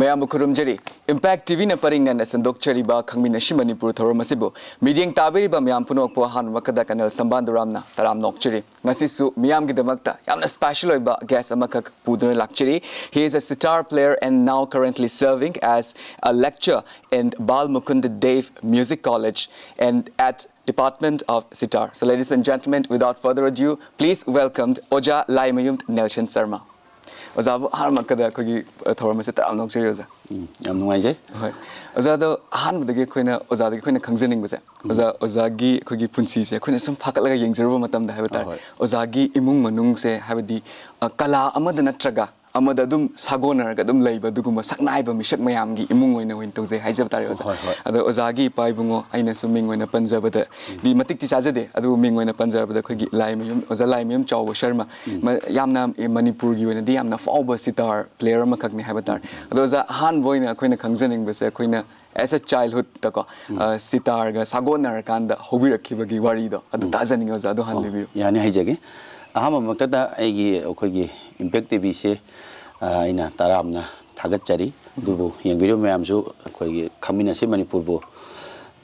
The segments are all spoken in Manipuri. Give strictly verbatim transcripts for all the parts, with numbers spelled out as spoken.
ꯃꯌꯥꯝꯕꯨ ꯈꯨꯔꯨꯝꯖꯔꯤ꯫ Impact ꯇꯤ ꯚꯤꯅ ꯄꯔꯤꯡ ꯅꯥꯏꯅ ꯁꯟꯗꯣꯛꯆꯔꯤꯕ ꯈꯪꯃꯤꯟꯅꯁꯤ ꯃꯅꯤꯄꯨꯔ ꯊꯧꯔꯝ ꯑꯁꯤꯕꯨ ꯃꯤꯠꯌꯦꯡ ꯇꯥꯕꯤꯔꯤꯕ ꯃꯌꯥꯝ ꯄꯨꯝꯅꯃꯛꯄꯨ ꯑꯍꯥꯟꯕꯃꯛꯇꯗ ꯀꯔꯅꯦꯜ ꯁꯝꯕꯥꯟꯗꯨꯔꯥꯝꯅ ꯇꯔꯥꯝ ꯅꯣꯛꯆꯔꯤ꯫ ꯉꯁꯤꯁꯨ ꯃꯤꯌꯥꯝꯒꯤꯗꯃꯛꯇ ꯌꯥꯝꯅ special ꯑꯣꯏꯕ guest ꯑꯃꯈꯛ ꯄꯨꯗꯨꯅ ꯂꯥꯛꯆꯔꯤ꯫ He is a sitar player and now currently serving as a lecturer in Bal Mukund Dev Music College and at Department of Sitar. So, ladies and gentlemen, without further ado, please welcome ꯑꯣꯖꯥ ꯂꯥꯏꯃꯌꯨꯝ ꯅꯦꯜꯁꯟ ꯁꯔꯃ꯫ ꯑꯣꯖꯥꯕꯨ ꯑꯍꯥꯟꯕꯃꯛꯇꯗ ꯑꯩꯈꯣꯏꯒꯤ, ꯑ, ꯊꯧꯔꯝ ꯑꯁꯤꯗ ꯇꯔꯥꯝꯅ ꯅꯣꯛꯆꯔꯤ, ꯑꯣꯖꯥ꯫ ꯎꯝ, ꯌꯥꯝ ꯅꯨꯡꯉꯥꯏꯖꯩ꯫ ꯍꯣꯏ꯫ ꯑꯣꯖꯥꯗꯣ ꯑꯍꯥꯟꯕꯗꯒꯤ ꯑꯩꯈꯣꯏꯅ ꯑꯣꯖꯥꯗꯒꯤ ꯑꯩꯈꯣꯏꯅ ꯈꯪꯖꯅꯤꯡꯕꯁꯦ, ꯑꯣꯖꯥ, ꯑꯣꯖꯥꯒꯤ ꯑꯩꯈꯣꯏꯒꯤ ꯄꯨꯟꯁꯤꯁꯦ ꯑꯩꯈꯣꯏꯅ ꯁꯨꯝ ꯐꯥꯒꯠꯂꯒ ꯌꯦꯡꯖꯔꯨꯕ ꯃꯇꯝꯗ ꯍꯥꯏꯕ ꯇꯥꯔꯦ, ꯑꯍꯣꯏ꯫ ꯑꯣꯖꯥꯒꯤ ꯏꯃꯨꯡ ꯃꯅꯨꯡꯁꯦ, ꯍꯥꯏꯕꯗꯤ, ꯑ, ꯀꯂꯥ ꯑꯃꯗ ꯅꯠꯇ꯭ꯔꯒ ꯑꯃꯗ ꯑꯗꯨꯝ ꯁꯥꯒꯣꯟꯅꯔꯒ ꯑꯗꯨꯝ ꯂꯩꯕ ꯑꯗꯨꯒꯨꯝꯕ ꯁꯛꯅꯥꯏꯕ ꯃꯤꯁꯛ ꯃꯌꯥꯝꯒꯤ ꯏꯃꯨꯡ ꯑꯣꯏꯅ ꯑꯣꯏꯅ ꯇꯧꯖꯩ ꯍꯥꯏꯖꯕ ꯇꯥꯔꯦ, ꯑꯣꯖꯥ꯫ ꯍꯣꯏ, ꯍꯣꯏ꯫ ꯑꯗꯣ ꯑꯣꯖꯥꯒꯤ ꯏꯄꯥ ꯏꯕꯨꯡꯉꯣ, ꯑꯩꯅꯁꯨ ꯃꯤꯡ ꯑꯣꯏꯅ ꯄꯟꯖꯕꯗꯗꯤ ꯃꯇꯤꯛꯇꯤ ꯆꯥꯖꯗꯦ, ꯑꯗꯨꯕꯨ ꯃꯤꯡ ꯑꯣꯏꯅ ꯄꯟꯖꯔꯕꯗ ꯑꯩꯈꯣꯏꯒꯤ ꯂꯥꯏꯃꯌꯨꯝ, ꯑꯣꯖꯥ ꯂꯥꯏꯃꯌꯨꯝ ꯆꯥꯎꯕ ꯁꯔꯃ, ꯃ-, ꯌꯥꯝꯅ ꯃꯅꯤꯄꯨꯔꯒꯤ ꯑꯣꯏꯅꯗꯤ ꯌꯥꯝꯅ ꯐꯥꯎꯕ ꯁꯤꯇꯥꯔ ꯄ꯭ꯂꯦꯌꯔ ꯑꯃꯈꯛꯅꯤ ꯍꯥꯏꯕ ꯇꯥꯔꯦ꯫ ꯑꯗꯣ ꯑꯣꯖꯥ, ꯑꯍꯥꯟꯕ ꯑꯣꯏꯅ ꯑꯩꯈꯣꯏꯅ ꯈꯪꯖꯅꯤꯡꯕꯁꯦ, ꯑꯩꯈꯣꯏꯅ as a childhood ꯇꯀꯣ, ꯑ, ꯁꯤꯇꯥꯔꯒ ꯁꯥꯒꯣꯟꯅꯔꯀꯥꯟꯗ ꯍꯧꯕꯤꯔꯛꯈꯤꯕꯒꯤ ꯋꯥꯔꯤꯗꯣ ꯑꯗꯨ ꯇꯥꯖꯅꯤꯡꯉꯦ, ꯑꯣꯖꯥ, ꯑꯗꯨ ꯍꯥꯟꯅ ꯂꯤꯕꯤꯌꯨ꯫ ꯌꯥꯅꯤ, ꯍꯥꯏꯖꯒꯦ꯫ ꯑꯍꯥꯟꯕꯃꯛꯇꯗ ꯑꯩꯒꯤ, ꯑꯩꯈꯣꯏꯒꯤ Impact ꯇꯤ ꯚꯤꯁꯦ, ꯑ, ꯑꯩꯅ ꯇꯔꯥꯝꯅ ꯊꯥꯒꯠꯆꯔꯤ꯫ ꯑꯗꯨꯕꯨ ꯌꯦꯡꯕꯤꯔꯤꯕ ꯃꯌꯥꯝꯁꯨ ꯑꯩꯈꯣꯏꯒꯤ ꯈꯪꯃꯤꯟꯅꯁꯤ ꯃꯅꯤꯄꯨꯔꯕꯨ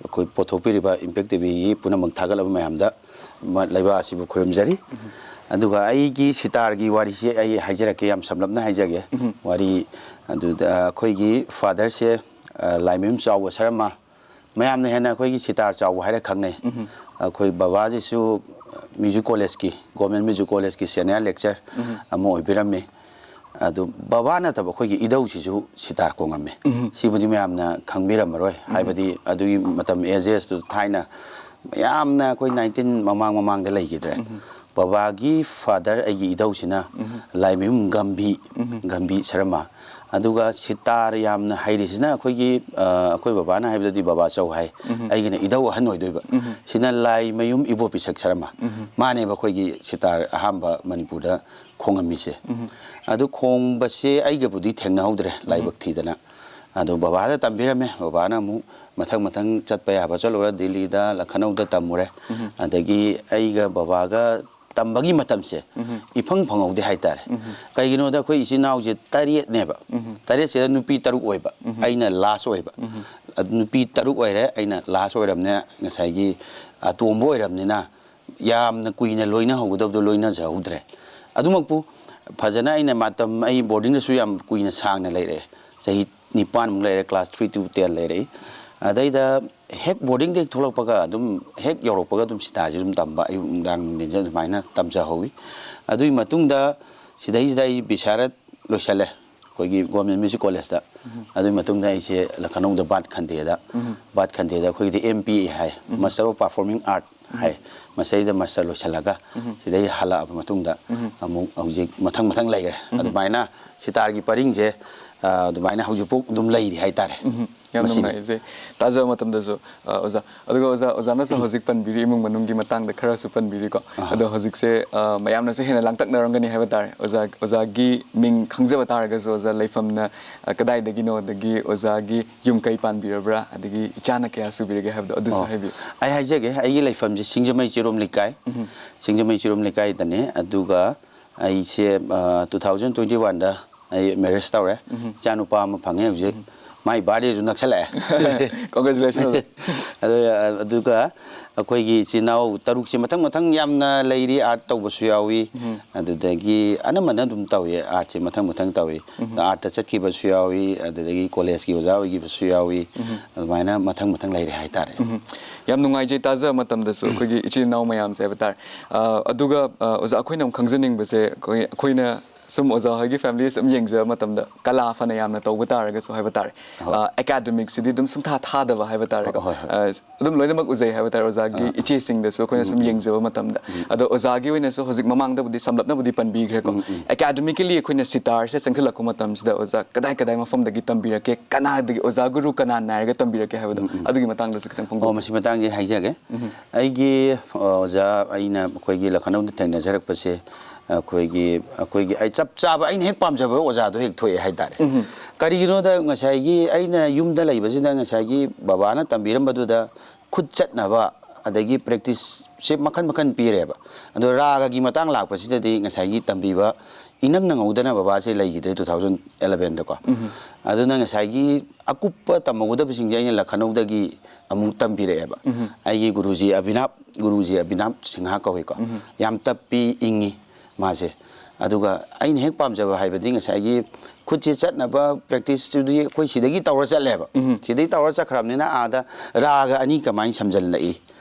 ꯑꯩꯈꯣꯏ ꯄꯨꯊꯣꯛꯄꯤꯔꯤꯕ Impact ꯇꯤ ꯚꯤꯒꯤ ꯄꯨꯝꯅꯃꯛ ꯊꯥꯒꯠꯂꯕ ꯃꯌꯥꯝꯗ ꯃ-, ꯂꯩꯕꯥꯛ ꯑꯁꯤꯕꯨ ꯈꯨꯔꯨꯝꯖꯔꯤ꯫ ꯑꯗꯨꯒ ꯑꯩꯒꯤ ꯁꯤꯇꯥꯔꯒꯤ ꯋꯥꯔꯤꯁꯤ ꯑꯩ ꯍꯥꯏꯖꯔꯛꯀꯦ, ꯌꯥꯝ ꯁꯝꯂꯞꯅ ꯍꯥꯏꯖꯒꯦ꯫ ꯋꯥꯔꯤ ꯑꯗꯨꯗ ꯑꯩꯈꯣꯏꯒꯤ ꯐꯥꯗꯔꯁꯦ, ꯑ, ꯂꯥꯏꯃꯌꯨꯝ ꯆꯥꯎꯕ ꯁꯔꯃ, ꯃꯌꯥꯝꯅ ꯍꯦꯟꯅ ꯑꯩꯈꯣꯏꯒꯤ ꯁꯤꯇꯥꯔ ꯆꯥꯎꯕ ꯍꯥꯏꯔ ꯈꯪꯅꯩ꯫ ꯑꯩꯈꯣꯏ ꯕꯕꯥꯁꯤꯁꯨ ꯃ꯭ꯌꯨꯖꯤꯛ ꯀꯣꯂꯦꯖꯀꯤ, ꯒꯣꯔꯃꯦꯟ ꯃ꯭ꯌꯨꯖꯤꯛ ꯀꯣꯂꯦꯖꯀꯤ ꯁꯦꯅꯤꯌꯔ ꯂꯦꯛꯆꯔ ꯑꯃ ꯑꯣꯏꯕꯤꯔꯝꯃꯤ꯫ ꯑꯗꯨ ꯕꯕꯥ ꯅꯠꯇꯕ ꯑꯩꯈꯣꯏꯒꯤ ꯏꯙꯧꯁꯤꯁꯨ ꯁꯤꯇꯥꯔ ꯈꯣꯡꯉꯝꯃꯤ꯫ ꯁꯤꯕꯨꯗꯤ ꯃꯌꯥꯝꯅ ꯈꯪꯕꯤꯔꯝꯃꯔꯣꯏ, ꯍꯥꯏꯕꯗꯤ ꯑꯗꯨꯒꯤ ꯃꯇꯝ, ꯑꯦꯖꯦꯁꯇꯨ ꯊꯥꯏꯅ ꯌꯥꯝꯅ ꯑꯩꯈꯣꯏ ꯅꯥꯏꯟꯇꯤꯟ ꯃꯃꯥꯡ ꯃꯃꯥꯡꯗ ꯂꯩꯈꯤꯗ꯭ꯔꯦ꯫ ꯕꯕꯥꯒꯤ ꯐꯥꯗꯔ, ꯑꯩꯒꯤ ꯏꯙꯧꯁꯤꯅ ꯂꯥꯏꯃꯌꯨꯝ ꯒꯝꯚꯤ, ꯒꯝꯚꯤ ꯁꯔꯃ꯫ ꯑꯗꯨꯒ ꯁꯤꯇꯥꯔ ꯌꯥꯝꯅ ꯍꯩꯔꯤꯁꯤꯅ ꯑꯩꯈꯣꯏꯒꯤ, ꯑ, ꯑꯩꯈꯣꯏ ꯕꯕꯥꯅ ꯍꯥꯏꯕꯗꯗꯤ ꯕꯕꯥ ꯆꯧ ꯍꯥꯏ꯫ ꯑꯩꯒꯤꯅ ꯏꯙꯧ ꯑꯍꯟ ꯑꯣꯏꯗꯣꯏꯕ꯫ ꯁꯤꯅ ꯂꯥꯏꯃꯌꯨꯝ ꯏꯕꯣꯄꯤꯁꯛ ꯁꯔꯃ꯫ ꯃꯥꯅꯦꯕ ꯑꯩꯈꯣꯏꯒꯤ ꯁꯤꯇꯥꯔ ꯑꯍꯥꯟꯕ ꯃꯅꯤꯄꯨꯔꯗ ꯈꯣꯡꯉꯝꯃꯤꯁꯦ꯫ ꯑꯗꯨ ꯈꯣꯡꯕꯁꯦ ꯑꯩꯒꯕꯨꯗꯤ ꯊꯦꯡꯅꯍꯧꯗ꯭ꯔꯦ, ꯂꯥꯏꯕꯛ ꯊꯤꯗꯅ꯫ ꯑꯗꯣ ꯕꯕꯥꯗ ꯇꯝꯕꯤꯔꯝꯃꯦ꯫ ꯕꯕꯥꯅ ꯑꯃꯨꯛ ꯃꯊꯪ ꯃꯊꯪ ꯆꯠꯄ ꯌꯥꯕ ꯆꯠꯂꯨꯔꯦ, ꯗꯤꯜꯂꯤꯗ, ꯂꯈꯅꯧꯗ ꯇꯝꯃꯨꯔꯦ꯫ ꯑꯗꯒꯤ ꯑꯩꯒ ꯕꯕꯥꯒ ꯇꯝꯕꯒꯤ ꯃꯇꯝꯁꯦ ꯏꯐꯪ ꯐꯪꯍꯧꯗꯦ ꯍꯥꯏꯇꯥꯔꯦ꯫ ꯀꯩꯒꯤꯅꯣꯗ ꯑꯩꯈꯣꯏ ꯏꯆꯤꯟ ꯏꯅꯥꯎꯁꯦ ꯇꯔꯦꯠꯅꯦꯕ꯫ ꯇꯔꯦꯠꯁꯤꯗ ꯅꯨꯄꯤ ꯇꯔꯨꯛ ꯑꯣꯏꯕ, ꯑꯩꯅ ꯂꯥꯁ ꯑꯣꯏꯕ꯫ ꯑꯗꯨ ꯅꯨꯄꯤ ꯇꯔꯨꯛ ꯑꯣꯏꯔꯦ, ꯑꯩꯅ ꯂꯥꯁ ꯑꯣꯏꯔꯕꯅꯤꯅ ꯉꯁꯥꯏꯒꯤ ꯑꯇꯣꯝꯕ ꯑꯣꯏꯔꯕꯅꯤꯅ ꯌꯥꯝꯅ ꯀꯨꯏꯅ ꯂꯣꯏꯅꯍꯧꯒꯗꯕꯗꯣ ꯂꯣꯏꯅꯖꯍꯧꯗ꯭ꯔꯦ꯫ ꯑꯗꯨꯃꯛꯄꯨ ꯐꯖꯅ ꯑꯩꯅ ꯃꯇꯝ, ꯑꯩ ꯕꯣꯔꯗꯤꯡꯗꯁꯨ ꯌꯥꯝ ꯀꯨꯏꯅ ꯁꯥꯡꯅ ꯂꯩꯔꯛꯑꯦ꯫ ꯆꯍꯤ ꯅꯤꯄꯥꯟꯃꯨꯛ ꯂꯩꯔꯦ, class three to ten ꯂꯩꯔꯛꯏ꯫ ꯑꯗꯩꯗ ꯍꯦꯛ ꯕꯣꯔꯗꯤꯡꯗꯒꯤ ꯊꯣꯛꯂꯛꯄꯒ ꯑꯗꯨꯝ ꯍꯦꯛ ꯌꯧꯔꯛꯄꯒ ꯑꯗꯨꯝ ꯁꯤꯇꯥꯔꯁꯦ ꯑꯗꯨꯝ ꯇꯝꯕ, ꯑꯌꯨꯛ ꯅꯨꯡꯗꯥꯡ ꯅꯨꯡꯊꯤꯟꯁꯦ ꯑꯗꯨꯃꯥꯏꯅ ꯇꯝꯖꯍꯧꯋꯤ꯫ ꯑꯗꯨꯒꯤ ꯃꯇꯨꯡꯗ ꯁꯤꯗꯩꯁꯤꯗ ꯑꯩ ꯕꯤꯁꯥꯔꯠ ꯂꯣꯏꯁꯜꯂꯦ, ꯑꯩꯈꯣꯏꯒꯤ ꯒꯣꯔꯃꯦꯟ ꯃ꯭ꯌꯨꯖꯤꯛ ꯀꯣꯂꯦꯖꯇ꯫ ꯑꯗꯨꯒꯤ ꯃꯇꯨꯡꯗ ꯑꯩꯁꯦ ꯂꯈꯅꯧꯗ ꯕꯥꯠ ꯈꯟꯗꯦꯗ, ꯕꯥꯠ ꯈꯟꯗꯦꯗ ꯑꯩꯈꯣꯏꯒꯤꯗꯤ M P A ꯍꯥꯏ, Master of Performing Art ꯍꯥꯏ꯫ ꯃꯁꯤꯗꯩꯗ ꯃꯥꯁꯇꯔ ꯂꯣꯏꯁꯤꯜꯂꯒ ꯁꯤꯗꯩ ꯍꯜꯂꯛꯑꯕ ꯃꯇꯨꯡꯗ ꯑꯃꯨꯛ ꯍꯧꯖꯤꯛ ꯃꯊꯪ ꯃꯊꯪ ꯂꯩꯈ꯭ꯔꯦ꯫ ꯑꯗꯨꯃꯥꯏꯅ ꯁꯤꯇꯥꯔꯒꯤ ꯄꯔꯤꯡꯁꯦ, ꯑ, ꯑꯗꯨꯃꯥꯏꯅ ꯍꯧꯖꯤꯛꯐꯥꯎ ꯑꯗꯨꯝ ꯂꯩꯔꯤ ꯍꯥꯏꯇꯥꯔꯦ꯫ ꯎꯝ, ꯌꯥꯝ ꯃꯁꯤꯅꯤ꯫ ꯅꯨꯡꯉꯥꯏꯖꯩ꯫ ꯇꯥꯖꯕ ꯃꯇꯝꯗꯁꯨ, ꯑ, ꯑꯣꯖꯥ, ꯑꯗꯨꯒ ꯑꯣꯖꯥ, ꯑꯣꯖꯥꯅꯁꯨ ꯍꯧꯖꯤꯛ ꯄꯟꯕꯤꯔꯤ, ꯏꯃꯨꯡ ꯃꯅꯨꯡꯒꯤ ꯃꯇꯥꯡꯗ ꯈꯔꯁꯨ ꯄꯟꯕꯤꯔꯤꯀꯣ꯫ ꯑꯍꯥ꯫ ꯑꯗꯣ ꯍꯧꯖꯤꯛꯁꯦ, ꯑ, ꯃꯌꯥꯝꯅꯁꯨ ꯍꯦꯟꯅ ꯂꯥꯡꯇꯛꯅꯔꯝꯒꯅꯤ ꯍꯥꯏꯕ ꯇꯥꯔꯦ꯫ ꯑꯣꯖꯥ, ꯑꯣꯖꯥꯒꯤ ꯃꯤꯡ ꯈꯪꯖꯕ ꯇꯥꯔꯒꯁꯨ, ꯑꯣꯖꯥ ꯂꯩꯐꯝꯅ, ꯑ, ꯀꯗꯥꯏꯗꯒꯤꯅꯣ, ꯑꯗꯒꯤ ꯑꯣꯖꯥꯒꯤ ꯌꯨꯝ ꯀꯩ ꯄꯥꯟꯕꯤꯔꯕ꯭ꯔꯥ, ꯑꯗꯒꯤ ꯏꯆꯥꯅ ꯀꯌꯥ ꯁꯨꯕꯤꯔꯒꯦ ꯍꯥꯏꯕꯗꯣ ꯑꯗꯨꯁꯨ ꯑꯣ, ꯍꯥꯏꯕꯤꯌꯨ꯫ ꯑꯩ ꯍꯥꯏꯖꯒꯦ, ꯑꯩꯒꯤ ꯂꯩꯐꯝꯁꯦ ꯁꯤꯡꯖꯃꯩ ꯆꯤꯔꯣꯝ ꯂꯩꯀꯥꯏ꯫ ꯁꯤꯡꯖꯃꯩ ꯆꯤꯔꯣꯝ ꯂꯩꯀꯥꯏꯗꯅꯦ꯫ ꯑꯗꯨꯒ ꯑꯩꯁꯦ, ꯑ, two thousand twenty-one ꯗ ꯑꯩ marriage ꯇꯧꯔꯦ꯫ ꯏꯆꯥꯅꯨꯄꯥ ꯑꯃ ꯐꯪꯉꯦ ꯍꯧꯖꯤꯛ꯫ ꯃꯥꯏ birthday ꯁꯨ ꯅꯛꯁꯜꯂꯛꯑꯦ꯫ Congratulations꯫ ꯑꯗꯨ, ꯑꯗꯨꯒ ꯑꯩꯈꯣꯏꯒꯤ ꯏꯆꯤꯟ ꯏꯅꯥꯎ ꯇꯔꯨꯛꯁꯦ ꯃꯊꯪ ꯃꯊꯪ ꯌꯥꯝꯅ ꯂꯩꯔꯤ, art ꯇꯧꯕꯁꯨ ꯌꯥꯎꯏ꯫ ꯑꯗꯨꯗꯒꯤ ꯑꯅꯝꯕꯅ ꯑꯗꯨꯝ ꯇꯧꯏ, art ꯁꯦ ꯃꯊꯪ ꯃꯊꯪ ꯇꯧꯏ꯫ Art ꯇ ꯆꯠꯈꯤꯕꯁꯨ ꯌꯥꯎꯏ, ꯑꯗꯨꯗꯒꯤ college ꯀꯤ ꯑꯣꯖꯥ ꯑꯣꯏꯈꯤꯕꯁꯨ ꯌꯥꯎꯏ꯫ ꯑꯗꯨꯃꯥꯏꯅ ꯃꯊꯪ ꯃꯊꯪ ꯂꯩꯔꯦ ꯍꯥꯏꯇꯥꯔꯦ꯫ ꯌꯥꯝ ꯅꯨꯡꯉꯥꯏꯖꯩ ꯇꯥꯖꯕ ꯃꯇꯝꯗꯁꯨ ꯑꯩꯈꯣꯏꯒꯤ ꯏꯆꯤꯜ ꯏꯅꯥꯎ ꯃꯌꯥꯝꯁꯦ ꯍꯥꯏꯕ ꯇꯥꯔꯦ꯫ ꯑ, ꯑꯗꯨꯒ, ꯑ, ꯑꯣꯖꯥ, ꯑꯩꯈꯣꯏꯅ ꯑꯃꯨꯛ ꯈꯪꯖꯅꯤꯡꯕꯁꯦ, ꯑꯩꯈꯣꯏ, ꯑꯩꯈꯣꯏꯅ ꯁꯨꯝ ꯑꯣꯖꯥ ꯍꯣꯏꯒꯤ family ꯁꯨꯝ ꯌꯦꯡꯖꯕ ꯃꯇꯝꯗ ꯀꯂꯥ ꯐꯅ ꯌꯥꯝꯅ ꯇꯧꯕ ꯇꯥꯔꯒꯁꯨ ꯍꯥꯏꯕ ꯇꯥꯔꯦ, ꯍꯣꯏ꯫ ꯑ, academic ꯁꯤꯗꯤ ꯑꯗꯨꯝ ꯁꯨꯡꯊꯥ ꯊꯥꯗꯕ ꯍꯥꯏꯕ ꯇꯥꯔꯦꯀꯣ꯫ ꯍꯣꯏ, ꯍꯣꯏ꯫ ꯑ, ꯑꯗꯨꯝ ꯂꯣꯏꯅꯃꯛ ꯎꯖꯩ ꯍꯥꯏꯕ ꯇꯥꯔꯦ, ꯑꯣꯖꯥꯒꯤ ꯏꯆꯦꯁꯤꯡꯗꯁꯨ ꯑꯩꯈꯣꯏꯅ ꯁꯨꯝ ꯌꯦꯡꯖꯕ ꯃꯇꯝꯗ꯫ ꯑꯗꯣ ꯑꯣꯖꯥꯒꯤ ꯑꯣꯏꯅꯁꯨ ꯍꯧꯖꯤꯛ ꯃꯃꯥꯡꯗꯕꯨꯗꯤ ꯁꯝꯂꯞꯅꯕꯨꯗꯤ ꯄꯟꯕꯤꯈ꯭ꯔꯦꯀꯣ꯫ Academically ꯑꯩꯈꯣꯏꯅ ꯁꯤꯇꯥꯔꯁꯦ ꯆꯪꯁꯤꯜꯂꯛꯄ ꯃꯇꯝꯁꯤꯗ ꯑꯣꯖꯥ ꯀꯗꯥꯏ ꯀꯗꯥꯏ ꯃꯐꯝꯗꯒꯤ ꯇꯝꯕꯤꯔꯛꯀꯦ, ꯀꯅꯥꯗꯒꯤ, ꯑꯣꯖꯥ ꯒꯨꯔꯨ ꯀꯅꯥ ꯅꯥꯏꯔꯒ ꯇꯝꯕꯤꯔꯛꯀꯦ ꯍꯥꯏꯕꯗꯣ, ꯑꯗꯨꯒꯤ ꯃꯇꯥꯡꯗꯁꯨ ꯈꯤꯇꯪ ꯑꯣ, ꯐꯣꯡꯗꯣꯛꯄꯤꯌꯨ꯫ ꯃꯁꯤ ꯃꯇꯥꯡꯁꯦ ꯍꯥꯏꯖꯒꯦ꯫ ꯑꯩꯒꯤ, ꯑ, ꯑꯣꯖꯥ, ꯑꯩꯅ ꯑꯩꯈꯣꯏꯒꯤ ꯂꯈꯅꯧꯗ ꯊꯦꯡꯅꯖꯔꯛꯄꯁꯦ, ꯑꯩꯈꯣꯏꯒꯤ, ꯑꯩꯈꯣꯏꯒꯤ ꯑꯩ ꯆꯞ ꯆꯥꯕ ꯑꯩꯅ ꯍꯦꯛ ꯄꯥꯝꯖꯕ ꯑꯣꯖꯥꯗꯣ ꯍꯦꯛ ꯊꯣꯛꯑꯦ ꯍꯥꯏꯇꯥꯔꯦ꯫ ꯀꯔꯤꯒꯤꯅꯣꯗ ꯉꯁꯥꯏꯒꯤ ꯑꯩꯅ ꯌꯨꯝꯗ ꯂꯩꯕꯁꯤꯗ ꯉꯁꯥꯏꯒꯤ ꯕꯕꯥꯅ ꯇꯝꯕꯤꯔꯝꯕꯗꯨꯗ ꯈꯨꯠ ꯆꯠꯅꯕ ꯑꯗꯒꯤ ꯄ꯭ꯔꯦꯛꯇꯤꯁꯁꯦ ꯃꯈꯟ ꯃꯈꯟ ꯄꯤꯔꯦꯕ꯫ ꯑꯗꯣ ꯔꯥꯒꯒꯤ ꯃꯇꯥꯡ ꯂꯥꯛꯄꯁꯤꯗꯗꯤ ꯉꯁꯥꯏꯒꯤ ꯇꯝꯕꯤꯕ ꯏꯅꯪ ꯅꯪꯍꯧꯗꯅ ꯕꯕꯥꯁꯦ ꯂꯩꯈꯤꯗ꯭ꯔꯦ two thousand elevenꯗꯀꯣ꯫ ꯑꯗꯨꯅ ꯉꯁꯥꯏꯒꯤ ꯑꯀꯨꯞꯄ ꯇꯝꯍꯧꯒꯗꯕꯁꯤꯡꯁꯦ ꯑꯩꯅ ꯂꯈꯅꯧꯗꯒꯤ ꯑꯃꯨꯛ ꯇꯝꯕꯤꯔꯛꯑꯦꯕ꯫ ꯑꯩꯒꯤ ꯒꯨꯔꯨꯖꯤ ꯑꯕꯤꯅꯥꯞ, ꯒꯨꯔꯨꯖꯤ ꯑꯕꯤꯅꯥꯞ ꯁꯤꯡꯍꯥ ꯀꯧꯏꯀꯣ꯫ ꯌꯥꯝ ꯇꯞꯄꯤ, ꯏꯪꯉꯤ ꯃꯥꯁꯦ꯫ ꯑꯗꯨꯒ ꯑꯩꯅ ꯍꯦꯛ ꯄꯥꯝꯖꯕ ꯍꯥꯏꯕꯗꯤ ꯉꯁꯥꯏꯒꯤ ꯈꯨꯠꯁꯦ ꯆꯠꯅꯕ ꯄ꯭ꯔꯦꯛꯇꯤꯁꯇꯨꯗꯤ ꯑꯩꯈꯣꯏ ꯁꯤꯗꯒꯤ ꯇꯧꯔ ꯆꯠꯂꯦꯕ꯫ ꯁꯤꯗꯒꯤ ꯇꯧꯔ ꯆꯠꯈ꯭ꯔꯕꯅꯤꯅ ꯑꯥꯗ ꯔꯥꯒ ꯑꯅꯤ ꯀꯃꯥꯏꯅ ꯁꯝꯖꯜꯂꯛꯏ,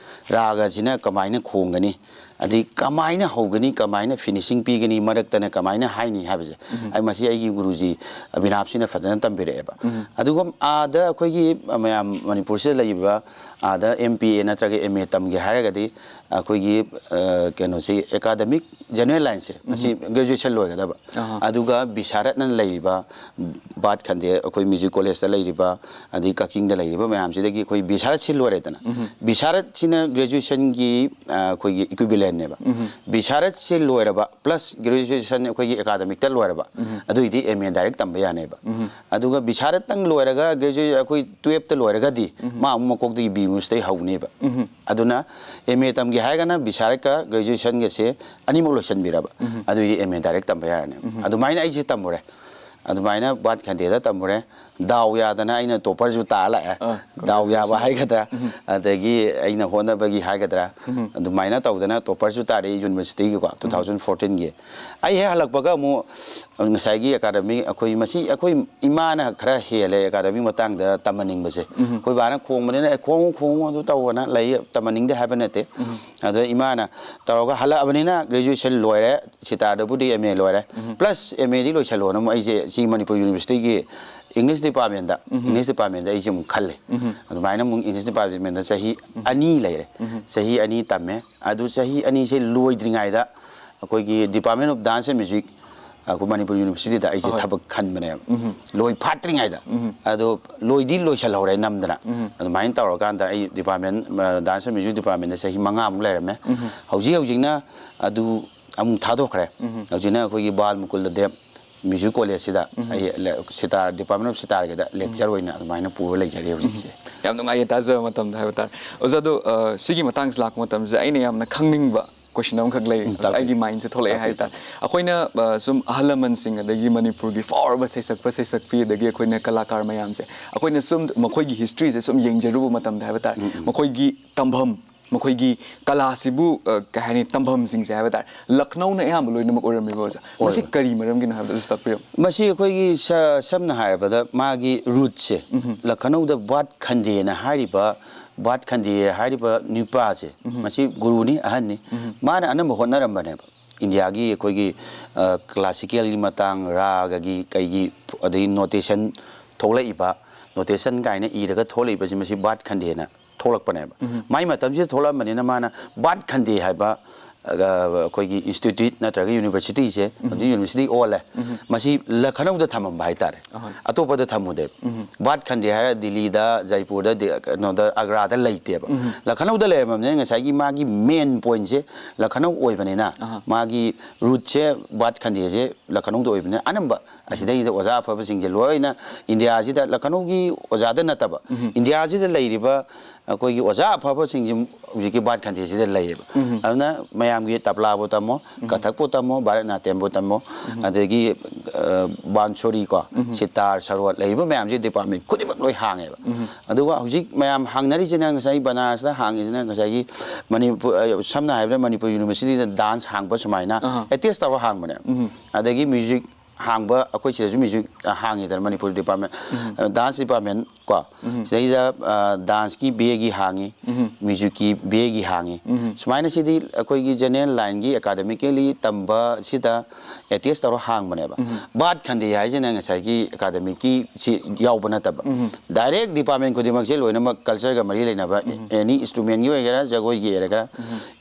ꯔꯥꯒꯁꯤꯅ ꯀꯃꯥꯏꯅ ꯈꯣꯡꯒꯅꯤ, ꯑꯗꯩ ꯀꯃꯥꯏꯅ ꯍꯧꯒꯅꯤ, ꯀꯃꯥꯏꯅ ꯐꯤꯅꯤꯁꯤꯡ ꯄꯤꯒꯅꯤ, ꯃꯔꯛꯇꯅ ꯀꯃꯥꯏꯅ ꯍꯥꯏꯅꯤ ꯍꯥꯏꯕꯁꯦ ꯑꯩ ꯃꯁꯤ ꯑꯩꯒꯤ ꯒꯨꯔꯨꯖꯤ ꯑꯕꯤꯅꯥꯞꯁꯤꯅ ꯐꯖꯅ ꯇꯝꯕꯤꯔꯛꯑꯦꯕ꯫ ꯑꯗꯨꯒ ꯑꯥꯗ ꯑꯩꯈꯣꯏꯒꯤ ꯃꯌꯥꯝ ꯃꯅꯤꯄꯨꯔꯁꯤꯗ ꯂꯩꯔꯤꯕ ꯑꯥꯗ M P A ꯅꯠꯇ꯭ꯔꯒ M A ꯇꯝꯒꯦ ꯍꯥꯏꯔꯒꯗꯤ ꯑꯩꯈꯣꯏꯒꯤ, ꯑ, ꯀꯩꯅꯣꯁꯤ, ꯑꯦꯀꯥꯗꯃꯤꯛ ꯖꯦꯅꯔꯦꯜ ꯂꯥꯏꯟꯁꯦ, ꯃꯁꯤ ꯒ꯭ꯔꯦꯖꯨꯑꯦꯁꯟ ꯂꯣꯏꯒꯗꯕ꯫ ꯑꯗꯨꯒ ꯕꯤꯁꯥꯔꯠꯅ ꯂꯩꯔꯤꯕ ꯕꯥꯠ ꯈꯟꯗꯦ, ꯑꯩꯈꯣꯏ ꯃ꯭ꯌꯨꯖꯤꯛ ꯀꯣꯂꯦꯖꯇ ꯂꯩꯔꯤꯕ, ꯑꯗꯩ ꯀꯛꯆꯤꯡꯗ ꯂꯩꯔꯤꯕ ꯃꯌꯥꯝꯁꯤꯗꯒꯤ ꯑꯩꯈꯣꯏ ꯕꯤꯁꯥꯔꯠꯁꯤ ꯂꯣꯏꯔꯦꯗꯅ꯫ ꯕꯤꯁꯥꯔꯠꯁꯤꯅ ꯒ꯭ꯔꯦꯖꯨꯑꯦꯁꯟꯒꯤ, ꯑ, ꯑꯩꯈꯣꯏꯒꯤ ꯏꯀ꯭ꯋꯤꯕꯤꯂꯦꯟꯅꯦꯕ꯫ ꯕꯤꯁꯥꯔꯠꯁꯦ ꯂꯣꯏꯔꯕ ꯄ꯭ꯂꯁ ꯒ꯭ꯔꯦꯖꯨꯑꯦꯁꯟ ꯑꯩꯈꯣꯏꯒꯤ ꯑꯦꯀꯥꯗꯃꯤꯛꯇ ꯂꯣꯏꯔꯕ, ꯑꯗꯨꯏꯗꯤ M A ꯗꯥꯏꯔꯦꯛ ꯇꯝꯕ ꯌꯥꯅꯦꯕ꯫ ꯑꯗꯨꯒ ꯕꯤꯁꯥꯔꯠꯇꯪ ꯂꯣꯏꯔꯒ ꯒ꯭ꯔꯦꯖꯨꯑꯦ-, ꯑꯩꯈꯣꯏ ꯇꯨꯌꯦꯜꯞꯇ ꯂꯣꯏꯔꯒꯗꯤ ꯃꯥ ꯑꯃꯨꯛ ꯃꯀꯣꯛꯇꯒꯤ ꯕꯤ ꯃꯨꯁꯇꯩ ꯍꯧꯅꯦꯕ꯫ ꯑꯗꯨꯅ M A ꯇꯝꯒꯦ ꯍꯥꯏꯔꯒꯅ ꯕꯤꯁꯥꯔꯠꯀ ꯒ꯭ꯔꯦꯖꯨꯑꯦꯁꯟꯒꯁꯦ ꯑꯅꯤꯃꯛ ꯂꯣꯏꯁꯤꯟꯕꯤꯔꯕ, ꯑꯗꯨꯏꯗꯤ M A ꯗꯥꯏꯔꯦꯛ ꯇꯝꯕ ꯌꯥꯔꯅꯦꯕ꯫ ꯑꯗꯨꯃꯥꯏꯅ ꯑꯩꯁꯦ ꯇꯝꯃꯨꯔꯦ꯫ ꯑꯗꯨꯃꯥꯏꯅ ꯕꯥꯠ ꯈꯟꯗꯦꯗ ꯇꯝꯃꯨꯔꯦ꯫ ꯗꯥꯎ ꯌꯥꯗꯅ ꯑꯩꯅ ꯇꯣꯄꯔꯁꯨ ꯇꯥ ꯂꯥꯛꯑꯦ꯫ ꯑꯥ, ꯗꯥꯎ ꯌꯥꯕ ꯍꯥꯏꯒꯗ꯭ꯔꯥ, ꯑꯗꯒꯤ ꯑꯩꯅ ꯍꯣꯠꯅꯕꯒꯤ ꯍꯥꯏꯒꯗ꯭ꯔꯥ, ꯑꯗꯨꯃꯥꯏꯅ ꯇꯧꯗꯅ ꯇꯣꯄꯔꯁꯨ ꯇꯥꯔꯛꯑꯦ ꯌꯨꯅꯤꯚꯔꯁꯤꯇꯤꯒꯤꯀꯣ, two thousand fourteenꯒꯤ꯫ ꯑꯩ ꯍꯦꯛ ꯍꯜꯂꯛꯄꯒ ꯑꯃꯨꯛ ꯉꯁꯥꯏꯒꯤ ꯑꯦꯀꯥꯗꯃꯤ, ꯑꯩꯈꯣꯏ ꯃꯁꯤ ꯑꯩꯈꯣꯏ ꯏꯃꯥꯅ ꯈꯔ ꯍꯦꯜꯂꯦ ꯑꯦꯀꯥꯗꯃꯤ ꯃꯇꯥꯡꯗ ꯇꯝꯍꯟꯅꯤꯡꯕꯁꯦ꯫ ꯑꯩꯈꯣꯏ ꯕꯥꯅ ꯈꯣꯡꯕꯅꯤꯅ, "ꯑꯦ, ꯈꯣꯡꯉꯨ, ꯈꯣꯡꯉꯨ, ꯑꯗꯨ ꯇꯧꯕꯅ ꯂꯩ", ꯇꯝꯍꯟꯅꯤꯡꯗꯦ ꯍꯥꯏꯕ ꯅꯠꯇꯦ꯫ ꯑꯗꯣ ꯏꯃꯥꯅ ꯇꯧꯔꯒ ꯍꯜꯂꯛꯑꯕꯅꯤꯅ ꯒ꯭ꯔꯦꯖꯨꯑꯦꯁꯟ ꯂꯣꯏꯔꯦ, ꯁꯤꯇꯥꯗꯕꯨꯗꯤ M A ꯂꯣꯏꯔꯦ꯫ ꯄ꯭ꯂꯁ M Aꯗꯤ ꯂꯣꯏꯁꯜꯂꯣꯅ ꯑꯃꯨꯛ ꯑꯩꯁꯦ ꯁꯤ ꯃꯅꯤꯄꯨꯔ ꯌꯨꯅꯤꯚꯔꯁꯤꯇꯤꯒꯤ ꯏꯪꯂꯤꯁ ꯗꯤꯄꯥꯔꯠꯃꯦꯟꯗ, ꯏꯪꯂꯤꯁ ꯗꯤꯄꯥꯔꯠꯃꯦꯟꯗ ꯑꯩꯁꯦ ꯑꯃꯨꯛ ꯈꯜꯂꯦ꯫ ꯑꯗꯨꯃꯥꯏꯅ ꯑꯃꯨꯛ ꯏꯪꯂꯤꯁ ꯗꯤꯄꯥꯔꯠꯃꯦꯟꯗ ꯆꯍꯤ ꯑꯅꯤ ꯂꯩꯔꯦ꯫ ꯆꯍꯤ ꯑꯅꯤ ꯇꯝꯃꯦ꯫ ꯑꯗꯨ ꯆꯍꯤ ꯑꯅꯤꯁꯦ ꯂꯣꯏꯗ꯭ꯔꯤꯉꯩꯗ ꯑꯩꯈꯣꯏꯒꯤ Department of Dance and Music, ꯑꯩꯈꯣꯏ ꯃꯅꯤꯄꯨꯔ ꯌꯨꯅꯤꯚꯔꯁꯤꯇꯤꯗ ꯑꯩꯁꯦ ꯊꯕꯛ ꯈꯟꯕꯅꯦꯕ꯫ ꯂꯣꯏ ꯐꯥꯠꯇ꯭ꯔꯤꯉꯩꯗ꯫ ꯑꯗꯣ ꯂꯣꯏꯗꯤ ꯂꯣꯏꯁꯜꯍꯧꯔꯦ ꯅꯝꯗꯅ꯫ ꯑꯗꯨꯃꯥꯏꯅ ꯇꯧꯔꯀꯥꯟꯗ ꯑꯩ ꯗꯤꯄꯥꯔꯠꯃꯦꯟ, ꯑ, Dance and Music Departmentꯗ ꯆꯍꯤ ꯃꯉꯥꯃꯨꯛ ꯂꯩꯔꯝꯃꯦ꯫ ꯍꯧꯖꯤꯛ ꯍꯧꯖꯤꯛꯅ ꯑꯗꯨ ꯑꯃꯨꯛ ꯊꯥꯗꯣꯛꯈ꯭ꯔꯦ꯫ ꯍꯧꯖꯤꯛꯅ ꯑꯩꯈꯣꯏꯒꯤ ꯕꯥꯜ ꯃꯨꯀꯨꯜꯗ ꯗꯦꯕ ꯃ꯭ꯌꯨꯖꯤꯛ ꯀꯣꯂꯦꯖꯁꯤꯗ ꯑꯩ ꯂꯦ-, ꯁꯤꯇꯥꯔ, ꯗꯤꯄꯥꯔꯠꯃꯦꯟ ꯑꯣꯐ ꯁꯤꯇꯥꯔꯒꯤꯗ ꯂꯦꯛꯆꯔ ꯑꯣꯏꯅ ꯑꯗꯨꯃꯥꯏꯅ ꯄꯨꯔ ꯂꯩꯖꯔꯤ ꯍꯧꯖꯤꯛꯁꯦ꯫ ꯌꯥꯝ ꯅꯨꯡꯉꯥꯏꯌꯦ ꯇꯥꯖꯕ ꯃꯇꯝꯗ ꯍꯥꯏꯕ ꯇꯥꯔꯦ꯫ ꯑꯣꯖꯥ, ꯑꯗꯣ, ꯑ, ꯁꯤꯒꯤ ꯃꯇꯥꯡꯁꯤ ꯂꯥꯛꯄ ꯃꯇꯝꯁꯤꯗ ꯑꯩꯅ ꯌꯥꯝꯅ ꯈꯪꯅꯤꯡꯕ ꯀꯣꯏꯁꯟ ꯑꯃꯈꯛ ꯂꯩ꯫ ꯎꯝ, ꯇꯥꯛꯄꯤꯌꯨ꯫ ꯑꯩꯒꯤ ꯃꯥꯏꯟꯁꯦ ꯊꯣꯛꯂꯛꯑꯦ ꯇꯥꯛꯄꯤꯌꯨ, ꯍꯥꯏꯇꯥꯔꯦ꯫ ꯑꯩꯈꯣꯏꯅ, ꯑ, ꯁꯨꯝ ꯑꯍꯜ ꯂꯃꯟꯁꯤꯡ, ꯑꯗꯒꯤ ꯃꯅꯤꯄꯨꯔꯒꯤ ꯐꯥꯎꯔꯕ ꯁꯩꯁꯛꯄ ꯁꯩꯁꯛꯄꯤ, ꯑꯗꯒꯤ ꯑꯩꯈꯣꯏꯅ ꯀꯂꯥꯀꯥꯔ ꯃꯌꯥꯝꯁꯦ, ꯑꯩꯈꯣꯏꯅ ꯁꯨꯝ ꯃꯈꯣꯏꯒꯤ ꯍꯤꯁꯇ꯭ꯔꯤꯁꯦ ꯁꯨꯝ ꯌꯦꯡꯖꯔꯨꯕ ꯃꯇꯝꯗ ꯍꯥꯏꯕ ꯇꯥꯔꯦ, ꯃꯈꯣꯏꯒꯤ ꯇꯝꯐꯝ, ꯃꯈꯣꯏꯒꯤ ꯀꯂꯥꯁꯤꯕꯨ, ꯑ, ꯀꯩ ꯍꯥꯏꯅꯤ, ꯇꯝꯐꯝꯁꯤꯡꯁꯦ ꯍꯥꯏꯕ ꯇꯥꯔꯦ, ꯂꯈꯅꯧꯅ ꯑꯌꯥꯝꯕ ꯂꯣꯏꯅꯃꯛ ꯑꯣꯏꯔꯝꯃꯤꯀꯣ ꯑꯣꯖꯥ꯫ ꯃꯁꯤ ꯑꯣꯏ꯫ ꯀꯔꯤ ꯃꯔꯝꯒꯤꯅꯣ ꯍꯥꯏꯕꯗꯨꯁꯨ ꯇꯥꯛꯄꯤꯔꯝꯃꯨ꯫ ꯃꯁꯤ ꯑꯩꯈꯣꯏꯒꯤ ꯁ-, ꯁꯝꯅ ꯍꯥꯏꯔꯕꯗ ꯃꯥꯒꯤ ꯔꯨꯠꯁꯦ ꯂꯈꯅꯧꯗ ꯕꯥꯠ ꯈꯟꯗꯦꯅ ꯍꯥꯏꯔꯤꯕ, ꯕꯥꯠ ꯈꯟꯗꯦ ꯍꯥꯏꯔꯤꯕ ꯅꯨꯄꯥꯁꯦ, ꯃꯁꯤ ꯒꯨꯔꯨꯅꯤ, ꯑꯍꯟꯅꯤ꯫ ꯃꯥꯅ ꯑꯅꯝꯕ ꯍꯣꯠꯅꯔꯝꯕꯅꯦꯕ꯫ ꯏꯟꯗꯤꯌꯥꯒꯤ ꯑꯩꯈꯣꯏꯒꯤ, ꯑ, ꯀ꯭ꯂꯥꯁꯤꯀꯦꯜꯒꯤ ꯃꯇꯥꯡ, ꯔꯥꯒꯒꯤ ꯀꯩꯒꯤ, ꯑꯗꯒꯤ ꯅꯣꯇꯦꯁꯟ ꯊꯣꯛꯂꯛꯏꯕ, ꯅꯣꯇꯦꯁꯟ ꯀꯥꯏꯅ ꯏꯔꯒ ꯊꯣꯛꯂꯛꯏꯕꯁꯤ ꯃꯁꯤ ꯕꯥꯠ ꯈꯟꯗꯦꯅ ꯊꯣꯛꯂꯛꯄꯅꯦꯕ꯫ ꯃꯥꯏ ꯃꯇꯝꯁꯤꯗ ꯊꯣꯛꯂꯛꯑꯝꯕꯅꯤꯅ ꯃꯥꯅ ꯕꯥꯠ ꯈꯟꯗꯦ ꯍꯥꯏꯕ, ꯑ, ꯑꯩꯈꯣꯏꯒꯤ ꯏꯟꯁꯇꯤꯇ꯭ꯌꯨꯠ ꯅꯠꯇ꯭ꯔꯒ ꯌꯨꯅꯤꯚꯔꯁꯤꯇꯤꯁꯦ, ꯍꯧꯖꯤꯛ ꯌꯨꯅꯤꯚꯔꯁꯤꯇꯤ ꯑꯣꯜꯂꯦ꯫ ꯃꯁꯤ ꯂꯈꯅꯧꯗ ꯊꯝꯃꯝꯕ ꯍꯥꯏꯇꯥꯔꯦ꯫ ꯑꯇꯣꯞꯄꯗ ꯊꯝꯃꯨꯗꯦꯕ꯫ ꯕꯥꯠ ꯈꯟꯗꯦ ꯍꯥꯏꯔ ꯗꯤꯜꯂꯤꯗ, ꯖꯩꯄꯨꯔꯗ, ꯗꯤ-, ꯀꯩꯅꯣꯗ, ꯑꯒ꯭ꯔꯥꯗ ꯂꯩꯇꯦꯕ꯫ ꯂꯈꯅꯧꯗ ꯂꯩꯔꯝꯃꯕꯅꯤꯅ ꯉꯁꯥꯏꯒꯤ ꯃꯥꯒꯤ ꯃꯦꯟ ꯄꯣꯏꯟꯁꯦ ꯂꯈꯅꯧ ꯑꯣꯏꯕꯅꯤꯅ, ꯃꯥꯒꯤ ꯔꯨꯠꯁꯦ, ꯕꯥꯠ ꯈꯟꯗꯦꯁꯦ ꯂꯈꯅꯧꯗ ꯑꯣꯏꯕꯅꯤꯅ ꯑꯅꯝꯕ ꯑꯁꯤꯗꯩꯗ ꯑꯣꯖꯥ ꯑꯐꯕꯁꯤꯡꯁꯦ ꯂꯣꯏꯅ ꯏꯟꯗꯤꯌꯥꯁꯤꯗ, ꯂꯈꯅꯧꯒꯤ ꯑꯣꯖꯥꯗ ꯅꯠꯇꯕ, ꯏꯟꯗꯤꯌꯥꯁꯤꯗ ꯂꯩꯔꯤꯕ ꯑꯩꯈꯣꯏꯒꯤ ꯑꯣꯖꯥ ꯑꯐꯕꯁꯤꯡꯁꯤ ꯍꯧꯖꯤꯛꯀꯤ ꯕꯥꯠ ꯈꯟꯗꯦꯁꯤꯗ ꯂꯩꯌꯦꯕ꯫ ꯑꯗꯨꯅ ꯃꯌꯥꯝꯒꯤ ꯇꯕ꯭ꯂꯥꯕꯨ ꯇꯝꯃꯣ, ꯀꯊꯛꯄꯨ ꯇꯝꯃꯣ, ꯚꯥꯔꯠꯅꯥꯇ꯭ꯌꯝꯕꯨ ꯇꯝꯃꯣ, ꯑꯗꯒꯤ, ꯑ, ꯕꯥꯟꯁꯣꯔꯤ ꯀꯣ, ꯁꯤꯇꯥꯔ, ꯁꯔꯣꯠ ꯂꯩꯔꯤꯕ ꯃꯌꯥꯝꯁꯤ ꯗꯤꯄꯥꯔꯠꯃꯦꯟ ꯈꯨꯗꯤꯡꯃꯛ ꯂꯣꯏ ꯍꯥꯡꯉꯦꯕ꯫ ꯑꯗꯨꯒ ꯍꯧꯖꯤꯛ ꯃꯌꯥꯝ ꯍꯥꯡꯅꯔꯤꯁꯤꯅ, ꯉꯁꯥꯏ ꯕꯅꯥꯔꯁꯇ ꯍꯥꯡꯉꯤꯁꯤꯅ ꯉꯁꯥꯏꯒꯤ ꯃꯅꯤꯄꯨꯔ, ꯑ, ꯁꯝꯅ ꯍꯥꯏꯔꯕꯗ ꯃꯅꯤꯄꯨꯔ ꯌꯨꯅꯤꯚꯔꯁꯤꯇꯤꯗ ꯗꯥꯟꯁ ꯍꯥꯡꯕ ꯁꯨꯃꯥꯏꯅ ꯑꯦꯇꯦꯁ ꯇꯧꯔꯒ ꯍꯥꯡꯕꯅꯦꯕ꯫ ꯑꯗꯒꯤ ꯃ꯭ꯌꯨꯖꯤꯛ ꯍꯥꯡꯕ, ꯑꯩꯈꯣꯏ ꯁꯤꯗꯁꯨ ꯃ꯭ꯌꯨꯖꯤꯛ ꯍꯥꯡꯉꯤꯗꯅ, ꯃꯅꯤꯄꯨꯔ ꯗꯤꯄꯥꯔꯠꯃꯦꯟ, ꯗꯥꯟꯁ ꯗꯤꯄꯥꯔꯠꯃꯦꯟ ꯀꯣ꯫ ꯁꯤꯗꯩꯗ, ꯑ, ꯗꯥꯟꯁꯀꯤ ꯕꯤ ꯑꯦꯒꯤ ꯍꯥꯡꯉꯤ, ꯃ꯭ꯌꯨꯖꯤꯛꯀꯤ ꯕꯤ ꯑꯦꯒꯤ ꯍꯥꯡꯉꯤ꯫ ꯁꯨꯃꯥꯏꯅ ꯁꯤꯗꯤ ꯑꯩꯈꯣꯏꯒꯤ ꯖꯦꯅꯦꯔꯦꯜ ꯂꯥꯏꯟꯒꯤ ꯑꯦꯀꯥꯗꯃꯤꯀꯦꯜꯂꯤ ꯇꯝꯕꯁꯤꯗ ꯑꯦꯇꯦꯁ ꯇꯧꯔꯒ ꯍꯥꯡꯕꯅꯦꯕ꯫ ꯕꯥꯠ ꯈꯟꯗꯦ ꯍꯥꯏꯁꯤꯅ ꯉꯁꯥꯏꯒꯤ ꯑꯦꯀꯥꯗꯃꯤꯛꯀꯤ ꯁꯤ ꯌꯥꯎꯕ ꯅꯠꯇꯕ꯫ ꯗꯥꯏꯔꯦꯛ ꯗꯤꯄꯥꯔꯠꯃꯦꯟ ꯈꯨꯗꯤꯡꯃꯛꯁꯦ ꯂꯣꯏꯅꯃꯛ, ꯀꯜꯆꯔꯒ ꯃꯔꯤ ꯂꯩꯅꯕ, ꯑꯦꯅꯤ ꯏꯟꯁꯇ꯭ꯔꯨꯃꯦꯟꯒꯤ ꯑꯣꯏꯒꯦꯔꯥ, ꯖꯒꯣꯏꯒꯤ ꯑꯣꯏꯒꯦꯔꯥ,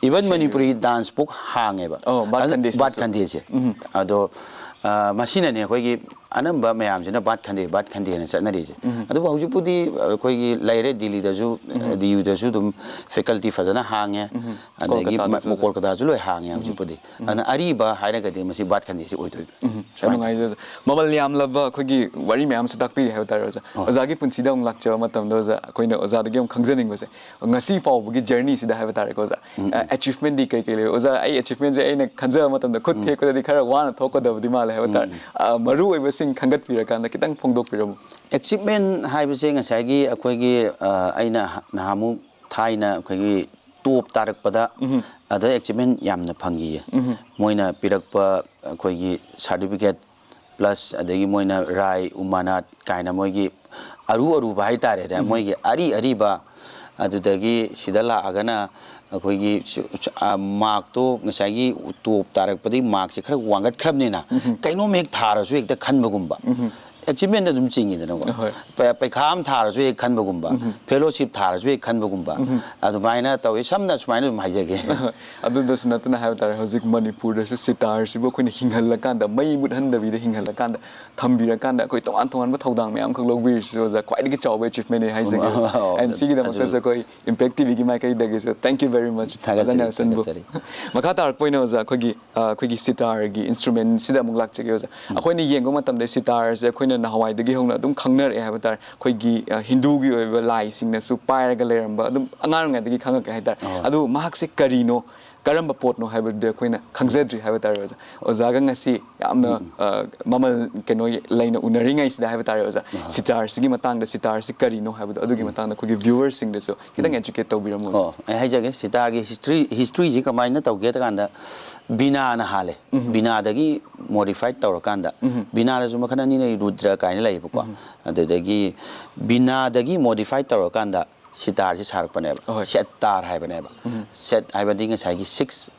ꯏꯚꯟ ꯃꯅꯤꯄꯨꯔꯤ ꯗꯥꯟꯁ ꯐꯥꯎ ꯍꯥꯡꯉꯦꯕ꯫ ꯑꯣ, ꯕꯥꯠ ꯑꯗꯨ ꯈꯟꯗꯦꯁꯤꯁꯨ꯫ ꯕꯥꯠ ꯈꯟꯗꯦꯁꯦ꯫ ꯑꯗꯣ, ꯑ, ꯃꯁꯤꯅꯅꯦ ꯑꯩꯈꯣꯏꯒꯤ ꯑꯅꯝꯕ ꯃꯌꯥꯝꯁꯤꯅ ꯕꯥꯠ ꯈꯟꯗꯦ, ꯕꯥꯠ ꯈꯟꯗꯦꯅ ꯆꯠꯅꯔꯤꯁꯦ꯫ ꯎꯝ꯫ ꯑꯗꯨꯕꯨ ꯍꯧꯖꯤꯛꯄꯨꯗꯤ ꯑꯩꯈꯣꯏꯒꯤ ꯂꯩꯔꯦ, ꯗꯤꯜꯂꯤꯗꯁꯨ, ꯎꯝ꯫ ꯗꯤ ꯌꯨꯗꯁꯨ ꯑꯗꯨꯝ faculty ꯐꯖꯅ ꯍꯥꯡꯉꯦ, ꯎꯝ꯫ ꯑꯗꯒꯤ ꯀꯣꯜꯀꯇꯥꯗꯁꯨ ꯃ-, ꯑꯗꯨꯝ꯫ ꯀꯣꯜꯀꯇꯥꯁꯨ ꯂꯣꯏ ꯍꯥꯡꯉꯦ ꯎꯝ꯫ ꯍꯧꯖꯤꯛꯄꯨꯗꯤ꯫ ꯎꯝ꯫ ꯑꯗꯨꯅ ꯑꯔꯤꯕ ꯍꯥꯏꯔꯒꯗꯤ ꯃꯁꯤ ꯕꯥꯠ ꯈꯟꯗꯦꯁꯤ ꯑꯣꯏꯗꯣꯏꯕ꯫ ꯎꯝ꯫ ꯌꯥꯝ ꯁꯨꯃꯥꯏꯅ ꯅꯨꯡꯉꯥꯏꯖꯩ ꯑꯣꯖꯥ꯫ ꯃꯃꯜ ꯌꯥꯝꯂꯕ ꯑꯩꯈꯣꯏꯒꯤ ꯋꯥꯔꯤ ꯃꯌꯥꯝꯁꯨ ꯇꯥꯛꯄꯤꯔꯤ ꯍꯥꯏꯕ ꯇꯥꯔꯦ ꯑꯣꯖꯥ꯫ ꯑꯣ꯫ ꯑꯣꯖꯥꯒꯤ ꯄꯨꯟꯁꯤꯗ ꯑꯃꯨꯛ ꯂꯥꯛꯆꯕ ꯃꯇꯝꯗ ꯑꯣꯖꯥ, ꯑꯩꯈꯣꯏꯅ ꯑꯣꯖꯥꯗꯒꯤ ꯑꯃꯨꯛ ꯈꯪꯖꯅꯤꯡꯕꯁꯦ, ꯉꯁꯤ ꯐꯥꯎꯕꯒꯤ journey ꯁꯤꯗ ꯍꯥꯏꯕ ꯇꯥꯔꯦꯀꯣ ꯑꯣꯖꯥ, ꯎꯝ, ꯎꯝ꯫ ꯑ, achievement ꯗꯤ ꯀꯩ ꯀꯩ ꯂꯩ? ꯑꯣꯖꯥ, ꯑꯩ achievement ꯁꯦ ꯑꯩꯅ ꯈꯟꯖꯕ ꯃꯇꯝꯗ ꯈꯨꯠ ꯎꯝ꯫ ꯊꯦꯛꯄꯗꯗꯤ ꯈꯔ ꯋꯥꯅ ꯊꯣꯛꯀꯗꯕꯗꯤ ꯃꯥꯜꯂꯦ ꯍꯥꯏꯕ ꯎꯝ, ꯇꯥꯔꯦ꯫ ꯎꯝ꯫ ꯑ, ꯃꯔꯨ ꯑꯣꯏꯕꯁꯤꯡ ꯈꯟꯒꯠꯄꯤꯔꯀꯥꯟꯗ ꯈꯤꯇꯪ ꯐꯣꯡꯗꯣꯛꯄꯤꯔꯝꯃꯨ꯫ Achievement ꯍꯥꯏꯕꯁꯦ ꯉꯁꯥꯏꯒꯤ ꯑꯩꯈꯣꯏꯒꯤ, ꯑ, ꯑꯩꯅ ꯅꯍꯥꯟꯃꯨꯛ ꯊꯥꯏꯅ ꯑꯩꯈꯣꯏꯒꯤ top ꯇꯥꯔꯛꯄꯗ ꯎꯝ꯫ ꯑꯗ achievement ꯌꯥꯝꯅ ꯐꯪꯈꯤꯌꯦ꯫ ꯎꯝ꯫ ꯃꯣꯏꯅ ꯄꯤꯔꯛꯄ ꯑꯩꯈꯣꯏꯒꯤ certificate plus ꯑꯗꯒꯤ ꯃꯣꯏꯅ ꯔꯥꯏ, ꯎꯃꯥꯅꯥꯠ ꯀꯥꯏꯅ ꯃꯣꯏꯒꯤ ꯑꯔꯨ ꯑꯔꯨꯕ ꯍꯥꯏꯇꯥꯔꯦꯅꯦ, ꯎꯝ꯫ ꯃꯣꯏꯒꯤ ꯑꯔꯤ ꯑꯔꯤꯕ, ꯑꯗꯨꯗꯒꯤ ꯁꯤꯗ ꯂꯥꯛꯑꯒꯅ ꯑꯩꯈꯣꯏꯒꯤ ꯁꯨ-, ꯁꯨ-, ꯑ, mark ꯇꯣ ꯉꯁꯥꯏꯒꯤ top ꯇꯥꯔꯛꯄꯗꯒꯤ mark ꯁꯦ ꯈꯔ ꯋꯥꯡꯈꯠꯈ꯭ꯔꯕꯅꯤꯅ ꯎꯝ꯫ ꯀꯩꯅꯣꯝ ꯍꯦꯛ ꯊꯥꯔꯁꯨ ꯍꯦꯛꯇ ꯈꯟꯕꯒꯨꯝꯕ꯫ ꯎꯝ꯫ Achievement ꯑꯗꯨꯝ ꯆꯤꯡꯉꯤꯗꯅꯀꯣ꯫ ꯍꯣꯏ꯫ ꯄ-, ꯄꯩꯈꯥ ꯑꯃ ꯊꯥꯔꯁꯨ ꯍꯦꯛ ꯈꯟꯕꯒꯨꯝꯕ, ꯎꯝ꯫ Fellowship ꯊꯥꯔꯁꯨ ꯍꯦꯛ ꯈꯟꯕꯒꯨꯝꯕ, ꯎꯝ꯫ ꯑꯗꯨꯃꯥꯏꯅ ꯇꯧꯋꯤ꯫ ꯁꯝꯅ ꯁꯨꯃꯥꯏꯅ ꯑꯗꯨꯝ ꯍꯥꯏꯖꯒꯦ꯫ ꯍꯣꯏ꯫ ꯑꯗꯨꯗꯁꯨ ꯅꯠꯇꯅ ꯍꯥꯏꯕ ꯇꯥꯔꯦ, ꯍꯧꯖꯤꯛ ꯃꯅꯤꯄꯨꯔꯗꯁꯨ ꯁꯤꯇꯥꯔꯁꯤꯕꯨ ꯑꯩꯈꯣꯏꯅ ꯍꯤꯡꯍꯜꯂꯀꯥꯟꯗ, ꯃꯩ ꯃꯨꯠꯍꯟꯗꯕꯤꯗ ꯍꯤꯡꯍꯜꯂꯀꯥꯟꯗ, ꯊꯝꯕꯤꯔꯀꯥꯟꯗ ꯑꯩꯈꯣꯏ ꯇꯣꯉꯥꯟ ꯇꯣꯉꯥꯟꯕ ꯊꯧꯗꯥꯡ ꯃꯌꯥꯝ ꯑꯃꯈꯛ ꯂꯧꯕꯤꯔꯤꯁꯤꯁꯨ ꯑꯣꯖꯥ ꯈ꯭ꯋꯥꯏꯗꯒꯤ ꯆꯥꯎꯕ achievement ꯅꯦ ꯍꯥꯏꯖꯒꯦ꯫ ꯑꯣ, ꯑꯗꯨ, And ꯁꯤꯒꯤꯗꯃꯛꯇꯁꯨ ꯑꯗꯨ ꯑꯩꯈꯣꯏ Impact T V ꯒꯤ ꯃꯥꯏꯀꯩꯗꯒꯤꯁꯨ thank you very much, ꯑꯣꯖꯥ ꯊꯥꯒꯠꯆꯔꯤ, ꯅꯦꯜꯁꯟꯕꯨ꯫ ꯊꯥꯒꯠꯆꯔꯤ꯫ ꯃꯈꯥ ꯇꯥꯔꯛꯄ ꯑꯣꯏꯅ ꯑꯣꯖꯥ, ꯑꯩꯈꯣꯏꯒꯤ, ꯑ, ꯑꯩꯈꯣꯏꯒꯤ ꯁꯤꯇꯥꯔꯒꯤ instrument ꯁꯤꯗ ꯑꯃꯨꯛ ꯂꯥꯛꯆꯒꯦ ꯑꯣꯖꯥ꯫ ꯎꯝ꯫ ꯑꯩꯈꯣꯏꯅ ꯌꯦꯡꯕ ꯃꯇꯝꯗ ꯁꯤꯇꯥꯔꯁꯦ ꯑꯩꯈꯣꯏꯅ ꯅꯍꯥꯟꯋꯥꯏꯗꯒꯤ ꯍꯧꯅ ꯑꯗꯨꯝ ꯈꯪꯅꯔꯛꯑꯦ ꯍꯥꯏꯕ ꯇꯥꯔꯦ꯫ ꯑꯩꯈꯣꯏꯒꯤ, ꯑ, ꯍꯤꯟꯗꯨꯒꯤ ꯑꯣꯏꯕ ꯂꯥꯏꯁꯤꯡꯅꯁꯨ ꯄꯥꯏꯔꯒ ꯂꯩꯔꯝꯕ, ꯑꯗꯨꯝ ꯑꯉꯥꯡ ꯑꯣꯏꯔꯤꯉꯩꯗꯒꯤ ꯈꯪꯉꯛꯑꯦ ꯍꯥꯏ ꯇꯥꯔꯦ꯫ ꯑꯣ꯫ ꯑꯗꯨ ꯃꯍꯥꯛꯁꯦ ꯀꯔꯤꯅꯣ, ꯀꯔꯝꯕ ꯄꯣꯠꯅꯣ ꯍꯥꯏꯕꯗꯨꯗꯤ ꯑꯩꯈꯣꯏꯅ ꯈꯪꯖꯗ꯭ꯔꯤ ꯍꯥꯏꯕ ꯇꯥꯔꯦ ꯑꯣꯖꯥ꯫ ꯑꯣꯖꯥꯒ ꯉꯁꯤ ꯌꯥꯝꯅ, ꯎꯝ, ꯎꯝ꯫ ꯑ, ꯃꯃꯜ ꯀꯩꯅꯣ ꯂꯩꯅ ꯎꯅꯔꯤꯉꯩꯁꯤꯗ ꯍꯥꯏꯕ ꯇꯥꯔꯦ ꯑꯣꯖꯥ, ꯑꯥ꯫ ꯁꯤꯇꯥꯔꯁꯤꯒꯤ ꯃꯇꯥꯡꯗ, ꯁꯤꯇꯥꯔꯁꯤ ꯀꯔꯤꯅꯣ ꯍꯥꯏꯕꯗꯣ, ꯑꯗꯨꯒꯤ ꯎꯝ꯫ ꯃꯇꯥꯡꯗ ꯑꯩꯈꯣꯏꯒꯤ viewer ꯁꯤꯡꯗꯁꯨ ꯈꯤꯇꯪ ꯎꯝ꯫ Educate ꯇꯧꯕꯤꯔꯝꯃꯣ ꯑꯣꯖꯥ꯫ ꯑꯣ, ꯑꯩ ꯍꯥꯏꯖꯒꯦ, ꯁꯤꯇꯥꯔꯒꯤ history, history ꯁꯤ ꯀꯃꯥꯏꯅ ꯇꯧꯒꯦ ꯍꯥꯏ ꯀꯥꯟꯗ, ꯕꯤꯅꯥꯅ ꯍꯥꯜꯂꯦ꯫ ꯎꯝ꯫ ꯕꯤꯅꯥꯗꯒꯤ modified ꯇꯧꯔꯀꯥꯟꯗ, ꯎꯝ꯫ ꯕꯤꯅꯥꯗꯁꯨ ꯃꯈꯜ ꯑꯅꯤ ꯂꯩ, ꯔꯨꯗ꯭ꯔ ꯀꯥꯏꯅ ꯂꯩꯌꯦꯕꯀꯣ꯫ ꯎꯝ꯫ ꯑꯗꯨꯗꯒꯤ ꯕꯤꯅꯥꯗꯒꯤ modified ꯇꯧꯔꯀꯥꯟꯗ ꯁꯤꯇꯥꯔꯁꯤ ꯁꯥꯔꯛꯄꯅꯦꯕ꯫ ꯑꯍꯣꯏ꯫ ꯁꯦꯠ ꯇꯥꯔ ꯍꯥꯏꯕꯅꯦꯕ꯫ ꯎꯝ꯫ ꯁꯦꯠ ꯍꯥꯏꯕꯗꯤ ꯉꯁꯥꯏꯒꯤ six,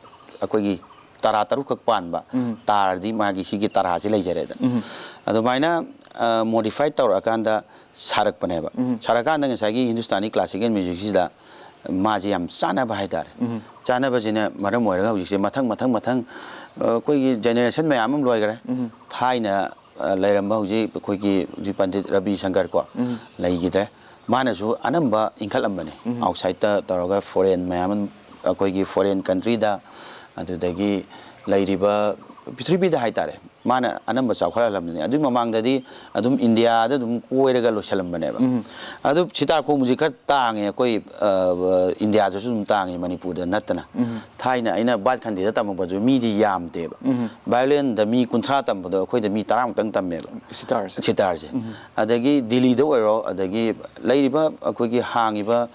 ꯑꯩꯈꯣꯏꯒꯤ ꯇꯔꯥ ꯇꯔꯨꯛꯈꯛ ꯄꯥꯟꯕ ꯎꯝ꯫ ꯇꯥꯔꯗꯤ ꯃꯥꯒꯤ ꯁꯤꯒꯤ ꯇꯔꯥꯁꯤ ꯂꯩꯖꯔꯦꯗꯅ꯫ ꯎꯝ꯫ ꯑꯗꯨꯃꯥꯏꯅ, ꯑ, modified ꯇꯧꯔꯛꯑꯀꯥꯟꯗ ꯁꯥꯔꯛꯄꯅꯦꯕ꯫ ꯎꯝ꯫ ꯁꯥꯔꯛꯑꯀꯥꯟꯗ ꯉꯁꯥꯏꯒꯤ Hindustani classical music ꯁꯤꯗ ꯃꯥꯁꯦ ꯌꯥꯝ ꯆꯥꯟꯅꯕ ꯍꯥꯏꯇꯥꯔꯦ꯫ ꯎꯝ꯫ ꯆꯥꯟꯅꯕꯁꯤꯅ ꯃꯔꯝ ꯑꯣꯏꯔꯒ ꯍꯧꯖꯤꯛꯁꯦ ꯃꯊꯪ, ꯃꯊꯪ, ꯃꯊꯪ, ꯑ, ꯑꯩꯈꯣꯏꯒꯤ generation ꯃꯌꯥꯝ ꯑꯃ ꯂꯣꯏꯈ꯭ꯔꯦ꯫ ꯎꯝ꯫ ꯊꯥꯏꯅ ꯑ, ꯂꯩꯔꯝꯕ ꯍꯧꯖꯤꯛ ꯑꯩꯈꯣꯏꯒꯤ ꯍꯧꯖꯤꯛ ꯄꯟꯗꯤꯠ ꯔꯕꯤ ꯁꯪꯀꯔ ꯀꯣ, ꯎꯝ꯫ ꯂꯩꯈꯤꯗ꯭ꯔꯦ꯫ ꯃꯥꯅꯁꯨ ꯑꯅꯝꯕ ꯏꯟꯈꯠꯂꯝꯕꯅꯦ꯫ ꯎꯝ꯫ ꯑꯥꯎꯠꯁꯥꯏꯠꯇ ꯇꯧꯔꯒ ꯐꯣꯔꯦꯟ ꯃꯌꯥꯝ ꯑꯃ, ꯑꯩꯈꯣꯏꯒꯤ ꯐꯣꯔꯦꯟ ꯀꯟꯇ꯭ꯔꯤꯗ, ꯑꯗꯨꯗꯒꯤ ꯂꯩꯔꯤꯕ ꯄ꯭ꯔꯤꯊꯤꯕꯤꯗ ꯍꯥꯏꯇꯥꯔꯦ, ꯃꯥꯅ ꯑꯅꯝꯕ ꯆꯥꯎꯈꯠꯍꯜꯂꯝꯕꯅꯦ꯫ ꯑꯗꯨꯒꯤ ꯃꯃꯥꯡꯗꯗꯤ ꯑꯗꯨꯝ ꯏꯟꯗꯤꯌꯥꯗ ꯑꯗꯨꯝ ꯀꯣꯏꯔꯒ ꯂꯣꯏꯁꯤꯜꯂꯝꯕꯅꯦꯕ꯫ ꯎꯝ꯫ ꯑꯗꯨ ꯁꯤꯇꯥꯔ ꯈꯣꯡꯕꯁꯤ ꯈꯔ ꯇꯥꯡꯉꯦ ꯑꯩꯈꯣꯏ, ꯑ, ꯏꯟꯗꯤꯌꯥꯗꯁꯨ ꯑꯗꯨꯝ ꯇꯥꯡꯉꯦ, ꯃꯅꯤꯄꯨꯔꯗ ꯅꯠꯇꯅ꯫ ꯎꯝ꯫ ꯊꯥꯏꯅ ꯑꯩꯅ ꯕꯥꯠ ꯈꯟꯗꯦꯗ ꯇꯝꯃꯛꯄꯁꯨ ꯃꯤꯗꯤ ꯌꯥꯝꯗꯦꯕ꯫ ꯎꯝ꯫ ꯚꯥꯏꯑꯣꯂꯤꯟꯗ ꯃꯤ ꯀꯨꯟꯊ꯭ꯔꯥ ꯇꯝꯕꯗꯣ ꯑꯩꯈꯣꯏꯗ ꯃꯤ ꯇꯔꯥꯃꯨꯛꯇꯪ ꯇꯝꯃꯦꯕ꯫ ꯁꯤꯇꯥꯔꯁꯦ꯫ ꯁꯤꯇꯥꯔꯁꯦ꯫ ꯎꯝ꯫ ꯑꯗꯒꯤ ꯗꯤꯜꯂꯤꯗ ꯑꯣꯏꯔꯣ, ꯑꯗꯒꯤ ꯂꯩꯔꯤꯕ ꯑꯩꯈꯣꯏꯒꯤ ꯍꯥꯡꯉꯤꯕ,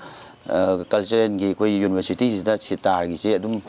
ꯑ, ꯀꯜꯆꯔꯦꯜꯒꯤ ꯑꯩꯈꯣꯏ ꯌꯨꯅꯤꯚꯔꯁꯤꯇꯤꯁꯤꯗ ꯁꯤꯇꯥꯔꯒꯤꯁꯦ ꯑꯗꯨꯝ,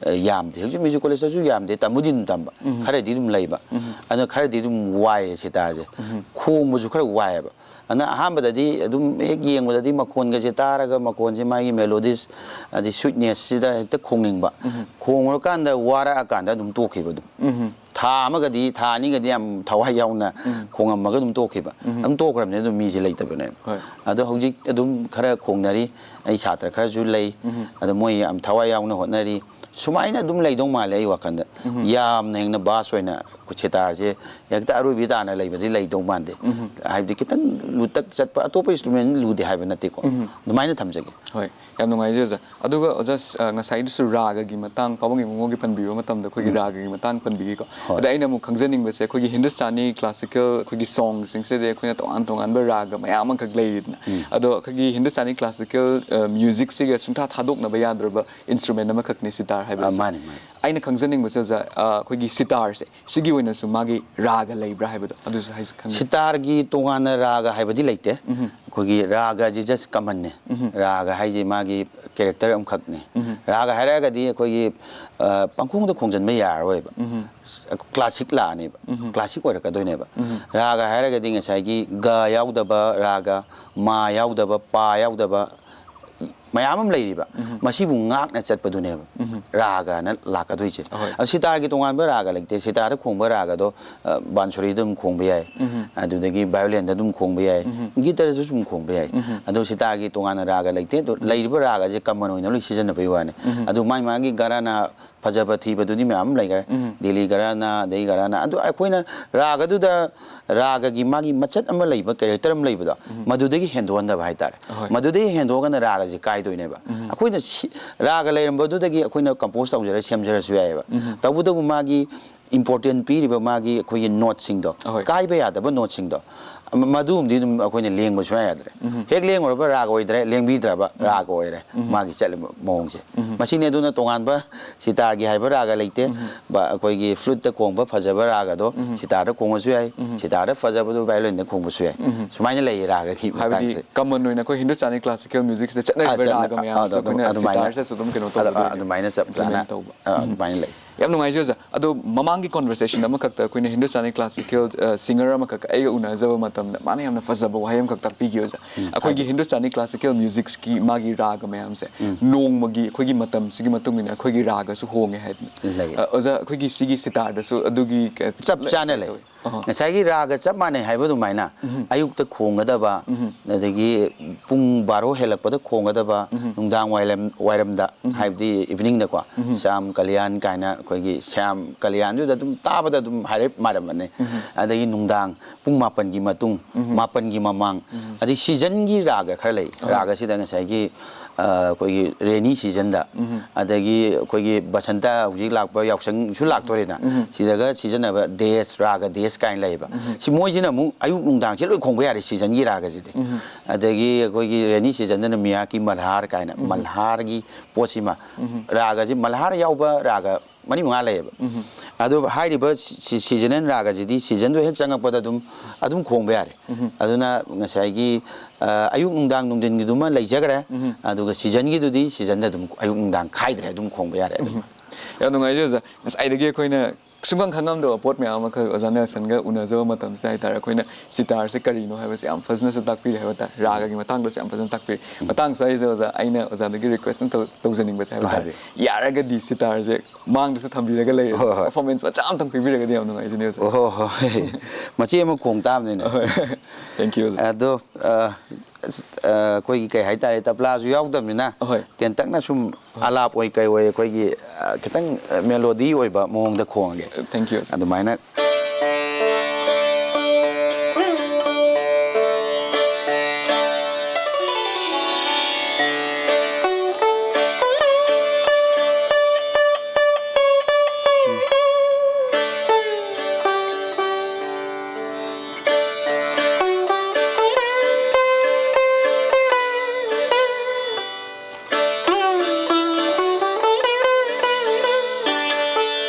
ꯑ, ꯌꯥꯝꯗꯦ꯫ ꯍꯧꯖꯤꯛ ꯃ꯭ꯌꯨꯖꯤꯛ ꯀꯣꯂꯦꯖꯇꯁꯨ ꯌꯥꯝꯗꯦ, ꯇꯝꯕꯨꯗꯤ ꯑꯗꯨꯝ ꯇꯝꯕ꯫ ꯎꯝ꯫ ꯈꯔꯗꯤ ꯑꯗꯨꯝ ꯂꯩꯕ꯫ ꯎꯝ꯫ ꯑꯗꯨꯅ ꯈꯔꯗꯤ ꯑꯗꯨꯝ ꯋꯥꯏꯑꯦ ꯁꯤꯇꯥꯔꯁꯦ꯫ ꯎꯝ꯫ ꯈꯣꯡꯕꯁꯨ ꯈꯔ ꯋꯥꯏꯑꯦꯕ꯫ ꯑꯗꯨꯅ ꯑꯍꯥꯟꯕꯗꯗꯤ ꯑꯗꯨꯝ ꯍꯦꯛ ꯌꯦꯡꯕꯗꯗꯤ ꯃꯈꯣꯟꯒꯁꯦ ꯇꯥꯔꯒ ꯃꯈꯣꯟꯁꯦ ꯃꯥꯒꯤ ꯃꯦꯂꯣꯗꯤꯁ ꯑꯗꯩ ꯁ꯭ꯋꯤꯠꯅꯦꯁꯁꯤꯗ ꯍꯦꯛꯇ ꯈꯣꯡꯅꯤꯡꯕ꯫ ꯎꯝ꯫ ꯈꯣꯡꯉꯨꯔꯀꯥꯟꯗ ꯋꯥꯔꯛꯑꯀꯥꯟꯗ ꯑꯗꯨꯝ ꯇꯣꯛꯈꯤꯕ ꯑꯗꯨꯝ꯫ ꯎꯝ꯫ ꯊꯥ ꯑꯃꯒꯗꯤ, ꯊꯥ ꯑꯅꯤꯒꯗꯤ ꯌꯥꯝ ꯊꯋꯥꯏ ꯌꯥꯎꯅ ꯎꯝ꯫ ꯈꯣꯡꯉꯝꯃꯒ ꯑꯗꯨꯝ ꯇꯣꯛꯈꯤꯕ꯫ ꯎꯝ꯫ ꯑꯗꯨꯝ ꯇꯣꯛꯈ꯭ꯔꯕꯅꯦ ꯑꯗꯨꯝ ꯃꯤꯁꯦ ꯂꯩꯇꯕꯅꯦꯕ꯫ ꯍꯣꯏ꯫ ꯑꯗꯣ ꯍꯧꯖꯤꯛ ꯑꯗꯨꯝ ꯈꯔ ꯈꯣꯡꯅꯔꯤ꯫ ꯑꯩ ꯁꯥꯇ꯭ꯔ ꯈꯔꯁꯨ ꯂꯩ꯫ ꯎꯝ꯫ ꯑꯗꯣ ꯃꯣꯏ ꯌꯥꯝ ꯊꯋꯥꯏ ꯌꯥꯎꯅ ꯍꯣꯠꯅꯔꯤ꯫ ꯁꯨꯃꯥꯏꯅ ꯑꯗꯨꯝ ꯂꯩꯗꯧ ꯃꯥꯜꯂꯦ ꯑꯩ ꯋꯥꯈꯜꯗ꯫ ꯎꯝ꯫ ꯌꯥꯝꯅ ꯍꯦꯟꯅ ꯚꯥꯁ ꯑꯣꯏꯅ ꯁꯤꯇꯥꯔꯁꯦ ꯍꯦꯛꯇ ꯑꯔꯣꯏꯕꯤ ꯇꯥꯅ ꯂꯩꯕꯗꯤ ꯂꯩꯗꯧ ꯃꯥꯟꯗꯦ꯫ ꯎꯝ꯫ ꯍꯥꯏꯕꯗꯤ ꯈꯤꯇꯪ ꯂꯨꯇꯛ ꯆꯠꯄ, ꯑꯇꯣꯞꯄ ꯏꯟꯁꯇ꯭ꯔꯨꯃꯦꯟ ꯂꯨꯗꯦ ꯍꯥꯏꯕ ꯅꯠꯇꯦꯀꯣ꯫ ꯎꯝ꯫ ꯑꯗꯨꯃꯥꯏꯅ ꯊꯝꯖꯒꯦ꯫ ꯍꯣꯏ, ꯌꯥꯝ ꯅꯨꯡꯉꯥꯏꯖꯩ ꯑꯣꯖꯥ꯫ ꯑꯗꯨꯒ ꯑꯣꯖꯥ, ꯑ, ꯉꯁꯥꯏꯗꯁꯨ ꯔꯥꯒꯒꯤ ꯃꯇꯥꯡ, ꯄꯥꯕꯨꯡ ꯏꯕꯨꯡꯉꯣꯒꯤ ꯄꯟꯕꯤꯕ ꯃꯇꯝꯗ ꯑꯩꯈꯣꯏꯒꯤ ꯎꯝ꯫ ꯔꯥꯒꯒꯤ ꯃꯇꯥꯡ ꯄꯟꯕꯤꯈꯤꯀꯣ꯫ ꯍꯣꯏ꯫ ꯑꯗ ꯑꯩꯅ ꯑꯃꯨꯛ ꯈꯪꯖꯅꯤꯡꯕꯁꯦ, ꯑꯩꯈꯣꯏꯒꯤ ꯍꯤꯟꯗꯨꯁꯇꯥꯅꯤ ꯀ꯭ꯂꯥꯁꯤꯀꯦꯜ ꯑꯩꯈꯣꯏꯒꯤ ꯁꯣꯡꯁꯤꯡꯁꯤꯗꯤ ꯑꯩꯈꯣꯏꯅ ꯇꯣꯉꯥꯟ ꯇꯣꯉꯥꯟꯕ ꯔꯥꯒ ꯃꯌꯥꯝ ꯑꯃꯈꯛ ꯂꯩꯔꯤꯗꯅ꯫ ꯎꯝ꯫ ꯑꯗꯣ ꯑꯩꯈꯣꯏꯒꯤ ꯍꯤꯟꯗꯨꯁꯇꯥꯅꯤ ꯀ꯭ꯂꯥꯁꯤꯀꯦꯜ, ꯑ, ꯃ꯭ꯌꯨꯖꯤꯛꯁꯤꯒ ꯁꯨꯡꯊꯥ ꯊꯥꯗꯣꯛꯅꯕ ꯌꯥꯗ꯭ꯔꯕ ꯏꯟꯁꯇ꯭ꯔꯨꯃꯦꯟ ꯑꯃꯈꯛꯅꯤ ꯁꯤꯇꯥꯔ ꯑ, ꯍꯥꯏꯕꯁꯦ꯫ ꯃꯥꯅꯤ, ꯃꯥꯅꯤ꯫ ꯑꯩꯅ ꯈꯪꯖꯅꯤꯡꯕꯁꯦ ꯑꯣꯖꯥ, ꯑ, ꯑꯩꯈꯣꯏꯒꯤ ꯁꯤꯇꯥꯔꯁꯦ, ꯁꯤꯒꯤ ꯑꯣꯏꯅꯁꯨ ꯃꯥꯒꯤ ꯔꯥꯒ ꯂꯩꯕ꯭ꯔꯥ ꯍꯥꯏꯕꯗꯣ, ꯑꯗꯨꯁꯨ ꯍꯥꯏꯁ-, ꯈꯪꯖ- ꯁꯤꯇꯥꯔꯒꯤ ꯇꯣꯉꯥꯟꯅ ꯔꯥꯒ ꯍꯥꯏꯕꯗꯤ ꯂꯩꯇꯦ꯫ ꯎꯝ꯫ ꯑꯩꯈꯣꯏꯒꯤ ꯔꯥꯒꯁꯤ ꯖꯁ ꯀꯃꯟꯅꯦ꯫ ꯎꯝ꯫ ꯔꯥꯒ ꯍꯥꯏꯁꯦ ꯃꯥꯒꯤ ꯀꯦꯔꯦꯛꯇꯔ ꯑꯃꯈꯛꯅꯦ꯫ ꯎꯝ꯫ ꯔꯥꯒ ꯍꯥꯏꯔꯒꯗꯤ ꯑꯩꯈꯣꯏꯒꯤ, ꯑ, ꯄꯪꯈꯣꯡꯗ ꯈꯣꯡꯖꯤꯟꯕ ꯌꯥꯔꯔꯣꯏꯕ꯫ ꯎꯝ꯫ ꯀ꯭ꯂꯥꯁꯤꯛ ꯂꯥꯛꯑꯅꯦꯕ꯫ ꯎꯝ꯫ ꯀ꯭ꯂꯥꯁꯤꯛ ꯑꯣꯏꯔꯛꯀꯗꯣꯏꯅꯦꯕ꯫ ꯎꯝ꯫ ꯔꯥꯒ ꯍꯥꯏꯔꯒꯗꯤ ꯉꯁꯥꯏꯒꯤ ꯒ ꯌꯥꯎꯗꯕ ꯔꯥꯒ, ꯃꯥ ꯌꯥꯎꯗꯕ, ꯄꯥ ꯌꯥꯎꯗꯕ, ꯃꯌꯥꯝ ꯑꯃ ꯂꯩꯔꯤꯕ, ꯃꯁꯤꯕꯨ ꯉꯥꯛꯅ ꯆꯠꯄꯗꯨꯅꯦꯕ ꯔꯥꯒꯅ ꯂꯥꯛꯀꯗꯣꯏꯁꯦ꯫ ꯑꯍꯣꯏ꯫ ꯑꯗꯣ ꯁꯤꯇꯥꯔꯒꯤ ꯇꯣꯉꯥꯟꯕ ꯔꯥꯒ ꯂꯩꯇꯦ꯫ ꯁꯤꯇꯥꯔꯗ ꯈꯣꯡꯕ ꯔꯥꯒꯗꯣ, ꯑ, ꯕꯥꯟꯁꯨꯔꯤꯗ ꯑꯗꯨꯝ ꯈꯣꯡꯕ ꯌꯥꯏ, ꯑꯗꯨꯗꯒꯤ ꯚꯥꯏꯑꯣꯂꯤꯟꯗ ꯑꯗꯨꯝ ꯈꯣꯡꯕ ꯌꯥꯏ, ꯒꯤꯇꯔꯗꯁꯨ ꯑꯗꯨꯝ ꯈꯣꯡꯕ ꯌꯥꯏ꯫ ꯑꯗꯣ ꯁꯤꯇꯥꯔꯒꯤ ꯇꯣꯉꯥꯟꯅ ꯔꯥꯒ ꯂꯩꯇꯦ꯫ ꯑꯗꯣ ꯂꯩꯔꯤꯕ ꯔꯥꯒꯁꯦ ꯀꯃꯟ ꯑꯣꯏꯅ ꯂꯣꯏ ꯁꯤꯖꯤꯟꯅꯕꯒꯤ ꯋꯥꯅꯤ꯫ ꯑꯗꯨ ꯃꯥꯒꯤ ꯃꯥꯒꯤ ꯒꯔꯥꯅꯥ ꯐꯖꯕ ꯊꯤꯕꯗꯨꯗꯤ ꯃꯌꯥꯝ ꯑꯃ ꯂꯩꯈ꯭ꯔꯦ꯫ ꯗꯤꯜꯂꯤ ꯒꯔꯥꯅꯥ, ꯑꯗꯩ ꯒꯔꯥꯅꯥ, ꯑꯗꯨ ꯑꯩꯈꯣꯏꯅ ꯔꯥꯒꯗꯨꯗ, ꯔꯥꯒꯒꯤ ꯃꯥꯒꯤ ꯃꯆꯠ ꯑꯃ ꯂꯩꯕ, ꯀꯦꯔꯦꯛꯇꯔ ꯑꯃ ꯂꯩꯕꯗꯣ, ꯃꯗꯨꯗꯒꯤ ꯍꯦꯟꯗꯣꯛꯍꯟꯗꯕ ꯍꯥꯏꯇꯥꯔꯦ꯫ ꯑꯍꯣꯏ꯫ ꯃꯗꯨꯗꯒꯤ ꯍꯦꯟꯗꯣꯛꯑꯒꯅ ꯔꯥꯒꯁꯦ ꯀꯥꯏꯗꯣꯏꯅꯦꯕ꯫ ꯑꯩꯈꯣꯏꯅ ꯁꯤ-, ꯔꯥꯒ ꯂꯩꯔꯝꯕꯗꯨꯗꯒꯤ ꯑꯩꯈꯣꯏꯅ ꯀꯝꯄꯣꯖ ꯇꯧꯖꯔ ꯁꯦꯝꯖꯔꯁꯨ ꯌꯥꯏꯑꯕ꯫ ꯇꯧꯕꯇꯕꯨ ꯃꯥꯒꯤ ꯏꯝꯄꯣꯔꯇꯦꯟ ꯄꯤꯔꯤꯕ ꯃꯥꯒꯤ ꯑꯩꯈꯣꯏꯒꯤ ꯅꯣꯠꯁꯤꯡꯗꯣ, ꯑꯍꯣꯏ꯫ ꯀꯥꯏꯕ ꯌꯥꯗꯕ ꯅꯣꯠꯁꯤꯡꯗꯣ, ꯃ-, ꯃꯗꯨꯝꯗꯤ ꯑꯗꯨꯝ ꯑꯩꯈꯣꯏꯅ ꯂꯦꯡꯕ ꯁꯨꯡꯌꯥ ꯌꯥꯗ꯭ꯔꯦ꯫ ꯍꯦꯛ ꯂꯦꯡꯉꯨꯔꯕ ꯔꯥꯒ ꯑꯣꯏꯗ꯭ꯔꯦ, ꯂꯦꯡꯕꯤꯗ꯭ꯔꯕ ꯔꯥꯒ ꯑꯣꯏꯔꯦ꯫ ꯃꯥꯒꯤ ꯆꯠꯂꯤꯕ ꯃꯑꯣꯡꯁꯦ ꯃꯁꯤꯅꯤ꯫ ꯑꯗꯨꯅ ꯇꯣꯉꯥꯟꯕ ꯁꯤꯇꯥꯔꯒꯤ ꯍꯥꯏꯕ ꯔꯥꯒ ꯂꯩꯇꯦ꯫ ꯕ-, ꯑꯩꯈꯣꯏꯒꯤ ꯐ꯭ꯂꯨꯠꯇ ꯈꯣꯡꯕ ꯐꯖꯕ ꯔꯥꯒꯗꯣ ꯁꯤꯇꯥꯔꯗ ꯈꯣꯡꯉꯁꯨ ꯌꯥꯏ, ꯁꯤꯇꯥꯔꯗ ꯐꯖꯕꯗꯣ ꯚꯥꯏꯑꯣꯂꯤꯟꯗ ꯈꯣꯡꯕꯁꯨ ꯌꯥꯏ꯫ ꯁꯨꯃꯥꯏꯅ ꯂꯩꯌꯦ ꯔꯥꯒꯒꯤ ꯍꯥꯏꯕꯗꯤ ꯃꯇꯥꯡꯁꯦ꯫ ꯀꯃꯟ ꯑꯣꯏꯅ ꯑꯩꯈꯣꯏ ꯍꯤꯟꯗꯨꯁꯇꯥꯅꯤ ꯀ꯭ꯂꯥꯁꯤꯀꯦꯜ ꯃ꯭ꯌꯨꯖꯤꯛꯁꯤꯗ ꯑ, ꯆꯠꯅꯔꯤꯕ ꯆꯠꯅ-, ꯔꯥꯒ ꯑ, ꯃꯌꯥꯝꯁꯦ ꯑꯗꯨꯝ-, ꯑꯩꯈꯣꯏꯅ ꯑꯗꯨꯃꯥꯏꯅ, ꯁꯤꯇꯥꯔꯁꯤꯗꯁꯨ ꯑꯗꯨꯝ ꯀꯩꯅꯣ ꯑꯗꯨ-, ꯇꯧꯕꯗꯣ ꯑ-, ꯑꯗꯨꯃꯥꯏꯅ ꯂꯩ꯫ ꯌꯥꯝ ꯅꯨꯡꯉꯥꯏꯖꯩ ꯑꯣꯖꯥ꯫ ꯑꯗꯣ ꯃꯃꯥꯡꯒꯤ ꯀꯣꯟꯚꯔꯁꯦꯁꯟ ꯑꯃꯈꯛꯇ ꯑꯩꯈꯣꯏꯅ ꯍꯤꯟꯗꯨꯁꯇꯥꯅꯤ ꯀ꯭ꯂꯥꯁꯤꯀꯦꯜ, ꯑ, ꯁꯤꯡꯒꯔ ꯑꯃꯈꯛ ꯑꯩꯒ ꯎꯅꯖꯕ ꯃꯇꯝꯗ ꯃꯥꯅ ꯌꯥꯝꯅ ꯐꯖꯕ ꯋꯥꯍꯩ ꯑꯃꯈꯛ ꯇꯥꯛꯄꯤꯈꯤ ꯑꯣꯖꯥ꯫ ꯑꯩꯈꯣꯏꯒꯤ ꯍꯤꯟꯗꯨꯁꯇꯥꯅꯤ ꯀ꯭ꯂꯥꯁꯤꯀꯦꯜ ꯃ꯭ꯌꯨꯖꯤꯛꯁꯀꯤ ꯃꯥꯒꯤ ꯔꯥꯒ ꯃꯌꯥꯝꯁꯦ ꯅꯣꯡꯃꯒꯤ ꯑꯩꯈꯣꯏꯒꯤ ꯃꯇꯝꯁꯤꯒꯤ ꯃꯇꯨꯡ ꯏꯟꯅ ꯑꯩꯈꯣꯏꯒꯤ ꯔꯥꯒꯁꯨ ꯍꯣꯡꯉꯦ ꯍꯥꯏꯗꯅ꯫ ꯂꯩ꯫ ꯑ, ꯑꯣꯖꯥ, ꯑꯩꯈꯣꯏꯒꯤ ꯁꯤꯒꯤ ꯁꯤꯇꯥꯔꯗꯁꯨ ꯑꯗꯨꯒꯤ ꯀ-, ꯆꯞ ꯆꯥꯅ ꯂꯩ꯫ ꯑꯍ꯫ ꯉꯁꯥꯏꯒꯤ ꯔꯥꯒ ꯆꯞ ꯃꯥꯟꯅꯩ ꯍꯥꯏꯕ ꯑꯗꯨꯃꯥꯏꯅ ꯑꯌꯨꯛꯇ ꯈꯣꯡꯒꯗꯕ, ꯑꯗꯒꯤ ꯄꯨꯡ ꯕꯥꯔꯣ ꯍꯦꯜꯂꯛꯄꯗ ꯈꯣꯡꯒꯗꯕ, ꯅꯨꯡꯗꯥꯡ ꯋꯥꯏꯔꯝ, ꯋꯥꯏꯔꯝꯗ, ꯍꯥꯏꯕꯗꯤ ꯏꯚꯤꯅꯤꯡꯗꯀꯣ, ꯁ꯭ꯌꯥꯝ ꯀꯜꯌꯥꯟ ꯀꯥꯏꯅ ꯑꯩꯈꯣꯏꯒꯤ ꯁ꯭ꯌꯥꯝ ꯀꯜꯌꯥꯟꯗꯨꯗ ꯑꯗꯨꯝ ꯇꯥꯕꯗ ꯑꯗꯨꯝ ꯍꯥꯏꯔꯞ ꯃꯥꯟꯅꯕꯅꯦ꯫ ꯑꯗꯒꯤ ꯅꯨꯡꯗꯥꯡ ꯄꯨꯡ ꯃꯥꯄꯟꯒꯤ ꯃꯇꯨꯡ, ꯃꯥꯄꯟꯒꯤ ꯃꯃꯥꯡ, ꯑꯗꯩ ꯁꯤꯖꯟꯒꯤ ꯔꯥꯒ ꯈꯔ ꯂꯩ꯫ ꯔꯥꯒꯁꯤꯗ ꯉꯁꯥꯏꯒꯤ, ꯑ, ꯑꯩꯈꯣꯏꯒꯤ ꯔꯦꯅꯤ ꯁꯤꯖꯟꯗ, ꯑꯗꯒꯤ ꯑꯩꯈꯣꯏꯒꯤ ꯕꯁꯟꯇ ꯍꯧꯖꯤꯛ ꯂꯥꯛꯄ ꯌꯥꯎꯁꯪꯁꯨ ꯂꯥꯛꯇꯣꯔꯦꯅ, ꯁꯤꯗꯒ ꯁꯤꯖꯤꯟꯅꯕ ꯗꯦꯁ, ꯔꯥꯒ ꯗꯦꯁ ꯀꯥꯏꯅ ꯂꯩꯌꯦꯕ꯫ ꯁꯤ ꯃꯣꯏꯁꯤꯅ ꯑꯃꯨꯛ ꯑꯌꯨꯛ ꯅꯨꯡꯗꯥꯡꯁꯦ ꯂꯣꯏ ꯈꯣꯡꯕ ꯌꯥꯔꯦ ꯁꯤꯖꯟꯒꯤ ꯔꯥꯒꯁꯤꯗꯤ꯫ ꯑꯗꯒꯤ ꯑꯩꯈꯣꯏꯒꯤ ꯔꯦꯅꯤ ꯁꯤꯖꯟꯗꯅ ꯃꯤꯌꯥꯀꯤ ꯃꯜꯍꯥꯔ ꯀꯥꯏꯅ, ꯃꯜꯍꯥꯔꯒꯤ ꯄꯣꯠꯁꯤꯃ, ꯔꯥꯒꯁꯤ ꯃꯜꯍꯥꯔ ꯌꯥꯎꯕ ꯔꯥꯒ ꯃꯔꯤ ꯃꯉꯥ ꯂꯩꯌꯦꯕ꯫ ꯑꯗꯨ ꯍꯥꯏꯔꯤꯕ ꯁꯤ-, ꯁꯤ-, ꯁꯤꯖꯅꯦꯜ ꯔꯥꯒꯁꯤꯗꯤ ꯁꯤꯖꯟꯗꯣ ꯍꯦꯛ ꯆꯪꯉꯛꯄꯗ ꯑꯗꯨꯝ, ꯑꯗꯨꯝ ꯈꯣꯡꯕ ꯌꯥꯔꯦ꯫ ꯑꯗꯨꯅ ꯉꯁꯥꯏꯒꯤ, ꯑ, ꯑꯌꯨꯛ ꯅꯨꯡꯗꯥꯡ ꯅꯨꯡꯊꯤꯟꯒꯤꯗꯨꯃ ꯂꯩꯖꯈ꯭ꯔꯦ꯫ ꯑꯗꯨꯒ ꯁꯤꯖꯟꯒꯤꯗꯨꯗꯤ ꯁꯤꯖꯟꯗ ꯑꯗꯨꯝ ꯑꯌꯨꯛ ꯅꯨꯡꯗꯥꯡ ꯈꯥꯏꯗ꯭ꯔꯦ, ꯑꯗꯨꯝ ꯈꯣꯡꯕ ꯌꯥꯔꯦ ꯑꯗꯨꯝ꯫ ꯌꯥꯝ ꯅꯨꯡꯉꯥꯏꯖꯩ ꯑꯣꯖꯥ꯫ ꯉꯁꯥꯏꯗꯒꯤ ꯑꯩꯈꯣꯏꯅ ꯁꯨꯡꯈꯪ ꯈꯪꯉꯝꯗꯕ ꯄꯣꯠ ꯃꯌꯥꯝ ꯑꯃꯈꯛ ꯑꯣꯖꯥ ꯅꯦꯜꯁꯟꯒ ꯎꯅꯖꯕ ꯃꯇꯝꯁꯤꯗ ꯍꯥꯏꯇꯥꯔꯦ, ꯑꯩꯈꯣꯏꯅ ꯁꯤꯇꯥꯔꯁꯦ ꯀꯔꯤꯅꯣ ꯍꯥꯏꯕꯁꯦ ꯌꯥꯝ ꯐꯖꯅꯁꯨ ꯇꯥꯛꯄꯤꯔꯦ ꯍꯥꯏꯕ ꯇꯥꯔꯦ꯫ ꯔꯥꯒꯒꯤ ꯃꯇꯥꯡꯗꯁꯨ ꯌꯥꯝ ꯐꯖꯅ ꯇꯥꯛꯄꯤꯔꯦ꯫ ꯃꯇꯥꯡ ꯁ꯭ꯋꯥꯏꯁꯤꯗ ꯑꯣꯖꯥ, ꯑꯩꯅ ꯑꯣꯖꯥꯗꯒꯤ ꯔꯤꯀ꯭ꯋꯦꯁ ꯑꯃ ꯇꯧ- ꯇꯧꯖꯅꯤꯡꯕꯁꯦ ꯍꯥꯏꯕ ꯇꯥꯔꯦ, ꯍꯥꯏꯕꯤꯌꯨ꯫ ꯌꯥꯔꯒꯗꯤ ꯁꯤꯇꯥꯔꯁꯦ ꯃꯥꯡꯗꯁꯨ ꯊꯝꯕꯤꯔꯒ ꯂꯩꯔꯦ, ꯍꯣꯏ, ꯍꯣꯏ꯫ ꯄꯔꯐꯣꯔꯃꯦꯟꯁ ꯃꯆꯥ ꯑꯃꯇꯪ ꯄꯤꯕꯤꯔꯒꯗꯤ ꯌꯥꯝ ꯅꯨꯡꯉꯥꯏꯖꯅꯤ ꯑꯣꯖꯥ꯫ ꯑꯣꯍꯣ, ꯍꯣꯏ꯫ ꯃꯆꯦꯠ ꯑꯃ ꯈꯣꯡ ꯇꯥꯕꯅꯤꯅꯦ꯫ ꯍꯣꯏ꯫ Thank you ꯑꯣꯖꯥ꯫ ꯑꯗꯣ ꯑ, ꯑ, ꯑꯩꯈꯣꯏꯒꯤ ꯀꯩ ꯍꯥꯏꯇꯥꯔꯦ, ꯇꯕ꯭ꯂꯥꯁꯨ ꯌꯥꯎꯗꯕꯅꯤꯅ ꯍꯣꯏ꯫ ꯇꯦꯟꯇꯛꯅ ꯁꯨꯝ ꯑꯂꯥꯞ ꯑꯣꯏ ꯀꯩ ꯑꯣꯏ ꯑꯩꯈꯣꯏꯒꯤ, ꯑ, ꯈꯤꯇꯪ, ꯑ, ꯃꯦꯂꯣꯗꯤ ꯑꯣꯏꯕ ꯃꯑꯣꯡꯗ ꯈꯣꯡꯉꯒꯦ꯫ Thank you ꯑꯣꯖꯥ꯫ ꯑꯗꯨꯃꯥꯏꯅ꯫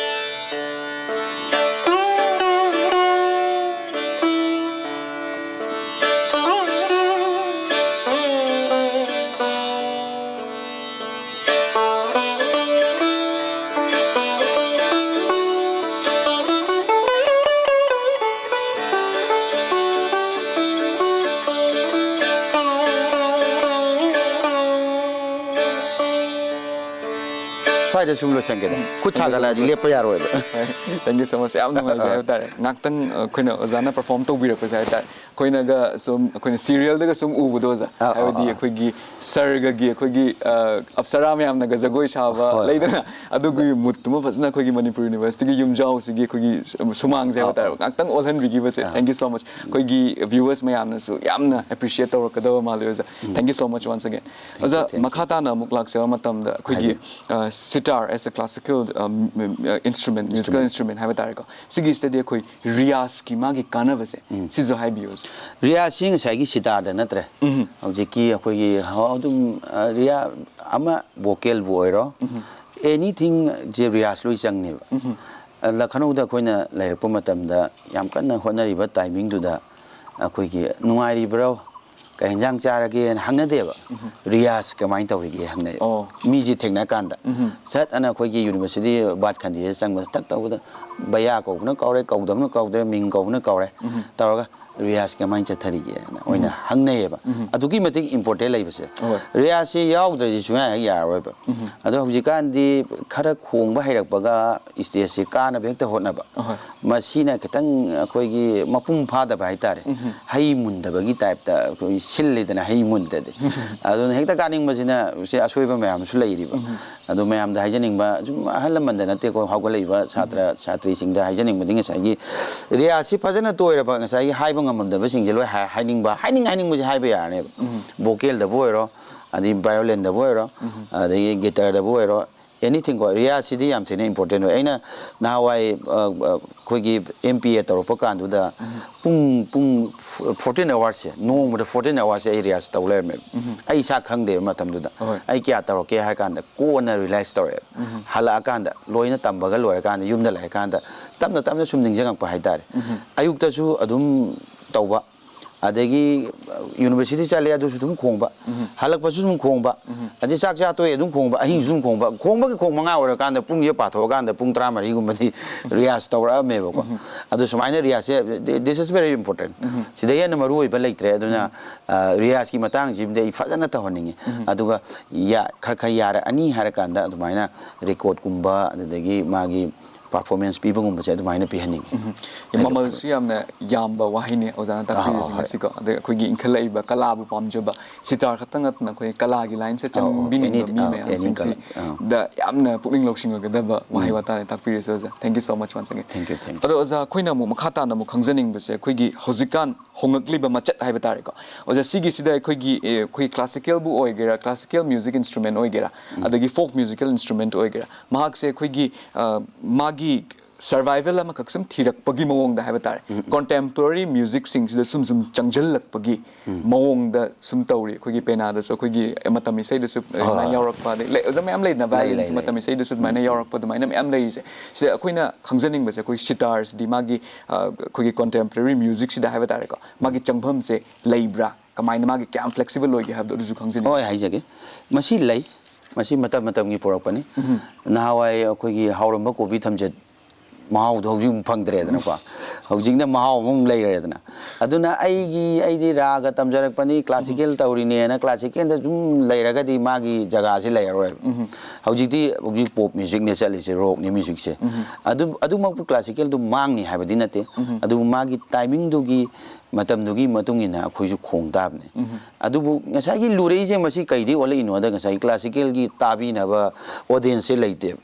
ꯁ꯭ꯋꯥꯏꯗ ꯁꯨꯝ ꯂꯣꯏꯁꯟꯒꯦꯗ꯫ ꯈꯨꯠ ꯁꯥꯒꯠꯂꯛꯑꯗꯤ ꯂꯦꯞꯄ ꯌꯥꯔꯣꯏꯕ꯫ Thank you so much꯫ ꯌꯥꯝ ꯅꯨꯡꯉꯥꯏꯖꯩ ꯍꯥꯏꯕ ꯇꯥꯔꯦ꯫ ꯉꯥꯛꯇꯪ, ꯑ, ꯑꯩꯈꯣꯏꯅ ꯑꯣꯖꯥꯅ ꯄꯔꯐꯣꯔꯝ ꯇꯧꯕꯤꯔꯛꯄꯁꯦ ꯍꯥꯏꯕ ꯇꯥꯔꯦ꯫ ꯑꯩꯈꯣꯏꯅꯒ ꯁꯨꯝ, ꯑꯩꯈꯣꯏꯅ ꯁꯤꯔꯤꯌꯦꯜꯗꯒ ꯁꯨꯝ ꯎꯕꯗꯣ ꯑꯣꯖꯥ, ꯑꯥ, ꯑꯥ, ꯍꯥꯏꯕꯗꯤ ꯑꯥ꯫ ꯑꯩꯈꯣꯏꯒꯤ ꯁꯔꯒꯒꯤ ꯑꯩꯈꯣꯏꯒꯤ, ꯑ, ꯑꯞꯁꯔꯥ ꯃꯌꯥꯝꯅꯒ ꯖꯒꯣꯏ ꯁꯥꯕ ꯍꯣꯏ, ꯍꯣꯏ꯫ ꯂꯩꯗꯅ, ꯑꯗꯨꯒꯤ ꯃꯨꯠꯇꯨꯃ ꯐꯖꯅ ꯑꯩꯈꯣꯏꯒꯤ ꯃꯅꯤꯄꯨꯔ ꯌꯨꯅꯤꯚꯔꯁꯤꯇꯤꯒꯤ ꯌꯨꯝꯖꯥꯎꯁꯤꯒꯤ ꯑꯩꯈꯣꯏꯒꯤ ꯁꯨꯃꯥꯡꯁꯦ ꯍꯥꯏꯕ ꯑꯥ, ꯇꯥꯔꯦ, ꯑꯥ꯫ ꯉꯥꯛꯇꯪ ꯑꯣꯜꯍꯟꯕꯤꯈꯤꯕꯁꯦ꯫ ꯑꯥ꯫ Thank you so much꯫ ꯑꯩꯈꯣꯏꯒꯤ ꯚ꯭ꯌꯨꯋꯔꯁ ꯃꯌꯥꯝꯅꯁꯨ ꯌꯥꯝꯅ ꯑꯦꯄ꯭ꯔꯤꯁꯤꯌꯦꯠ ꯇꯧꯔꯛꯀꯗꯕ ꯃꯥꯜꯂꯦ ꯑꯣꯖꯥ꯫ ꯎꯝ꯫ Thank you so much once again꯫ Thank you, ꯑꯣꯖꯥ, thank you꯫ ꯃꯈꯥ ꯇꯥꯅ ꯑꯃꯨꯛ ꯂꯥꯛꯆꯕ ꯃꯇꯝꯗ ꯑꯩꯈꯣꯏꯒꯤ, ꯍꯥꯏꯕꯤꯌꯨ꯫ ꯑ, sitar as a classical, ꯑ, ꯏꯟꯁꯇ꯭ꯔꯨꯃꯦꯟ, ꯃ꯭ꯌꯨꯖꯤꯀꯦꯜ ꯏꯟꯁꯇ꯭ꯔꯨꯃꯦꯟ꯫ ꯏꯟꯁꯇ꯭ꯔꯨꯃꯦꯟ ꯍꯥꯏꯕ ꯇꯥꯔꯦꯀꯣ꯫ ꯁꯤꯒꯤꯁꯤꯗꯗꯤ ꯑꯩꯈꯣꯏ ꯔꯤꯌꯥꯖꯀꯤ ꯃꯥꯒꯤ ꯀꯥꯟꯅꯕꯁꯦ ꯎꯝ꯫ ꯁꯤꯁꯨ ꯍꯥꯏꯕꯤꯌꯨ ꯑꯣꯖꯥ꯫ ꯔꯤꯌꯥꯖꯁꯤ ꯉꯁꯥꯏꯒꯤ ꯁꯤꯇꯥꯔꯗ ꯅꯠꯇ꯭ꯔꯦ꯫ ꯎꯝ꯫ ꯍꯧꯖꯤꯛꯀꯤ ꯑꯩꯈꯣꯏꯒꯤ ꯍ-, ꯑꯗꯨꯝ, ꯑ, ꯔꯤꯌꯥ-, ꯑꯃ ꯚꯣꯀꯦꯜꯕꯨ ꯑꯣꯏꯔꯣ, ꯎꯝ꯫ Anything ꯁꯦ ꯔꯤꯌꯥꯖ ꯂꯣꯏ ꯆꯪꯉꯦꯕ꯫ ꯎꯝ꯫ ꯑ, ꯂꯈꯅꯧꯗ ꯑꯩꯈꯣꯏꯅ ꯂꯩꯔꯛꯄ ꯃꯇꯝꯗ ꯌꯥꯝ ꯀꯟꯅ ꯍꯣꯠꯅꯔꯤꯕ ꯇꯥꯏꯃꯤꯡꯗꯨꯗ ꯑꯩꯈꯣꯏꯒꯤ ꯅꯨꯡꯉꯥꯏꯔꯤꯕ꯭ꯔꯣ? "ꯀꯩ ꯍꯦꯟꯖꯥꯡ ꯆꯥꯔꯒꯦꯅ?" ꯍꯪꯅꯗꯦꯕ꯫ "ꯔꯤꯌꯥꯁ ꯀꯃꯥꯏꯅ ꯇꯧꯔꯤꯒꯦ?" ꯍꯪꯅꯩ꯫ ꯑꯣ꯫ ꯃꯤꯁꯦ ꯊꯦꯡꯅ ꯀꯥꯟꯗ ꯁꯠ ꯑꯅ ꯑꯩꯈꯣꯏꯒꯤ ꯌꯨꯅꯤꯚꯔꯁꯤꯇꯤ ꯕꯥꯠ ꯈꯟꯗꯤꯁꯤꯗ ꯆꯪꯕꯗ ꯊꯛ ꯇꯧꯕꯗ, "ꯚꯩꯌꯥ ꯀꯧꯕꯅ ꯀꯧꯔꯦ, ꯀꯧꯗꯕꯅ ꯀꯧꯗ꯭ꯔꯦ, ꯃꯤꯡ ꯀꯧꯕꯅ ꯀꯧꯔꯦ" ꯇꯧꯔꯒ "ꯔꯤꯌꯥꯁ ꯀꯃꯥꯏꯅ ꯆꯠꯊꯔꯤꯒꯦꯅ" ꯑꯣꯏꯅ ꯍꯪꯅꯩꯌꯦꯕ꯫ ꯑꯗꯨꯛꯀꯤ ꯃꯇꯤꯛ ꯏꯝꯄꯣꯔꯇꯦꯟ ꯂꯩꯕꯁꯦ꯫ ꯍꯣꯏ꯫ ꯔꯤꯌꯥꯁꯁꯤ ꯌꯥꯎꯗ꯭ꯔꯗꯤ ꯁꯨꯡꯌꯥ ꯍꯦꯛ ꯌꯥꯔꯔꯣꯏꯕ꯫ ꯑꯗꯣ ꯍꯧꯖꯤꯛꯀꯥꯟꯗꯤ ꯈꯔ ꯈꯣꯡꯕ ꯍꯩꯔꯛꯄꯒ ꯁ꯭ꯇꯦꯖꯁꯤ ꯀꯥꯅꯕ ꯍꯦꯛꯇ ꯍꯣꯠꯅꯕ꯫ ꯑꯍꯣꯏ꯫ ꯃꯁꯤꯅ ꯈꯤꯇꯪ ꯑꯩꯈꯣꯏꯒꯤ ꯃꯄꯨꯡ ꯐꯥꯗꯕ ꯍꯥꯏꯇꯥꯔꯦ꯫ ꯍꯩ ꯃꯨꯟꯗꯕꯒꯤ ꯇꯥꯏꯞꯇ ꯑꯩꯈꯣꯏ ꯁꯤꯜꯂꯤꯗꯅ, ꯍꯩ ꯃꯨꯟꯗ꯭ꯔꯗꯤ꯫ ꯑꯗꯨꯅ ꯍꯦꯛꯇ ꯀꯥꯅꯤꯡꯕꯁꯤꯅ ꯁꯤ ꯑꯁꯣꯏꯕ ꯃꯌꯥꯝꯁꯨ ꯂꯩꯔꯤꯕ꯫ ꯑꯗꯣ ꯃꯌꯥꯝꯗ ꯍꯥꯏꯖꯅꯤꯡꯕ, ꯁꯨꯝ ꯑꯍꯜ ꯂꯃꯟꯗ ꯅꯠꯇꯦꯀꯣ, ꯍꯧꯒꯠꯂꯛꯏꯕ ꯁꯥꯇ꯭ꯔ ꯁꯥꯇ꯭ꯔꯤꯁꯤꯡꯗ ꯍꯥꯏꯖꯅꯤꯡꯕꯗꯤ ꯉꯁꯥꯏꯒꯤ ꯔꯤꯌꯥꯁꯁꯤ ꯐꯖꯅ ꯇꯣꯏꯔꯕ, ꯉꯁꯥꯏꯒꯤ ꯍꯥꯏꯕ ꯉꯝꯃꯝꯗꯕꯁꯤꯡꯁꯦ ꯂꯣꯏ ꯍꯥꯏ-, ꯍꯥꯏꯅꯤꯡꯕ, ꯍꯥꯏꯅꯤꯡ ꯍꯥꯏꯅꯤꯡꯕꯁꯦ ꯍꯥꯏꯕ ꯌꯥꯔꯅꯦꯕ꯫ ꯚꯣꯀꯦꯜꯗꯕꯨ ꯑꯣꯏꯔꯣ, ꯑꯗꯩ ꯚꯥꯏꯑꯣꯂꯤꯟꯗꯕꯨ ꯑꯣꯏꯔꯣ, ꯑꯗꯒꯤ ꯒꯤꯇꯔꯗꯕꯨ ꯑꯣꯏꯔꯣ, ꯑꯦꯅꯤꯊꯤꯡ ꯀꯣ, ꯔꯤꯌꯥꯁꯁꯤꯗꯤ ꯌꯥꯝ ꯊꯤꯅ ꯏꯝꯄꯣꯔꯇꯦꯟ ꯑꯣꯏ꯫ ꯑꯩꯅ ꯅꯍꯥꯟꯋꯥꯏ, ꯑ, ꯑ, ꯑꯩꯈꯣꯏꯒꯤ ꯑꯦꯝ ꯄꯤ ꯑꯦ ꯇꯧꯔꯛꯄ ꯀꯥꯟꯗꯨꯗ ꯄꯨꯡ, ꯄꯨꯡ ꯐꯣꯔꯇꯤꯟ ꯑꯋꯥꯔꯁꯦ, ꯅꯣꯡꯃꯗ ꯐꯣꯔꯇꯤꯟ ꯑꯋꯥꯔꯁꯦ ꯑꯩ ꯔꯤꯌꯥꯁ ꯇꯧ ꯂꯩꯔꯝꯃꯦꯕ꯫ ꯑꯩ ꯏꯁꯥ ꯈꯪꯗꯦꯕ ꯃꯇꯝꯗꯨꯗ꯫ ꯍꯣꯏ꯫ ꯑꯩ ꯀꯌꯥ ꯇꯧꯔꯛꯀꯦ ꯍꯥꯏ ꯀꯥꯟꯗ ꯀꯣꯟꯅ ꯔꯤꯌꯦꯂꯥꯏꯁ ꯇꯧꯔꯛꯑꯦꯕ꯫ ꯍꯜꯂꯛꯑꯀꯥꯟꯗ, ꯂꯣꯏꯅ ꯇꯝꯕꯒ ꯂꯣꯏꯔꯀꯥꯟꯗ, ꯌꯨꯝꯗ ꯂꯩꯔꯀꯥꯟꯗ ꯇꯞꯅ ꯇꯞꯅ ꯁꯨꯝ ꯅꯤꯡꯁꯤꯡꯉꯛꯄ ꯍꯥꯏꯇꯥꯔꯦ꯫ ꯑꯌꯨꯛꯇꯁꯨ ꯑꯗꯨꯝ ꯇꯧꯕ, ꯑꯗꯒꯤ ꯌꯨꯅꯤꯚꯔꯁꯤꯇꯤ ꯆꯠꯂꯦ, ꯑꯗꯨꯁꯨ ꯑꯗꯨꯝ ꯈꯣꯡꯕ, ꯍꯜꯂꯛꯄꯁꯨ ꯑꯗꯨꯝ ꯈꯣꯡꯕ, ꯑꯗꯩ ꯆꯥꯛ ꯆꯥ ꯇꯣꯛꯑꯦ ꯑꯗꯨꯝ ꯈꯣꯡꯕ, ꯑꯍꯤꯡꯁꯨ ꯑꯗꯨꯝ ꯈꯣꯡꯕ, ꯈꯣꯡꯕꯒꯤ ꯈꯣꯡ ꯃꯉꯥ ꯑꯣꯏꯔꯀꯥꯟꯗ ꯄꯨꯡꯁꯦ ꯄꯥꯊꯣꯛꯑꯀꯥꯟꯗ ꯄꯨꯡ ꯇꯔꯥꯃꯔꯤꯒꯨꯝꯕꯗꯤ ꯔꯤꯌꯥꯁ ꯇꯧꯔꯛꯑꯝꯃꯦꯕꯀꯣ꯫ ꯑꯗꯨ ꯁꯨꯃꯥꯏꯅ ꯔꯤꯌꯥꯁꯁꯦ, this is very important꯫ ꯁꯤꯗꯩ ꯍꯦꯟꯅ ꯃꯔꯨ ꯑꯣꯏꯕ ꯂꯩꯇ꯭ꯔꯦ꯫ ꯑꯗꯨꯅ, ꯑ, ꯔꯤꯌꯥꯁꯀꯤ ꯃꯇꯥꯡꯁꯤꯃꯗꯤ ꯑꯩ ꯐꯖꯅ ꯇꯧꯍꯟꯅꯤꯡꯉꯤ꯫ ꯑꯗꯨꯒ ꯌꯥ-, ꯈꯔ ꯈꯔ ꯌꯥꯔꯛꯑꯅꯤ ꯍꯥꯏꯔꯀꯥꯟꯗ ꯑꯗꯨꯃꯥꯏꯅ ꯔꯦꯀꯣꯔꯠꯀꯨꯝꯕ, ꯑꯗꯨꯗꯒꯤ ꯃꯥꯒꯤ ꯄꯔꯐꯣꯔꯃꯦꯟꯁ ꯄꯤꯕꯒꯨꯝꯕꯁꯦ ꯑꯗꯨꯃꯥꯏꯅ ꯄꯤꯍꯟꯅꯤꯡꯉꯤ꯫ ꯃꯃꯜꯁꯨ ꯌꯥꯝꯅ ꯌꯥꯝꯕ ꯋꯥꯍꯩꯅꯤ ꯑꯣꯖꯥꯅ ꯇꯥꯛꯄꯤꯔꯤꯁꯦ꯫ ꯑꯥ, ꯍꯣꯏ꯫ ꯉꯁꯤꯀꯣ꯫ ꯑꯗꯩ ꯑꯩꯈꯣꯏꯒꯤ ꯏꯟꯈꯠꯂꯛꯏꯕ ꯀꯂꯥꯕꯨ ꯄꯥꯝꯖꯕ, ꯁꯤꯇꯥꯔ ꯈꯛꯇ ꯅꯠꯇꯅ ꯑꯩꯈꯣꯏ ꯀꯂꯥꯒꯤ ꯂꯥꯏꯟꯁꯦ ꯑꯧ, ꯑꯧ꯫ ꯆꯪꯕꯤꯅꯤꯡꯕ Any, ꯃꯤ ꯑꯧ, any ꯃꯌꯥꯝꯁꯤꯡꯁꯤ colour, ꯑꯧ꯫ ꯗ ꯌꯥꯝꯅ ꯄꯨꯛꯅꯤꯡ ꯂꯧꯁꯤꯡ ꯑꯣꯏꯒꯗꯕ ꯋꯥꯍꯩ ꯋꯥꯇꯥꯅꯤ ꯇꯥꯛꯄꯤꯔꯤꯁꯦ ꯑꯣꯖꯥ꯫ Thank you so much once again꯫ Thank you, thank you꯫ ꯑꯗꯣ ꯑꯣꯖꯥ, ꯑꯩꯈꯣꯏꯅ ꯑꯃꯨꯛ ꯃꯈꯥ ꯇꯥꯅ ꯑꯃꯨꯛ ꯈꯪꯖꯅꯤꯡꯕꯁꯦ, ꯑꯩꯈꯣꯏꯒꯤ ꯍꯧꯖꯤꯛꯀꯥꯟ ꯍꯣꯡꯂꯛꯂꯤꯕ ꯃꯆꯠ ꯍꯥꯏꯕ ꯇꯥꯔꯦꯀꯣ꯫ ꯑꯣꯖꯥ, ꯁꯤꯒꯤꯁꯤꯗ ꯑꯩꯈꯣꯏꯒꯤ, ꯑꯦ, ꯑꯩꯈꯣꯏ classical ꯕꯨ ꯑꯣꯏꯒꯦꯔꯥ, classical music instrument ꯑꯣꯏꯒꯦꯔꯥ, ꯑꯗꯒꯤ folk musical instrument ꯑꯣꯏꯒꯦꯔꯥ, ꯃꯍꯥꯛꯁꯦ ꯑꯩꯈꯣꯏꯒꯤ, ꯑ, ꯃꯥꯒꯤ survival ꯑꯃꯈꯛ ꯁꯨꯝ ꯊꯤꯔꯛꯄꯒꯤ ꯃꯑꯣꯡꯗ ꯍꯥꯏꯕ ꯇꯥꯔꯦ꯫ Contemporary music ꯁꯤꯡꯁꯤꯗ ꯁꯨꯝ ꯁꯨꯝ ꯆꯪꯁꯤꯜꯂꯛꯄꯒꯤ ꯃꯑꯣꯡꯗ ꯁꯨꯝ ꯇꯧꯔꯤ꯫ ꯑꯩꯈꯣꯏꯒꯤ ꯄꯦꯅꯥꯗꯁꯨ ꯑꯩꯈꯣꯏꯒꯤ ꯃꯇꯝ ꯏꯁꯩꯗꯁꯨ ꯑꯗꯨꯃꯥꯏꯅ ꯍꯣꯏ꯫ ꯌꯥꯎꯔꯛꯄ, ꯑꯗꯩ ꯂꯩ-, ꯑꯗꯨ ꯃꯌꯥꯝ ꯂꯩꯗꯅ, ꯂꯩ, violin ꯂꯩ, ꯁꯤ ꯂꯩ꯫ ꯃꯇꯝ ꯏꯁꯩꯗꯁꯨ ꯑꯗꯨꯃꯥꯏꯅ ꯌꯥꯎꯔꯛꯄ, ꯑꯗꯨꯃꯥꯏꯅ ꯃꯌꯥꯝ ꯂꯩꯔꯤꯁꯦ꯫ ꯁꯤꯗ ꯑꯩꯈꯣꯏꯅ ꯈꯪꯖꯅꯤꯡꯕꯁꯦ, ꯑꯩꯈꯣꯏ ꯁꯤꯇꯥꯔꯁꯤꯗꯤ ꯃꯥꯒꯤ, ꯑ, ꯑꯩꯈꯣꯏꯒꯤ contemporary music ꯁꯤꯗ ꯍꯥꯏꯕ ꯇꯥꯔꯦꯀꯣ, ꯃꯥꯒꯤ ꯆꯪꯐꯝꯁꯦ ꯂꯩꯕ꯭ꯔꯥ? ꯀꯃꯥꯏꯅ ꯃꯥꯒꯤ ꯀꯌꯥꯝ flexible ꯑꯣꯏꯒꯦ ꯍꯥꯏꯕꯗꯣ ꯑꯗꯨꯁꯨ ꯈꯪꯖꯅꯤꯡꯉꯤ꯫ ꯍꯣꯏ, ꯍꯥꯏꯖꯒꯦ꯫ ꯃꯁꯤ ꯂꯩ꯫ ꯃꯁꯤ ꯃꯇꯝ ꯃꯇꯝꯒꯤ ꯄꯨꯔꯛꯄꯅꯤ꯫ ꯅꯍꯥꯟꯋꯥꯏ ꯑꯩꯈꯣꯏꯒꯤ ꯍꯥꯎꯔꯝꯕ ꯀꯣꯕꯤ ꯊꯝꯆꯦꯠ ꯃꯍꯥꯎꯗꯣ ꯍꯧꯖꯤꯛ ꯑꯃꯨꯛ ꯐꯪꯗ꯭ꯔꯦꯗꯅꯀꯣ꯫ ꯍꯧꯖꯤꯛꯅ ꯃꯍꯥꯎ ꯑꯃꯨꯛ ꯂꯩꯔꯦꯗꯅ꯫ ꯑꯗꯨꯅ ꯑꯩꯒꯤ, ꯑꯩꯗꯤ ꯔꯥꯒ ꯇꯝꯖꯔꯛꯄꯅꯤ, classical ꯇꯧꯔꯤꯅꯦꯅ classicalꯗ ꯁꯨꯝ ꯂꯩꯔꯒꯗꯤ ꯃꯥꯒꯤ ꯖꯒꯥꯁꯤ ꯂꯩꯔꯔꯣꯏꯕ꯫ ꯍꯧꯖꯤꯛꯇꯤ, ꯍꯧꯖꯤꯛ pop musicꯅꯦ ꯆꯠꯂꯤꯁꯦ, rockꯅꯤ musicꯁꯦ꯫ ꯑꯗꯨ, ꯑꯗꯨꯃꯛꯄꯨ classicalꯗꯨ ꯃꯥꯡꯅꯤ ꯍꯥꯏꯕꯗꯤ ꯅꯠꯇꯦ꯫ ꯑꯗꯨꯕꯨ ꯃꯥꯒꯤ timingꯗꯨꯒꯤ, ꯃꯇꯝꯗꯨꯒꯤ ꯃꯇꯨꯡ ꯏꯟꯅ ꯑꯩꯈꯣꯏꯁꯨ ꯈꯣꯡ ꯇꯥꯕꯅꯤ꯫ ꯑꯗꯨꯕꯨ ꯉꯁꯥꯏꯒꯤ ꯂꯨꯔꯛꯏꯁꯦ ꯃꯁꯤ ꯀꯩꯗꯩ ꯑꯣꯜꯂꯛꯏꯅꯣꯗ, ꯉꯁꯥꯏꯒꯤ classicalꯒꯤ ꯇꯥꯕꯤꯅꯕ audienceꯁꯦ ꯂꯩꯇꯦꯕ꯫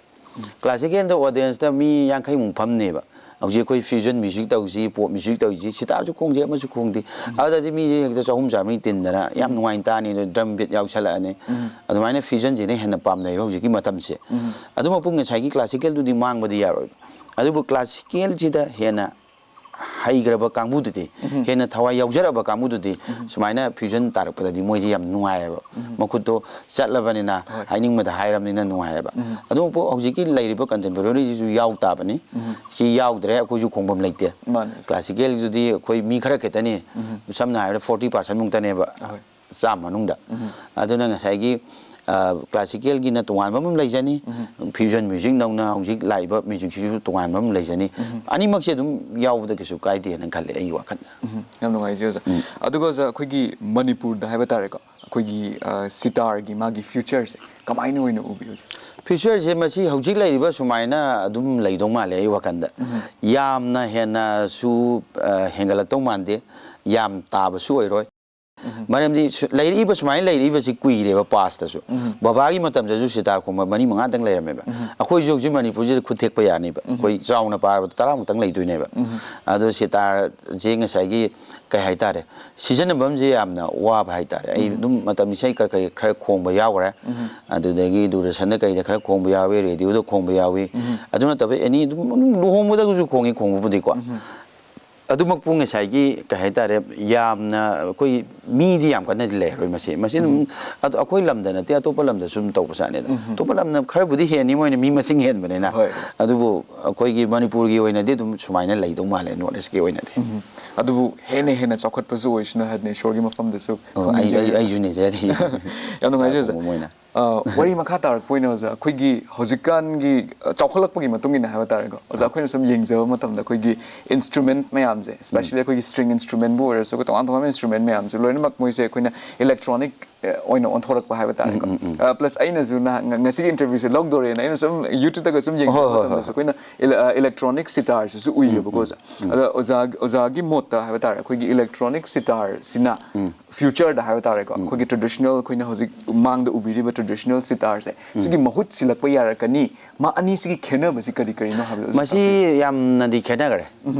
Classicalꯗ audienceꯇ ꯃꯤ ꯌꯥꯡꯈꯩꯃꯨꯛ ꯐꯝꯅꯦꯕ꯫ ꯍꯧꯖꯤꯛ ꯑꯩꯈꯣꯏ fusion music ꯇꯧꯁꯤ, pop music ꯇꯧꯁꯤ, sitarꯁꯨ ꯈꯣꯡꯁꯤ, ꯑꯃꯁꯨ ꯈꯣꯡꯁꯤ꯫ ꯑꯗꯨꯗꯗꯤ ꯃꯤꯁꯦ ꯍꯦꯛꯇ ꯆꯍꯨꯝ ꯆꯥꯃꯔꯤ ꯇꯤꯟꯗꯅ ꯌꯥꯝ ꯅꯨꯡꯉꯥꯏꯅ ꯇꯥꯅꯤ꯫ ꯑꯗꯨ drum beat ꯌꯥꯎꯁꯜꯂꯛꯑꯅꯤ꯫ ꯑꯗꯨꯃꯥꯏꯅ fusionꯁꯤꯅ ꯍꯦꯟꯅ ꯄꯥꯝꯅꯩꯕ ꯍꯧꯖꯤꯛꯀꯤ ꯃꯇꯝꯁꯦ꯫ ꯑꯗꯨꯃꯛꯄꯨ ꯉꯁꯥꯏꯒꯤ classicalꯗꯨꯗꯤ ꯃꯥꯡꯕꯗꯤ ꯌꯥꯔꯣꯏ꯫ ꯑꯗꯨꯕꯨ classicalꯁꯤꯗ ꯍꯦꯟꯅ ꯍꯩꯈ꯭ꯔꯕ ꯀꯥꯡꯕꯨꯗꯨꯗꯤ, ꯍꯦꯟꯅ ꯊꯋꯥꯏ ꯌꯥꯎꯖꯔꯕ ꯀꯥꯡꯕꯨꯗꯨꯗꯤ, ꯁꯨꯃꯥꯏꯅ fusion ꯇꯥꯔꯛꯄꯗꯗꯤ ꯃꯣꯏꯁꯦ ꯌꯥꯝ ꯅꯨꯡꯉꯥꯏꯌꯦꯕ꯫ ꯃꯈꯨꯠꯇꯣ ꯆꯠꯂꯕꯅꯤꯅ, ꯍꯥꯏꯅꯤꯡꯕꯗ ꯍꯥꯏꯔꯕꯅꯤꯅ ꯅꯨꯡꯉꯥꯏꯌꯦꯕ꯫ ꯑꯗꯨꯕꯨ ꯍꯧꯖꯤꯛꯀꯤ ꯂꯩꯔꯤꯕ contemporaryꯁꯤꯁꯨ ꯌꯥꯎ ꯇꯥꯕꯅꯤ꯫ ꯁꯤ ꯌꯥꯎꯗ꯭ꯔꯦ, ꯑꯩꯈꯣꯏꯁꯨ ꯈꯣꯡꯐꯝ ꯂꯩꯇꯦ꯫ ꯃꯥꯅꯦ꯫ Classicalꯗꯨꯗꯤ ꯑꯩꯈꯣꯏ ꯃꯤ ꯈꯔ ꯈꯛꯇꯅꯤ, ꯁꯝꯅ ꯍꯥꯏꯔꯕꯗ forty percent ꯃꯨꯛꯇꯅꯦꯕ꯫ ꯍꯣꯏ꯫ ꯆꯥꯝꯃ ꯃꯅꯨꯡꯗ꯫ ꯑꯗꯨꯅ ꯉꯁꯥꯏꯒꯤ, ꯑ, classicalꯒꯤꯅ ꯇꯣꯉꯥꯟꯕ ꯑꯃ ꯂꯩꯖꯅꯤ, fusion musicꯗꯧꯅ ꯍꯧꯖꯤꯛ ꯂꯥꯛꯏꯕ musicꯁꯤꯁꯨ ꯇꯣꯉꯥꯟꯕ ꯑꯃ ꯂꯩꯖꯅꯤ꯫ ꯑꯅꯤꯃꯛꯁꯦ ꯑꯗꯨꯝ ꯌꯥꯎꯕꯗ ꯀꯩꯁꯨ ꯀꯥꯏꯗꯦꯅ ꯈꯜꯂꯦ ꯑꯩꯒꯤ ꯋꯥꯈꯜꯗ꯫ ꯎꯝ, ꯌꯥꯝ ꯅꯨꯡꯉꯥꯏꯖꯩ ꯑꯣꯖꯥ꯫ ꯑꯗꯨꯒ ꯑꯣꯖꯥ, ꯑꯩꯈꯣꯏꯒꯤ ꯃꯅꯤꯄꯨꯔꯗ ꯍꯥꯏꯕ ꯇꯥꯔꯦꯀꯣ, ꯑꯩꯈꯣꯏꯒꯤ, ꯑ, sitarꯒꯤ ꯃꯥꯒꯤ futureꯁꯦ ꯀꯃꯥꯏꯅ ꯑꯣꯏꯅ ꯎꯕꯤ ꯑꯣꯖꯥ? Futureꯁꯦ ꯃꯁꯤ ꯍꯧꯖꯤꯛ ꯂꯩꯔꯤꯕ ꯁꯨꯃꯥꯏꯅ ꯑꯗꯨꯝ ꯂꯩꯗꯧ ꯃꯥꯜꯂꯦ ꯑꯩ ꯋꯥꯈꯜꯗ꯫ ꯌꯥꯝꯅ ꯍꯦꯟꯅꯁꯨ, ꯑ, ꯍꯦꯟꯒꯠꯂꯛꯇꯧ ꯃꯥꯟꯗꯦ, ꯌꯥꯝ ꯇꯥꯕꯁꯨ ꯑꯣꯏꯔꯣꯏ꯫ ꯃꯔꯝꯗꯤ ꯁꯨ-, ꯂꯩꯔꯛꯏꯕ, ꯁꯨꯃꯥꯏꯅ ꯂꯩꯔꯛꯏꯕꯁꯤ ꯀꯨꯏꯔꯦꯕ, pastꯇꯁꯨ꯫ ꯕꯕꯥꯒꯤ ꯃꯇꯝꯗꯁꯨ sitar ꯈꯣꯡꯕ ꯃꯔꯤ ꯃꯉꯥꯗꯪ ꯂꯩꯔꯝꯃꯦꯕ꯫ ꯑꯩꯈꯣꯏꯁꯨ ꯍꯧꯖꯤꯛ ꯃꯅꯤꯄꯨꯔꯁꯤꯗ ꯈꯨꯠ ꯊꯦꯛꯄ ꯌꯥꯅꯤꯕ꯫ ꯑꯩꯈꯣꯏ ꯆꯥꯎꯅ ꯄꯥꯔꯕꯗ ꯇꯔꯥꯃꯨꯛꯇꯪ ꯂꯩꯗꯣꯏꯅꯦꯕ꯫ ꯑꯗꯣ sitarꯁꯦ ꯉꯁꯥꯏꯒꯤ, ꯀꯩ ꯍꯥꯏꯇꯥꯔꯦ, ꯁꯤꯖꯤꯟꯅꯐꯝꯁꯦ ꯌꯥꯝꯅ ꯋꯥꯕ ꯍꯥꯏꯇꯥꯔꯦ꯫ ꯑꯩ ꯑꯗꯨꯝ ꯃꯇꯝ ꯏꯁꯩ ꯀ-, ꯀꯩ ꯈꯔ ꯈꯣꯡꯕ ꯌꯥꯎꯈ꯭ꯔꯦ꯫ ꯑꯗꯨꯗꯒꯤ ꯗꯨꯔꯗꯔꯁꯟꯗ ꯀꯩꯗ ꯈꯔ ꯈꯣꯡꯕ ꯌꯥꯎꯏ, radioꯗ ꯈꯣꯡꯕ ꯌꯥꯎꯏ꯫ ꯑꯗꯨ ꯅꯠꯇꯕ any ꯑꯗꯨꯝ, ꯑꯗꯨꯝ ꯂꯨꯍꯣꯡꯕꯗꯒꯁꯨ ꯈꯣꯡꯉꯤ, ꯈꯣꯡꯕꯕꯨꯗꯤꯀꯣ꯫ ꯑꯗꯨꯃꯛꯄꯨ ꯉꯁꯥꯏꯒꯤ ꯀꯩ ꯍꯥꯏꯇꯥꯔꯦ, ꯌꯥꯝꯅ ꯑꯩꯈꯣꯏ ꯃꯤꯗꯤ ꯌꯥꯝ ꯀꯟꯅꯗꯤ ꯂꯩꯔꯔꯣꯏ ꯃꯁꯤ꯫ ꯃꯁꯤ ꯑꯗꯨꯝ ꯑꯗꯣ ꯑꯩꯈꯣꯏ ꯂꯝꯗ ꯅꯠꯇꯦ, ꯑꯇꯣꯞꯄ ꯂꯝꯗꯁꯨ ꯑꯗꯨꯝ ꯇꯧꯕꯖꯥꯠꯅꯤꯗ꯫ ꯑꯇꯣꯞꯄ ꯂꯝꯅ ꯈꯔꯕꯨꯗꯤ ꯍꯦꯟꯅꯤ, ꯃꯣꯏꯅ ꯃꯤ ꯃꯁꯤꯡ ꯍꯦꯟꯕꯅꯤꯅ꯫ ꯍꯣꯏ꯫ ꯑꯗꯨꯕꯨ ꯑꯩꯈꯣꯏꯒꯤ ꯃꯅꯤꯄꯨꯔꯒꯤ ꯑꯣꯏꯅꯗꯤ ꯑꯗꯨꯝ ꯁꯨꯃꯥꯏꯅ ꯂꯩꯗꯧ ꯃꯥꯜꯂꯦ, ꯅꯣꯔꯠ ꯏꯁꯀꯤ ꯑꯣꯏꯅꯗꯤ꯫ ꯑꯗꯨꯕꯨ ꯍꯦꯟꯅ ꯍꯦꯟꯅ ꯆꯥꯎꯈꯠꯄꯁꯨ ꯑꯣꯏꯁꯅꯨ ꯍꯥꯏꯗꯅ ꯏꯁꯣꯔꯒꯤ ꯃꯐꯝꯗꯁꯨ ꯑꯣ, ꯑꯩ- ꯑꯩ- ꯈꯨꯔꯨꯝꯖꯒꯦ꯫ ꯑꯩꯁꯨ ꯅꯤꯖꯔꯤ꯫ ꯌꯥꯝ ꯅꯨꯡꯉꯥꯏꯖꯩ, ꯑꯣꯖꯥ꯫ ꯇꯥꯔꯛꯄ ꯃꯣꯏꯅ꯫ ꯑ, ꯋꯥꯔꯤ ꯃꯈꯥ ꯇꯥꯔꯛꯄ ꯑꯣꯏꯅ, ꯑꯣꯖꯥ, ꯑꯩꯈꯣꯏꯒꯤ ꯍꯧꯖꯤꯛꯀꯥꯟꯒꯤ, ꯑ, ꯆꯥꯎꯈꯠꯂꯛꯄꯒꯤ ꯃꯇꯨꯡ ꯏꯟꯅ ꯍꯥꯏꯕ ꯇꯥꯔꯦꯀꯣ, ꯑꯣꯖꯥ, ꯑꯩꯈꯣꯏꯅ ꯁꯨꯝ ꯌꯦꯡꯖꯕ ꯃꯇꯝꯗ ꯑꯩꯈꯣꯏꯒꯤ ꯏꯟꯁꯇ꯭ꯔꯨꯃꯦꯟ ꯃꯌꯥꯝꯁꯦ, ꯏꯁꯄꯦꯁꯤꯌꯦꯜꯂꯤ ꯑꯩꯈꯣꯏꯒꯤ ꯁ꯭ꯇ꯭ꯔꯤꯡ ꯏꯟꯁꯇ꯭ꯔꯨꯃꯦꯟꯕꯨ ꯑꯣꯏꯔꯁꯨ, ꯑꯩꯈꯣꯏ ꯇꯣꯉꯥꯟ ꯇꯣꯉꯥꯟꯕ ꯏꯟꯁꯇ꯭ꯔꯨꯃꯦꯟ ꯃꯌꯥꯝꯁꯦ ꯂꯣꯏꯅꯃꯛ ꯃꯣꯏꯁꯦ ꯑꯩꯈꯣꯏꯅ ꯏꯂꯦꯛꯇ꯭ꯔꯣꯅꯤꯛ ꯑꯣꯏꯅ ꯑꯣꯟꯊꯣꯔꯛꯄ ꯍꯥꯏꯕ ꯇꯥꯔꯦꯀꯣ꯫ ꯄ꯭ꯂꯁ ꯑꯩꯅꯁꯨ ꯅꯍꯥꯟ ꯉ- ꯉꯁꯤꯒꯤ ꯏꯟꯇꯔꯚ꯭ꯌꯨꯁꯦ ꯂꯧꯗꯣꯔꯦꯅ ꯑꯩꯅ ꯁꯨꯝ ꯌꯨꯇ꯭ꯌꯨꯕꯇꯒ ꯁꯨꯝ ꯌꯦꯡꯖꯕ ꯍꯣꯏ, ꯍꯣꯏ, ꯃꯇꯝꯗꯁꯨ ꯑꯩꯈꯣꯏꯅ ꯏꯂꯦꯛꯇ꯭ꯔꯣꯅꯤꯛ ꯁꯤꯇꯥꯔꯁꯤꯁꯨ ꯎꯏꯌꯦꯕꯀꯣ, ꯑꯣꯖꯥ꯫ ꯑꯗ ꯑꯣꯖꯥ, ꯑꯣꯖꯥꯒꯤ ꯃꯣꯠꯇ ꯍꯥꯏꯕ ꯇꯥꯔꯦ, ꯑꯩꯈꯣꯏꯒꯤ ꯏꯂꯦꯛꯇ꯭ꯔꯣꯅꯤꯛ ꯁꯤꯇꯥꯔꯁꯤꯅ ꯐ꯭ꯌꯨꯆꯔꯗ ꯍꯥꯏꯕ ꯇꯥꯔꯦꯀꯣ, ꯑꯩꯈꯣꯏꯒꯤ ꯇ꯭ꯔꯦꯗꯤꯁꯅꯦꯜ, ꯑꯩꯈꯣꯏꯅ ꯍꯧꯖꯤꯛ ꯃꯥꯡꯗ ꯎꯕꯤꯔꯤꯕ ꯇ꯭ꯔꯦꯗꯤꯁꯅꯦꯜ ꯁꯤꯇꯥꯔꯁꯦ, ꯁꯤꯒꯤ ꯃꯍꯨꯠ ꯁꯤꯜꯂꯛꯄ ꯌꯥꯔꯛꯀꯅꯤ, ꯃꯥ ꯑꯅꯤꯁꯤꯒꯤ ꯈꯦꯠꯅꯕꯁꯤ ꯀꯔꯤ ꯀꯔꯤꯅꯣ ꯍꯥꯏꯕꯗꯣ ꯑꯣꯖꯥ ꯃꯁꯤ ꯌꯥꯝꯅꯗꯤ ꯈꯦꯠꯅꯈ꯭ꯔꯦ꯫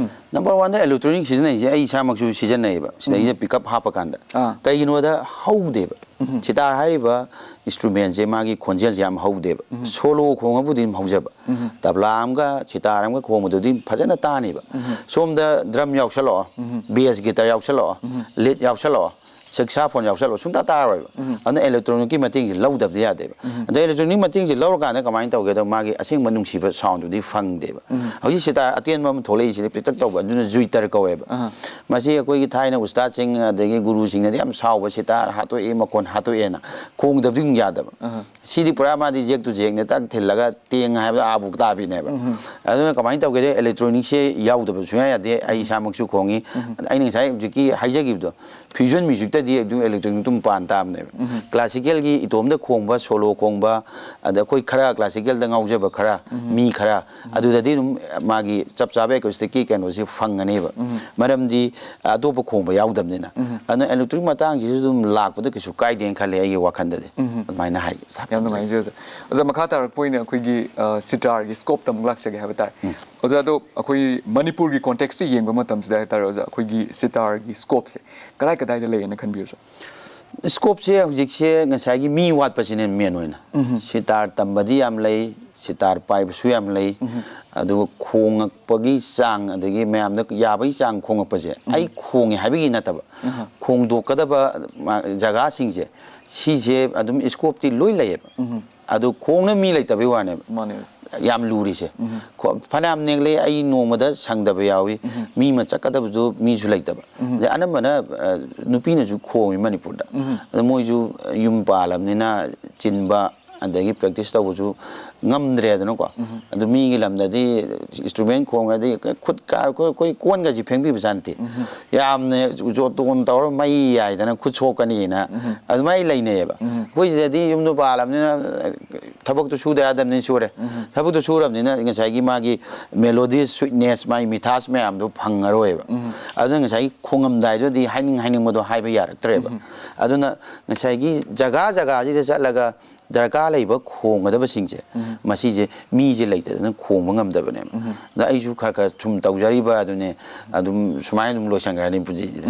ꯅꯝꯕꯔ ꯋꯥꯟꯗ ꯏꯂꯦꯛꯇ꯭ꯔꯣꯅꯤꯛ ꯁꯤꯖꯤꯟꯅꯩꯁꯦ ꯑꯩ ꯏꯁꯥꯃꯛꯁꯨ ꯁꯤꯖꯤꯟꯅꯩꯌꯦꯕ, ꯁꯤꯗꯩꯁꯤꯗ ꯄꯤꯛ ꯑꯞ ꯍꯥꯞꯄ ꯀꯥꯟꯗ꯫ ꯑꯥ꯫ ꯀꯩꯒꯤꯅꯣꯗ ꯍꯧꯗꯦꯕ꯫ ꯁꯤꯇꯥꯔ ꯍꯥꯏꯔꯤꯕ ꯏꯟꯁꯇ꯭ꯔꯨꯃꯦꯟꯁꯦ ꯃꯥꯒꯤ ꯈꯣꯟꯖꯦꯜꯁꯦ ꯌꯥꯝ ꯍꯧꯗꯦꯕ꯫ ꯁꯣꯂꯣ ꯈꯣꯡꯉꯕꯨꯗꯤ ꯑꯗꯨꯝ ꯍꯧꯖꯕ꯫ ꯇꯕ꯭ꯂꯥ ꯑꯃꯒ ꯁꯤꯇꯥꯔ ꯑꯃꯒ ꯈꯣꯡꯕꯗꯨꯗꯤ ꯐꯖꯅ ꯇꯥꯅꯤꯕ꯫ ꯁꯣꯝꯗ ꯗ꯭ꯔꯝ ꯌꯥꯎꯁꯜꯂꯛꯑꯣ, ꯕꯦꯁ ꯒꯤꯇꯔ ꯌꯥꯎꯁꯜꯂꯛꯑꯣ, ꯂꯤꯠ ꯌꯥꯎꯁꯜꯂꯛꯑꯣ, ꯁꯦꯛꯁꯥꯐꯣꯟ ꯌꯥꯎꯁꯜꯂꯛꯑꯣ, ꯁꯨꯡꯇꯥ ꯇꯥꯔꯣꯏꯕ꯫ ꯑꯗꯨꯅ ꯏꯂꯦꯛꯇ꯭ꯔꯣꯅꯤꯛꯀꯤ ꯃꯇꯦꯡꯁꯦ ꯂꯧꯗꯕꯗꯤ ꯌꯥꯗꯦꯕ꯫ ꯑꯗꯣ ꯏꯂꯦꯛꯇ꯭ꯔꯣꯅꯤꯛ ꯃꯇꯦꯡꯁꯦ ꯂꯧꯔꯀꯥꯟꯗ ꯀꯃꯥꯏꯅ ꯇꯧꯒꯦꯗ, ꯃꯥꯒꯤ ꯑꯁꯦꯡꯕ ꯅꯨꯡꯁꯤꯕ ꯁꯥꯎꯟꯗꯨꯗꯤ ꯐꯪꯗꯦꯕ꯫ ꯍꯧꯖꯤꯛ ꯁꯤꯇꯥꯔ ꯑꯇꯦꯟꯕ ꯑꯃ ꯊꯣꯛꯂꯛꯏꯁꯤꯗꯤ ꯄꯤꯛꯇꯛ ꯇꯧꯕ, ꯑꯗꯨꯅ ꯖꯨꯏꯇꯔ ꯀꯧꯋꯦꯕ꯫ ꯃꯁꯤ ꯑꯩꯈꯣꯏꯒꯤ ꯊꯥꯏꯅ ꯎꯁꯇꯥꯗꯁꯤꯡ ꯑꯗꯒꯤ ꯒꯨꯔꯨꯁꯤꯡꯅꯗꯤ ꯌꯥꯝ ꯁꯥꯎꯕ, ꯁꯤꯇꯥꯔ ꯍꯥꯠꯇꯣꯛꯑꯦ, ꯃꯈꯣꯟ ꯍꯥꯠꯇꯣꯛꯑꯦꯅ ꯈꯣꯡꯗꯕꯗꯤ ꯑꯃꯨꯛ ꯌꯥꯗꯕ꯫ ꯁꯤꯗꯤ ꯄꯨꯔꯥ ꯃꯥꯗꯤ ꯖꯦꯛ ꯇꯨ ꯖꯦꯛꯅꯦ, ꯇꯛ ꯊꯤꯜꯂꯒ ꯇꯦꯡ ꯍꯥꯏꯕꯗ ꯑꯥꯕꯨꯛ ꯇꯥꯕꯤꯅꯦꯕ꯫ ꯑꯗꯨꯅ ꯀꯃꯥꯏꯅ ꯇꯧꯒꯦꯗ, ꯏꯂꯦꯛꯇ꯭ꯔꯣꯅꯤꯛꯁꯦ ꯌꯥꯎꯗꯕ ꯁꯨꯡꯌꯥ ꯌꯥꯗꯦ꯫ ꯑꯩ ꯏꯁꯥꯃꯛꯁꯨ ꯈꯣꯡꯉꯤ꯫ ꯑꯩꯅ ꯉꯁꯥꯏ ꯍꯧꯖꯤꯛꯀꯤ ꯍꯥꯏꯖꯈꯤꯕꯗꯣ, ꯐ꯭ꯌꯨꯖꯟ ꯃ꯭ꯌꯨꯖꯤꯛꯇꯗꯤ ꯑꯗꯨꯝ ꯏꯂꯦꯛꯇ꯭ꯔꯣꯅꯤꯛꯇꯨ ꯃꯄꯥꯟ ꯇꯥꯕꯅꯦꯕ꯫ ꯀ꯭ꯂꯥꯁꯤꯀꯦꯜꯒꯤ ꯏꯇꯣꯝꯗ ꯈꯣꯡꯕ, ꯁꯣꯂꯣ ꯈꯣꯡꯕ, ꯑꯗ ꯑꯩꯈꯣꯏ ꯈꯔ ꯀ꯭ꯂꯥꯁꯤꯀꯦꯜꯗ ꯉꯥꯎꯖꯕ ꯈꯔ, ꯃꯤ ꯈꯔ, ꯑꯗꯨꯗꯗꯤ ꯑꯗꯨꯝ ꯃꯥꯒꯤ ꯆꯞ ꯆꯥꯕ ꯑꯦꯀꯣꯁꯇꯤꯛꯀꯤ ꯀꯩꯅꯣꯁꯤ ꯐꯪꯒꯅꯦꯕ꯫ ꯃꯔꯝꯗꯤ ꯑꯇꯣꯞꯄ ꯈꯣꯡꯕ ꯌꯥꯎꯗꯕꯅꯤꯅ꯫ ꯑꯗꯨꯅ ꯏꯂꯦꯛꯇ꯭ꯔꯣꯅꯤꯛ ꯃꯇꯥꯡꯁꯤꯁꯨ ꯑꯗꯨꯝ ꯂꯥꯛꯄꯗ ꯀꯩꯁꯨ ꯀꯥꯏꯗꯦꯅ ꯈꯜꯂꯦ, ꯑꯩꯒꯤ ꯋꯥꯈꯜꯗꯗꯤ꯫ ꯑꯗꯨꯃꯥꯏꯅ ꯍꯥꯏ ꯌꯥꯝ ꯅꯨꯡꯉꯥꯏꯖꯩ, ꯑꯣꯖꯥ꯫ ꯑꯣꯖꯥ, ꯃꯈꯥ ꯇꯥꯔꯛꯄ ꯑꯣꯏꯅ ꯑꯩꯈꯣꯏꯒꯤ, ꯑ, ꯁꯤꯇꯥꯔꯒꯤ ꯁ꯭ꯀꯣꯞꯇ ꯑꯃꯨꯛ ꯂꯥꯛꯆꯒꯦ ꯍꯥꯏꯕ ꯇꯥꯔꯦ꯫ ꯑꯣꯖꯥ, ꯑꯗꯣ ꯑꯩꯈꯣꯏ ꯃꯅꯤꯄꯨꯔꯒꯤ ꯀꯣꯟꯇꯦꯛꯁꯇ ꯌꯦꯡꯕ ꯃꯇꯝꯁꯤꯗ ꯍꯥꯏ ꯇꯥꯔꯦ, ꯑꯣꯖꯥ, ꯑꯩꯈꯣꯏꯒꯤ ꯁꯤꯇꯥꯔꯒꯤ ꯁ꯭ꯀꯣꯞꯁꯦ ꯀꯗꯥꯏ ꯀꯗꯥꯏꯗ ꯂꯩꯌꯦꯅ ꯈꯟꯕꯤꯕꯁꯦ? ꯁ꯭ꯀꯣꯞꯁꯦ ꯍꯧꯖꯤꯛꯁꯦ ꯉꯁꯥꯏꯒꯤ ꯃꯤ ꯋꯥꯠꯄꯁꯤꯅꯦ ꯃꯦꯟ ꯑꯣꯏꯅ꯫ ꯁꯤꯇꯥꯔ ꯇꯝꯕꯗꯤ ꯌꯥꯝ ꯂꯩ, ꯁꯤꯇꯥꯔ ꯄꯥꯏꯕꯁꯨ ꯌꯥꯝ ꯂꯩ꯫ ꯑꯗꯨꯒ ꯈꯣꯡꯉꯛꯄꯒꯤ ꯆꯥꯡ, ꯑꯗꯒꯤ ꯃꯌꯥꯝꯗ ꯌꯥꯕꯒꯤ ꯆꯥꯡ ꯈꯣꯡꯉꯛꯄꯁꯦ, ꯑꯩ ꯈꯣꯡꯉꯦ ꯍꯥꯏꯕꯒꯤ ꯅꯠꯇꯕ, ꯈꯣꯡꯗꯣꯛꯀꯗꯕ ꯃꯥ-, ꯖꯒꯥꯁꯤꯡꯁꯦ, ꯁꯤꯁꯦ ꯑꯗꯨꯝ ꯏꯁꯀꯣꯞꯇꯤ ꯂꯣꯏ ꯂꯩꯌꯦꯕ꯫ ꯑꯗꯨ ꯈꯣꯡꯅ ꯃꯤ ꯂꯩꯇꯕꯩ ꯋꯥꯅꯦꯕ꯫ ꯃꯥꯅꯦ꯫ ꯌꯥꯝ ꯂꯨꯔꯤꯁꯦ꯫ ꯈꯣ-, ꯐꯅꯌꯥꯝ ꯅꯦꯛꯂꯦ, ꯑꯩ ꯅꯣꯡꯃꯗ ꯁꯪꯗꯕ ꯌꯥꯎꯏ꯫ ꯃꯤ ꯑꯃ ꯆꯠꯀꯗꯕꯗꯨ ꯃꯤꯁꯨ ꯂꯩꯇꯕ꯫ ꯑꯗꯩ ꯑꯅꯝꯕꯅ, ꯑ, ꯅꯨꯄꯤꯅꯁꯨ ꯈꯣꯡꯉꯤ ꯃꯅꯤꯄꯨꯔꯗ꯫ ꯑꯗ ꯃꯣꯏꯁꯨ ꯌꯨꯝ ꯄꯥꯜꯂꯕꯅꯤꯅ ꯆꯤꯟꯕ, ꯑꯗꯒꯤ ꯄ꯭ꯔꯦꯛꯇꯤꯁ ꯇꯧꯕꯁꯨ ꯉꯝꯗ꯭ꯔꯦꯗꯅꯀꯣ꯫ ꯑꯗꯨ ꯃꯤꯒꯤ ꯂꯝꯗꯗꯤ ꯏꯟꯁꯇ꯭ꯔꯨꯃꯦꯟ ꯈꯣꯡꯉꯗꯤ ꯈꯨꯠ ꯀꯥ-, ꯑꯩꯈꯣꯏ, ꯑꯩꯈꯣꯏ ꯀꯣꯟꯒꯁꯤ ꯐꯦꯡꯕꯤꯕ ꯖꯥꯠ ꯅꯠꯇꯦ꯫ ꯌꯥꯝꯅ ꯖꯣꯇꯣꯟ ꯇꯧꯔ ꯃꯩ ꯌꯥꯏꯗꯅ ꯈꯨꯠ ꯁꯣꯛꯀꯅꯤꯅ ꯑꯗꯨꯃꯥꯏꯅ ꯂꯩꯅꯩꯌꯦꯕ꯫ ꯑꯩꯈꯣꯏ ꯁꯤꯗꯗꯤ ꯌꯨꯝꯗꯣ ꯄꯥꯜꯂꯕꯅꯤꯅ ꯊꯕꯛꯇꯣ ꯁꯨꯗ ꯌꯥꯗꯕꯅꯤꯅ ꯁꯨꯔꯦ꯫ ꯊꯕꯛꯇꯣ ꯁꯨꯔꯕꯅꯤꯅ ꯉꯁꯥꯏꯒꯤ ꯃꯥꯒꯤ ꯃꯦꯂꯣꯗꯤꯁ, ꯁ꯭ꯋꯤꯠꯅꯦꯁ, ꯃꯥꯒꯤ ꯃꯤꯊꯥꯁ ꯃꯌꯥꯝꯗꯣ ꯐꯪꯉꯔꯣꯏꯕ꯫ ꯑꯗꯨꯅ ꯉꯁꯥꯏꯒꯤ ꯈꯣꯡꯉꯝꯗꯥꯏꯗꯨꯗꯤ ꯍꯥꯏꯅꯤꯡ ꯍꯥꯏꯅꯤꯡꯕꯗꯣ ꯍꯥꯏꯕ ꯌꯥꯔꯛꯇ꯭ꯔꯦꯕ꯫ ꯑꯗꯨꯅ ꯉꯁꯥꯏꯒꯤ ꯖꯒꯥ ꯖꯒꯥꯁꯤꯗ ꯆꯠꯂꯒ ꯗꯔꯀꯥꯔ ꯂꯩꯕ ꯈꯣꯡꯒꯗꯕꯁꯤꯡꯁꯦ, ꯃꯁꯤꯁꯦ ꯃꯤꯁꯦ ꯂꯩꯇꯗꯅ ꯈꯣꯡꯕ ꯉꯝꯗꯕꯅꯦꯕ꯫ ꯑꯗ ꯑꯩꯁꯨ ꯈꯔ ꯈꯔ ꯁꯨꯝ ꯇꯧꯖꯔꯤꯕ ꯑꯗꯨꯅꯦ, ꯑꯗꯨꯝ ꯁꯨꯃꯥꯏꯅ ꯑꯗꯨꯝ ꯂꯣꯏꯁꯟꯈ꯭ꯔꯅꯤ ꯄꯨꯟꯁꯤꯁꯤꯗꯤ꯫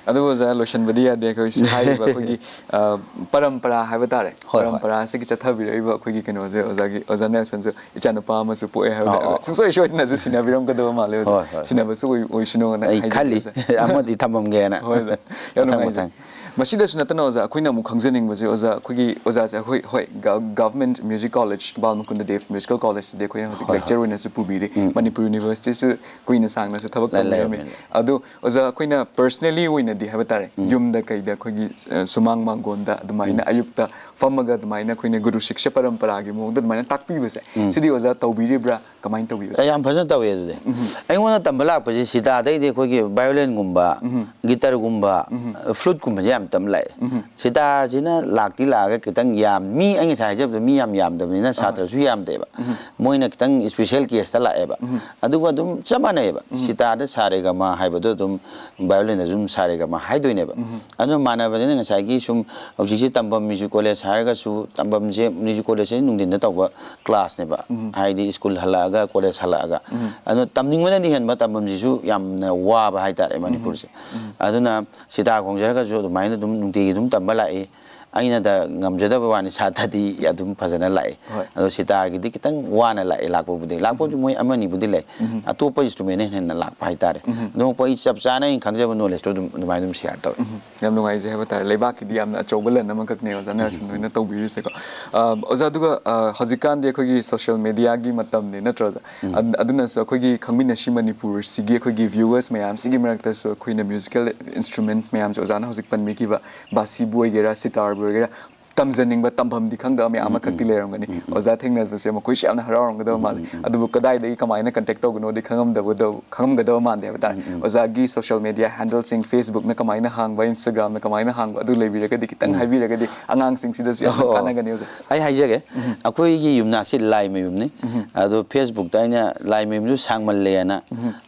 ꯑꯗꯨꯕꯨ ꯑꯣꯖꯥ, ꯂꯣꯏꯁꯟꯕꯗꯤ ꯌꯥꯗꯦ꯫ ꯑꯩꯈꯣꯏ ꯍꯥꯏꯔꯤꯕ ꯑꯩꯈꯣꯏꯒꯤ, ꯑ, ꯄꯔꯝꯄꯔꯥ ꯍꯥꯏꯕ ꯇꯥꯔꯦ꯫ ꯍꯣꯏ, ꯍꯣꯏ꯫ ꯄꯔꯝꯄꯔꯥꯁꯤꯒꯤ ꯆꯠꯊꯕꯤꯔꯛꯏꯕ ꯑꯩꯈꯣꯏꯒꯤ ꯀꯩꯅꯣꯁꯦ, ꯑꯣꯖꯥꯒꯤ, ꯑꯣꯖꯥ ꯅꯦꯜꯁꯟꯁꯨ ꯏꯆꯥꯅꯨꯄꯥ ꯑꯃꯁꯨ ꯄꯣꯛꯑꯦ ꯍꯥꯏꯕꯗ ꯑꯣ, ꯑꯣ, ꯑꯣ꯫ ꯁꯨꯡꯁꯣꯏ ꯁꯣꯏꯗꯅꯁꯨ ꯁꯤꯟꯅꯕꯤꯔꯝꯒꯗꯕ ꯃꯥꯜꯂꯦ, ꯑꯣꯖꯥ꯫ ꯍꯣꯏ, ꯍꯣꯏ, ꯍꯣꯏ꯫ ꯁꯤꯟꯅꯕꯁꯨ ꯑꯣꯏ-, ꯑꯣꯏꯁꯅꯨꯅ ꯑꯩ ꯍꯥꯏꯖꯒꯦ, ꯈꯜꯂꯤ, ꯑꯣꯖꯥ꯫ ꯑꯃꯗꯤ ꯊꯝꯃꯝꯒꯦꯅ꯫ ꯍꯣꯏ, ꯑꯣꯖꯥ꯫ ꯌꯥꯝ ꯃꯊꯪ ꯅꯨꯡꯉꯥꯏꯖꯩ꯫ ꯃꯊꯪ꯫ ꯃꯁꯤꯗꯁꯨ ꯅꯠꯇꯅ, ꯑꯣꯖꯥ, ꯑꯩꯈꯣꯏꯅ ꯑꯃꯨꯛ ꯈꯪꯖꯅꯤꯡꯕꯁꯦ, ꯑꯣꯖꯥ, ꯑꯩꯈꯣꯏꯒꯤ ꯑꯣꯖꯥꯁꯦ, ꯑꯩꯈꯣꯏ, ꯍꯣꯏ, ꯒ-, ꯒꯚꯔꯟꯃꯦꯟꯠ ꯃ꯭ꯌꯨꯖꯤꯛ ꯀꯣꯂꯦꯖ, ꯕꯥꯜ ꯃꯨꯀꯨꯟꯗ ꯗꯦꯕ ꯃ꯭ꯌꯨꯖꯤꯀꯦꯜ ꯀꯣꯂꯦꯖꯇꯗꯤ ꯑꯩꯈꯣꯏꯅ ꯍꯧꯖꯤꯛ ꯍꯣꯏ, ꯍꯣꯏ꯫ ꯂꯦꯛꯆꯔ ꯑꯣꯏꯅꯁꯨ ꯄꯨꯕꯤꯔꯤ꯫ ꯎꯝ, ꯎꯝ꯫ ꯃꯅꯤꯄꯨꯔ ꯌꯨꯅꯤꯚꯔꯁꯤꯇꯤꯁꯨ ꯀꯨꯏꯅ ꯁꯥꯡꯅꯁꯨ ꯊꯕꯛ ꯂꯩ-, ꯇꯧꯕꯤꯔꯝꯃꯤ꯫ ꯂꯩꯔꯝꯃꯦ꯫ ꯑꯗꯣ, ꯑꯣꯖꯥ, ꯑꯩꯈꯣꯏꯅ ꯄꯔꯁꯅꯦꯂꯤ ꯑꯣꯏꯅꯗꯤ ꯍꯥꯏꯕ ꯇꯥꯔꯦ, ꯎꯝ꯫ ꯌꯨꯝꯗ ꯀꯩꯗ ꯑꯩꯈꯣꯏꯒꯤ, ꯑ, ꯁꯨꯃꯥꯡ ꯃꯥꯡꯒꯣꯟꯗ ꯑꯗꯨꯃꯥꯏꯅ ꯎꯝ꯫ ꯑꯌꯨꯛꯇ ꯐꯝꯃꯒ ꯑꯗꯨꯃꯥꯏꯅ ꯑꯩꯈꯣꯏꯅ ꯒꯨꯔꯨ ꯁꯤꯛꯁ꯭ꯌ ꯄꯔꯝꯄꯔꯥꯒꯤ ꯃꯑꯣꯡꯗ ꯑꯗꯨꯃꯥꯏꯅ ꯇꯥꯛꯄꯤꯕꯁꯦ, ꯎꯝ꯫ ꯁꯤꯗꯤ ꯑꯣꯖꯥ ꯇꯧꯕꯤꯔꯤꯕ꯭ꯔꯥ? ꯀꯃꯥꯏꯅ ꯇꯧꯕꯤꯕꯁꯦ? ꯑꯦ, ꯌꯥꯝ ꯐꯖꯅ ꯇꯧꯋꯦ ꯑꯗꯨꯗꯤ꯫ ꯎꯝ꯫ ꯑꯩꯉꯣꯟꯗ ꯇꯝꯕ ꯂꯥꯛꯄꯁꯦ ꯁꯤꯇꯥꯗꯩꯗꯤ ꯑꯩꯈꯣꯏꯒꯤ ꯚꯥꯏꯑꯣꯂꯤꯟꯒꯨꯝꯕ, ꯎꯝ꯫ ꯒꯤꯇꯔꯒꯨꯝꯕ, ꯎꯝ꯫ ꯐ꯭ꯂꯨꯠꯀꯨꯝꯕꯁꯦ ꯌꯥꯝ ꯇꯝ ꯂꯥꯛꯑꯦ꯫ ꯎꯝ꯫ ꯁꯤꯇꯥꯁꯤꯅ ꯂꯥꯛꯇꯤ ꯂꯥꯛꯑꯒ ꯈꯤꯇꯪ ꯌꯥꯝ, ꯃꯤ, ꯑꯩ ꯉꯁꯥꯏ ꯍꯥꯏꯖꯕꯗꯣ ꯃꯤ ꯌꯥꯝ ꯌꯥꯝꯗꯕꯅꯤꯅ ꯑꯍꯣꯏ꯫ ꯁꯥꯇ꯭ꯔꯁꯨ ꯌꯥꯝꯗꯦꯕ꯫ ꯎꯝ꯫ ꯃꯣꯏꯅ ꯈꯤꯇꯪ ꯏꯁꯄꯤꯁꯦꯜ ꯀꯦꯁꯇ ꯂꯥꯛꯑꯦꯕ꯫ ꯎꯝ꯫ ꯑꯗꯨꯒ ꯑꯗꯨꯝ ꯆꯞ ꯃꯥꯟꯅꯩꯌꯦꯕ꯫ ꯎꯝ꯫ ꯁꯤꯇꯥꯗ ꯁꯥꯔꯦꯒꯃꯥ ꯍꯥꯏꯕꯗꯣ ꯑꯗꯨꯝ ꯚꯥꯏꯑꯣꯂꯤꯟꯗꯁꯨ ꯑꯗꯨꯝ ꯁꯥꯔꯦꯒꯃꯥ ꯍꯥꯏꯗꯣꯏꯅꯦꯕ꯫ ꯎꯝ꯫ ꯑꯗꯨꯅ ꯃꯥꯟꯅꯕꯅꯤꯅ ꯉꯁꯥꯏꯒꯤ ꯁꯨꯝ ꯍꯧꯖꯤꯛꯁꯦ ꯇꯝꯐꯝ ꯃ꯭ꯌꯨꯖꯤꯛ ꯀꯣꯂꯦꯖ ꯍꯥꯏꯔꯒꯁꯨ ꯇꯝꯐꯝꯁꯦ ꯃ꯭ꯌꯨꯖꯤꯛ ꯀꯣꯂꯦꯖꯁꯦ ꯅꯨꯡꯊꯤꯟꯗ ꯇꯧꯕ ꯀ꯭ꯂꯥꯁꯅꯦꯕ꯫ ꯎꯝ꯫ ꯍꯥꯏꯗꯤ ꯁ꯭ꯀꯨꯜ ꯍꯜꯂꯛꯑꯒ, ꯀꯣꯂꯦꯖ ꯍꯜꯂꯛꯑꯒ꯫ ꯎꯝ꯫ ꯑꯗꯣ ꯇꯝꯅꯤꯡꯕꯅꯗꯤ ꯍꯦꯟꯕ, ꯇꯝꯐꯝꯁꯤꯁꯨ ꯌꯥꯝꯅ ꯋꯥꯕ ꯍꯥꯏꯇꯥꯔꯦ ꯎꯝ꯫ ꯃꯅꯤꯄꯨꯔꯁꯦ꯫ ꯎꯝ꯫ ꯑꯗꯨꯅ ꯁꯤꯇꯥ ꯈꯣꯡꯖꯔꯒꯁꯨ ꯑꯗꯨꯃꯥꯏꯅ ꯑꯗꯨꯝ ꯅꯨꯡꯇꯤꯒꯤ ꯑꯗꯨꯝ ꯇꯝꯕ ꯂꯥꯛꯏ꯫ ꯑꯩꯅꯗ ꯉꯝꯖꯗꯕ ꯋꯥꯅꯤ, ꯁꯥꯇ꯭ꯔꯗꯤ ꯑꯗꯨꯝ ꯐꯖꯅ ꯂꯥꯛꯑꯦ꯫ ꯍꯣꯏ꯫ ꯑꯗꯣ ꯁꯤꯇꯥꯔꯒꯤꯗꯤ ꯈꯤꯇꯪ ꯋꯥꯅ ꯂꯥꯛꯑꯦ, ꯂꯥꯛꯄꯕꯨꯗꯤ ꯂꯥꯛꯄꯕꯨꯗꯤ ꯃꯣꯏ ꯑꯃꯅꯤꯕꯨꯗꯤ ꯂꯩ꯫ ꯑꯇꯣꯞꯄ ꯏꯟꯁꯇ꯭ꯔꯨꯃꯦꯟꯅ ꯍꯦꯟꯅ ꯂꯥꯛꯄ ꯍꯥꯏꯇꯥꯔꯦ꯫ ꯑꯗꯨꯃꯛꯄꯨ ꯑꯩ ꯆꯞ ꯆꯥꯅ ꯑꯩꯅ ꯈꯪꯖꯕ ꯅꯣꯂꯦꯖꯇꯣ ꯑꯗꯨꯝ ꯑꯗꯨꯃꯥꯏꯅ ꯑꯗꯨꯝ ꯁꯤꯌꯥꯔ ꯇꯧꯔꯦ꯫ ꯌꯥꯝ ꯅꯨꯡꯉꯥꯏꯖꯩ ꯍꯥꯏꯕ ꯇꯥꯔꯦ꯫ ꯂꯩꯕꯥꯛꯀꯤꯗꯤ ꯌꯥꯝꯅ ꯑꯆꯧꯕ ꯂꯟ ꯑꯃꯈꯛꯅꯦ ꯑꯣꯖꯥꯅ ꯁꯟꯗꯣꯏꯅ ꯇꯧꯕꯤꯔꯤꯁꯦꯀꯣ꯫ ꯑ, ꯑꯣꯖꯥ, ꯑꯗꯨꯒ, ꯑ, ꯍꯧꯖꯤꯛꯀꯥꯟꯗꯤ ꯑꯩꯈꯣꯏꯒꯤ ꯁꯣꯁꯤꯌꯦꯜ ꯃꯦꯗꯤꯌꯥꯒꯤ ꯃꯇꯝꯅꯤ ꯅꯠꯇ꯭ꯔꯣ ꯑꯣꯖꯥ? ꯑꯗ- ꯑꯗꯨꯅꯁꯨ ꯑꯩꯈꯣꯏꯒꯤ ꯈꯪꯃꯤꯟꯅꯁꯤ ꯃꯅꯤꯄꯨꯔꯁꯤꯒꯤ ꯑꯩꯈꯣꯏꯒꯤ ꯚ꯭ꯌꯨꯋꯔꯁ ꯃꯌꯥꯝꯁꯤꯒꯤ ꯃꯔꯛꯇꯁꯨ ꯑꯩꯈꯣꯏꯅ ꯃ꯭ꯌꯨꯖꯤꯀꯦꯜ ꯏꯟꯁꯇ꯭ꯔꯨꯃꯦꯟ ꯃꯌꯥꯝꯁꯦ ꯑꯣꯖꯥꯅ ꯍꯧꯖꯤꯛ ꯄꯟꯕꯤꯈꯤꯕ ꯕꯥꯁꯤꯕꯨ ꯑꯣꯏꯒꯦꯔꯥ, ꯁꯤꯇꯥꯔꯕꯨ ꯑꯣꯏꯒꯦꯔꯥ, ꯇꯝꯖꯅꯤꯡꯕ ꯇꯝꯐꯝꯗꯤ ꯈꯪꯗꯕ ꯃꯌꯥꯝ ꯑꯃꯈꯛꯇꯤ ꯂꯩꯔꯝꯒꯅꯤ꯫ ꯑꯣꯖꯥ ꯊꯦꯡꯅꯕꯁꯦ ꯃꯈꯣꯏꯁꯨ ꯌꯥꯝꯅ ꯍꯔꯥꯎꯔꯝꯒꯗꯕ ꯃꯥꯜꯂꯦ꯫ ꯑꯗꯨꯕꯨ ꯀꯗꯥꯏꯗꯒꯤ ꯀꯃꯥꯏꯅ ꯀꯟꯇꯦꯛ ꯇꯧꯒꯅꯣꯗꯤ ꯈꯪꯉꯝꯗꯕꯗ- ꯈꯪꯉꯝꯒꯗꯕ ꯃꯥꯟꯗꯦ ꯍꯥꯏꯕ ꯇꯥꯔꯦ꯫ ꯑꯣꯖꯥꯒꯤ ꯁꯣꯁꯤꯌꯦꯜ ꯃꯦꯗꯤꯌꯥ ꯍꯦꯟꯗꯜꯁꯤꯡ, ꯐꯦꯁꯕꯨꯛꯅ ꯀꯃꯥꯏꯅ ꯍꯥꯡꯕ, ꯏꯟꯁꯇꯥꯒ꯭ꯔꯥꯝꯅ ꯀꯃꯥꯏꯅ ꯍꯥꯡꯕ, ꯑꯗꯨ ꯂꯩꯕꯤꯔꯒꯗꯤ ꯈꯤꯇꯪ ꯍꯥꯏꯕꯤꯔꯒꯗꯤ ꯑꯉꯥꯡꯁꯤꯡꯁꯤꯗꯁꯨ ꯌꯥꯝꯅ ꯑꯣ꯫ ꯀꯥꯟꯅꯒꯅꯤ ꯑꯣꯖꯥ꯫ ꯑꯩ ꯍꯥꯏꯖꯒꯦ꯫ ꯑꯩꯈꯣꯏꯒꯤ ꯌꯨꯝꯅꯥꯛꯁꯤ ꯂꯥꯏ ꯃꯌꯨꯝꯅꯤ꯫ ꯑꯗꯣ ꯐꯦꯁꯕꯨꯛꯇ ꯑꯩꯅ ꯂꯥꯏ ꯃꯌꯨꯝꯗꯨ ꯁꯥꯡꯃꯜꯂꯦꯅ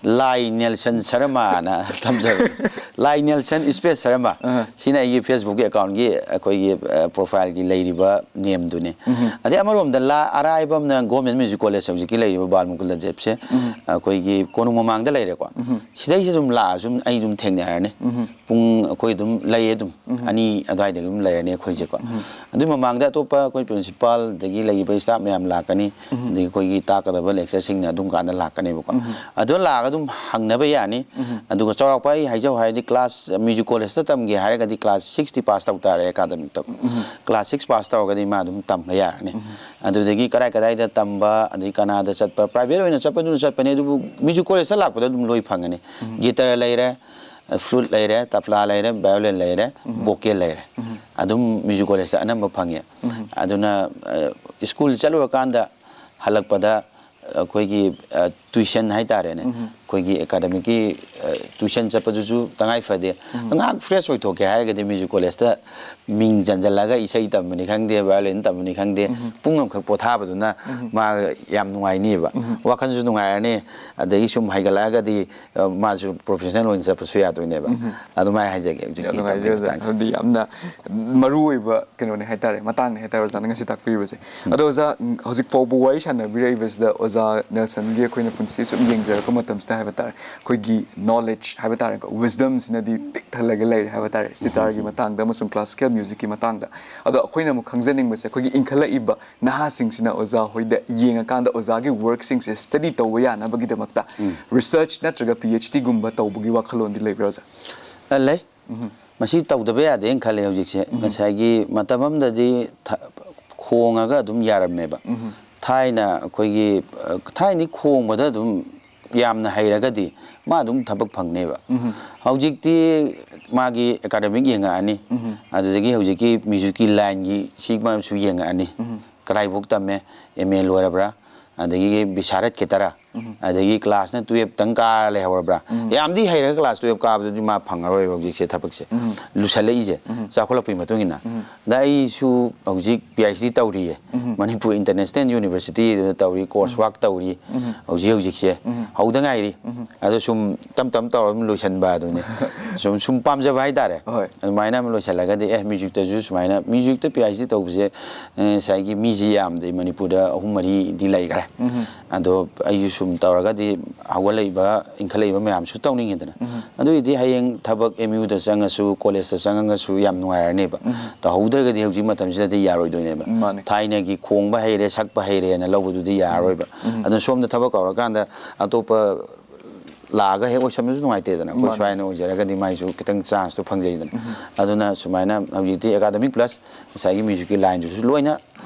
ꯂꯥꯏ ꯅꯦꯜꯁꯟ ꯁꯔꯃꯥꯅ ꯊꯝꯖꯕꯅꯤ꯫ ꯂꯥꯏ ꯅꯦꯜꯁꯟ ꯁ꯭ꯄꯦꯁ ꯁꯔꯃ꯫ ꯑꯍ꯫ ꯁꯤꯅ ꯑꯩꯒꯤ ꯐꯦꯁꯕꯨꯛꯀꯤ ꯑꯦꯀꯥꯎꯟꯒꯤ ꯑꯩꯈꯣꯏꯒꯤ, ꯑ, ꯄ꯭ꯔꯣꯐꯥꯏꯜꯒꯤ ꯂꯩꯔꯤꯕ ꯅꯦꯝꯗꯨꯅꯤ꯫ ꯑꯗꯩ ꯑꯃꯔꯣꯝꯗ ꯂꯥ-, ꯑꯔꯥꯏꯕ ꯑꯃꯅ ꯒꯣꯔꯃꯦꯟ ꯃ꯭ꯌꯨꯖꯤꯛ ꯀꯣꯂꯦꯖ ꯍꯧꯖꯤꯛꯀꯤ ꯂꯩꯔꯤꯕ ꯕꯥꯜ ꯃꯨꯀꯨꯟꯗ ꯖꯦꯞꯁꯦ ꯑꯩꯈꯣꯏꯒꯤ ꯀꯣꯅꯨꯡ ꯃꯃꯥꯡꯗ ꯂꯩꯔꯦꯀꯣ꯫ ꯁꯤꯗꯩꯁꯤꯗ ꯑꯗꯨꯝ ꯂꯥꯛꯑꯁꯨ ꯑꯗꯨꯝ ꯑꯩ ꯑꯗꯨꯝ ꯊꯦꯡꯅꯔꯅꯤ꯫ ꯄꯨꯡ ꯑꯩꯈꯣꯏ ꯑꯗꯨꯝ ꯂꯩ ꯑꯗꯨꯝ ꯑꯅꯤ ꯑꯗꯨꯋꯥꯏꯗꯒꯤ ꯑꯗꯨꯝ ꯂꯩꯔꯅꯤ ꯑꯩꯈꯣꯏꯁꯦꯀꯣ꯫ ꯑꯗꯨꯏ ꯃꯃꯥꯡꯗ ꯑꯇꯣꯞꯄ ꯑꯩꯈꯣꯏ ꯄ꯭ꯔꯤꯟꯁꯤꯄꯥꯜ ꯑꯗꯒꯤ ꯂꯩꯔꯤꯕ ꯁ꯭ꯇꯥꯐ ꯃꯌꯥꯝ ꯂꯥꯛꯀꯅꯤ꯫ ꯑꯗꯒꯤ ꯑꯩꯈꯣꯏꯒꯤ ꯇꯥꯛꯀꯗꯕ ꯂꯦꯛꯆꯔꯁꯤꯡꯅ ꯑꯗꯨꯝ ꯀꯥꯟꯗ ꯂꯥꯛꯀꯅꯦꯕꯀꯣ꯫ ꯑꯗꯨ ꯂꯥꯛꯑꯒ ꯑꯗꯨꯝ ꯍꯪꯅꯕ ꯌꯥꯅꯤ꯫ ꯑꯗꯨꯒ ꯆꯥꯎꯔꯥꯛꯄ ꯑꯩ ꯍꯥꯏꯖꯧ ꯍꯥꯏꯔꯗꯤ ꯀ꯭ꯂꯥꯁ ꯃ꯭ꯌꯨꯖꯤꯛ ꯀꯣꯂꯦꯖꯇ ꯇꯝꯒꯦ ꯍꯥꯏꯔꯒꯗꯤ ꯀ꯭ꯂꯥꯁ ꯁꯤꯛꯁꯇꯤ ꯄꯥꯁ ꯇꯧ ꯇꯥꯔꯦ ꯑꯦꯀꯥꯗꯃꯤꯛꯇ꯫ ꯀ꯭ꯂꯥꯁ ꯁꯤꯛꯁ ꯄꯥꯁ ꯇꯧꯔꯒꯗꯤ ꯃꯥ ꯑꯗꯨꯝ ꯇꯝꯕ ꯌꯥꯔꯅꯤ꯫ ꯑꯗꯨꯗꯒꯤ ꯀꯗꯥꯏ ꯀꯗꯥꯏꯗ ꯇꯝꯕ, ꯑꯗꯒꯤ ꯀꯅꯥꯗ ꯆꯠꯄ, ꯄ꯭ꯔꯥꯏꯚꯦꯠ ꯑꯣꯏꯅ ꯆꯠꯄꯗꯨꯅ ꯆꯠꯄꯅꯦ, ꯑꯗꯨꯕꯨ ꯃ꯭ꯌꯨꯖꯤꯛ ꯀꯣꯂꯦꯖꯇ ꯂꯥꯛꯄꯗ ꯑꯗꯨꯝ ꯂꯣꯏ ꯐꯪꯒꯅꯤ꯫ ꯒꯤꯇꯔ ꯂꯩꯔꯦ, ꯐ꯭ꯂꯨꯠ ꯂꯩꯔꯦ, ꯇꯕ꯭ꯂꯥ ꯂꯩꯔꯦ, ꯚꯥꯏꯑꯣꯂꯤꯟ ꯂꯩꯔꯦ, ꯚꯣꯀꯦꯜ ꯂꯩꯔꯦ꯫ ꯑꯗꯨꯝ ꯃ꯭ꯌꯨꯖꯤꯛ ꯀꯣꯂꯦꯖꯇ ꯑꯅꯝꯕ ꯐꯪꯉꯦ꯫ ꯑꯗꯨꯅ, ꯑ, ꯁ꯭ꯀꯨꯜ ꯆꯠꯂꯨꯔꯀꯥꯟꯗ ꯍꯜꯂꯛꯄꯗ ꯑꯩꯈꯣꯏꯒꯤ, ꯑ, ꯇ꯭ꯌꯨꯁꯟ ꯍꯥꯏꯇꯥꯔꯦꯅꯦ, ꯑꯩꯈꯣꯏꯒꯤ ꯑꯦꯀꯥꯗꯃꯤꯛꯀꯤ, ꯑ, ꯇ꯭ꯌꯨꯁꯟ ꯆꯠꯄꯗꯨꯁꯨ ꯇꯉꯥꯏ ꯐꯗꯦ꯫ ꯉꯥꯏꯍꯥꯛ ꯐ꯭ꯔꯦꯁ ꯑꯣꯏꯊꯣꯛꯀꯦ ꯍꯥꯏꯔꯒꯗꯤ ꯃ꯭ꯌꯨꯖꯤꯛ ꯀꯣꯂꯦꯖꯇ ꯃꯤꯡ ꯆꯟꯁꯤꯜꯂꯒ ꯏꯁꯩ ꯇꯝꯕꯅꯤ ꯈꯪꯗꯦ, ꯚꯥꯏꯑꯣꯂꯤꯟ ꯇꯝꯕꯅꯤ ꯈꯪꯗꯦ, ꯄꯨꯡ ꯑꯃꯈꯛ ꯄꯣꯊꯥꯕꯗꯨꯅ ꯃꯥ ꯌꯥꯝ ꯅꯨꯡꯉꯥꯏꯅꯤꯕ꯫ ꯋꯥꯈꯜꯁꯨ ꯅꯨꯡꯉꯥꯏꯔꯅꯤ, ꯑꯗꯒꯤ ꯁꯨꯝ ꯍꯩꯒꯠꯂꯛꯑꯒꯗꯤ, ꯑ, ꯃꯥꯁꯨ ꯄ꯭ꯔꯣꯐꯦꯁꯅꯦꯜ ꯑꯣꯏꯅ ꯆꯠꯄꯁꯨ ꯌꯥꯗꯣꯏꯅꯦꯕ꯫ ꯑꯗꯨꯃꯥꯏꯅ ꯍꯥꯏꯖꯒꯦ ꯍꯧꯖꯤꯛꯀꯤ ꯌꯥꯝ ꯅꯨꯡꯉꯥꯏꯖꯩ ꯇꯝꯕꯒꯤ ꯑꯣꯖꯥ꯫ ꯃꯇꯥꯡꯁꯦ꯫ ꯍꯥꯏꯕꯗꯤ ꯌꯥꯝꯅ ꯃꯔꯨ ꯑꯣꯏꯕ ꯀꯩꯅꯣꯅꯦ ꯍꯥꯏꯇꯥꯔꯦ, ꯃꯇꯥꯡꯅꯦ ꯍꯥꯏꯇꯥꯔꯦ ꯑꯣꯖꯥꯅ ꯉꯁꯤ ꯇꯥꯛꯄꯤꯔꯤꯕꯁꯦ꯫ ꯑꯗꯣ ꯑꯣꯖꯥ, ꯎꯝ, ꯍꯧꯖꯤꯛ ꯐꯥꯎꯕ ꯋꯥꯔꯤ ꯁꯥꯟꯅꯕꯤꯔꯛꯏꯕꯁꯤꯗ ꯑꯣꯖꯥ ꯅꯦꯜꯁꯟꯒꯤ ꯑꯩꯈꯣꯏꯅ ꯁꯤ ꯁꯨꯝ ꯌꯦꯡꯖꯔꯛꯄ ꯃꯇꯝꯁꯤꯗ ꯍꯥꯏꯕ ꯇꯥꯔꯦ, ꯑꯩꯈꯣꯏꯒꯤ ꯅꯣꯂꯦꯖ ꯍꯥꯏꯕ ꯇꯥꯔꯦꯀꯣ, ꯋꯤꯁꯗꯝꯁꯤꯅꯗꯤ ꯄꯤꯛ ꯊꯜꯂꯒ ꯂꯩꯔꯦ ꯍꯥꯏꯕ ꯇꯥꯔꯦ, ꯁꯤꯇꯥꯔꯒꯤ ꯃꯇꯥꯡꯗ ꯑꯃꯁꯨꯡ ꯀ꯭ꯂꯥꯁꯤꯀꯦꯜ ꯃ꯭ꯌꯨꯖꯤꯛꯀꯤ ꯃꯇꯥꯡꯗ꯫ ꯑꯗꯣ ꯑꯩꯈꯣꯏꯅ ꯑꯃꯨꯛ ꯈꯪꯖꯅꯤꯡꯕꯁꯦ, ꯑꯩꯈꯣꯏꯒꯤ ꯏꯟꯈꯠꯂꯛꯏꯕ ꯅꯍꯥꯁꯤꯡꯁꯤꯅ ꯑꯣꯖꯥ ꯍꯣꯏꯗ ꯌꯦꯡꯉꯀꯥꯟꯗ ꯑꯣꯖꯥꯒꯤ ꯋꯥꯔꯛꯁꯤꯡꯁꯦ ꯁ꯭ꯇꯗꯤ ꯇꯧꯕ ꯌꯥꯅꯕꯒꯤꯗꯃꯛꯇ ꯔꯤꯁꯔꯆ ꯅꯠꯇ꯭ꯔꯒ ꯄꯤ ꯑꯩꯆ ꯗꯤꯒꯨꯝꯕ ꯇꯧꯕꯒꯤ ꯋꯥꯈꯜꯂꯣꯟꯗꯤ ꯂꯩꯕ꯭ꯔꯥ, ꯑꯣꯖꯥ? ꯑ, ꯂꯩ꯫ ꯃꯁꯤ ꯇꯧꯗꯕ ꯌꯥꯗꯦꯅ ꯈꯜꯂꯦ ꯍꯧꯖꯤꯛꯁꯦ꯫ ꯉꯁꯥꯏꯒꯤ ꯃꯇꯝ ꯑꯃꯗꯗꯤ ꯊ-, ꯈꯣꯡꯉꯒ ꯑꯗꯨꯝ ꯌꯥꯔꯝꯃꯦꯕ꯫ ꯊꯥꯏꯅ ꯑꯩꯈꯣꯏꯒꯤ, ꯑ, ꯊꯥꯏꯅꯗꯤ ꯈꯣꯡꯕꯗ ꯑꯗꯨꯝ ꯌꯥꯝꯅ ꯍꯩꯔꯒꯗꯤ ꯃꯥ ꯑꯗꯨꯝ ꯊꯕꯛ ꯐꯪꯅꯦꯕ꯫ ꯍꯧꯖꯤꯛꯇꯤ ꯃꯥꯒꯤ ꯑꯦꯀꯥꯗꯃꯤꯛ ꯌꯦꯡꯉꯛꯑꯅꯤ, ꯑꯗꯨꯗꯒꯤ ꯍꯧꯖꯤꯛꯀꯤ ꯃ꯭ꯌꯨꯖꯤꯛꯀꯤ ꯂꯥꯏꯟꯒꯤ ꯁꯤ ꯃꯥꯁꯨ ꯌꯦꯡꯉꯛꯑꯅꯤ꯫ ꯀꯗꯥꯏꯐꯥꯎ ꯇꯝꯃꯦ, ꯑꯦꯝ ꯑꯦ ꯂꯣꯏꯔꯕ꯭ꯔꯥ, ꯑꯗꯒꯤ ꯕꯤꯁꯥꯔꯠ ꯈꯤꯇꯔꯥ, ꯑꯗꯒꯤ ꯀ꯭ꯂꯥꯁꯅ ꯇꯨꯌꯦꯞꯇꯪ ꯀꯥꯔ ꯂꯩꯍꯧꯔꯕ꯭ꯔꯥ? ꯌꯥꯝꯗꯤ ꯍꯩꯔꯒ ꯀ꯭ꯂꯥꯁ ꯇꯨꯌꯦꯞ ꯀꯥꯕꯗꯨꯗꯤ ꯃꯥ ꯐꯪꯉꯔꯣꯏꯕ ꯍꯧꯖꯤꯛꯁꯦ ꯊꯕꯛꯁꯦ꯫ ꯂꯨꯁꯜꯂꯛꯏꯁꯦ, ꯆꯥꯎꯈꯠꯂꯛꯄꯒꯤ ꯃꯇꯨꯡ ꯏꯟꯅ꯫ ꯑꯗ ꯑꯩꯁꯨ ꯍꯧꯖꯤꯛ ꯄꯤ ꯑꯩꯆ ꯗꯤ ꯇꯧꯔꯤꯌꯦ, ꯃꯅꯤꯄꯨꯔ ꯏꯟꯇꯔꯅꯦꯁꯅꯦꯜ ꯌꯨꯅꯤꯚꯔꯁꯤꯇꯤꯗꯨꯗ ꯇꯧꯔꯤ, ꯀꯣꯔꯁ ꯋꯥꯛ ꯇꯧꯔꯤ ꯍꯧꯖꯤꯛ ꯍꯧꯖꯤꯛꯁꯦ꯫ ꯍꯧꯗ ꯉꯥꯏꯔꯤ꯫ ꯑꯗꯣ ꯁꯨꯝ ꯇꯞ ꯇꯞ ꯇꯧꯔ ꯑꯗꯨꯝ ꯂꯣꯏꯁꯤꯟꯕ ꯑꯗꯨꯅꯤ꯫ ꯁꯨꯝ, ꯁꯨꯝ ꯄꯥꯝꯖꯕ ꯍꯥꯏꯇꯥꯔꯦ꯫ ꯍꯣꯏ꯫ ꯑꯗꯨꯃꯥꯏꯅ ꯑꯃ ꯂꯣꯏꯁꯤꯜꯂꯒꯗꯤ, ꯑꯦ, ꯃ꯭ꯌꯨꯖꯤꯛꯇꯁꯨ ꯁꯨꯃꯥꯏꯅ, ꯃ꯭ꯌꯨꯖꯤꯛꯇ ꯄꯤ ꯑꯩꯆ ꯗꯤ ꯇꯧꯕꯁꯦ, ꯑꯦ, ꯉꯁꯥꯏꯒꯤ ꯃꯤꯁꯤ ꯌꯥꯝꯗꯦ, ꯃꯅꯤꯄꯨꯔꯗ ꯑꯍꯨꯝ ꯃꯔꯤꯗꯤ ꯂꯩꯈ꯭ꯔꯦ꯫ ꯑꯗꯣ ꯑꯩꯁꯨ ꯁꯨꯝ ꯇꯧꯔꯒꯗꯤ ꯍꯧꯒꯠꯂꯛꯏꯕ, ꯏꯟꯈꯠꯂꯛꯏꯕ ꯃꯌꯥꯝꯁꯨ ꯇꯧꯅꯤꯡꯉꯤꯗꯅ꯫ ꯑꯗꯨꯏꯗꯤ ꯍꯌꯦꯡ ꯊꯕꯛ ꯑꯦꯝ ꯌꯨꯗ ꯆꯪꯉꯁꯨ, ꯀꯣꯂꯦꯖꯇ ꯆꯪꯉꯒꯁꯨ ꯌꯥꯝ ꯅꯨꯡꯉꯥꯏꯔꯅꯦꯕ꯫ ꯇꯧꯍꯧꯗ꯭ꯔꯒꯗꯤ ꯍꯧꯖꯤꯛ ꯃꯇꯝꯁꯤꯗꯗꯤ ꯌꯥꯔꯣꯏꯗꯣꯏꯅꯦꯕ꯫ ꯃꯥꯅꯦ꯫ ꯊꯥꯏꯅꯒꯤ ꯈꯣꯡꯕ ꯍꯩꯔꯦ, ꯁꯛꯄ ꯍꯩꯔꯦꯅ ꯂꯧꯕꯗꯨꯗꯤ ꯌꯥꯔꯔꯣꯏꯕ꯫ ꯑꯗꯨꯅ ꯁꯣꯝꯗ ꯊꯕꯛ ꯀꯧꯔꯀꯥꯟꯗ ꯑꯇꯣꯞꯄ ꯂꯥꯛꯑꯒ ꯍꯦꯛ ꯑꯣꯏꯁꯟꯕꯁꯨ ꯅꯨꯡꯉꯥꯏꯇꯦꯗꯅ꯫ ꯑꯩꯈꯣꯏ ꯃꯥꯅꯦ꯫ ꯁ꯭ꯋꯥꯏꯅ ꯑꯣꯏꯖꯔꯒꯗꯤ ꯃꯥꯏꯁꯨ ꯈꯤꯇꯪ ꯆꯥꯟꯁꯇꯣ ꯐꯪꯖꯩꯗꯅ꯫ ꯑꯗꯨꯅ ꯁꯨꯃꯥꯏꯅ ꯍꯧꯖꯤꯛꯇꯤ ꯑꯦꯀꯥꯗꯃꯤꯛ ꯄ꯭ꯂꯁ ꯉꯁꯥꯏꯒꯤ ꯃ꯭ꯌꯨꯖꯤꯛꯀꯤ ꯂꯥꯏꯟꯗꯨꯁꯨ ꯂꯣꯏꯅ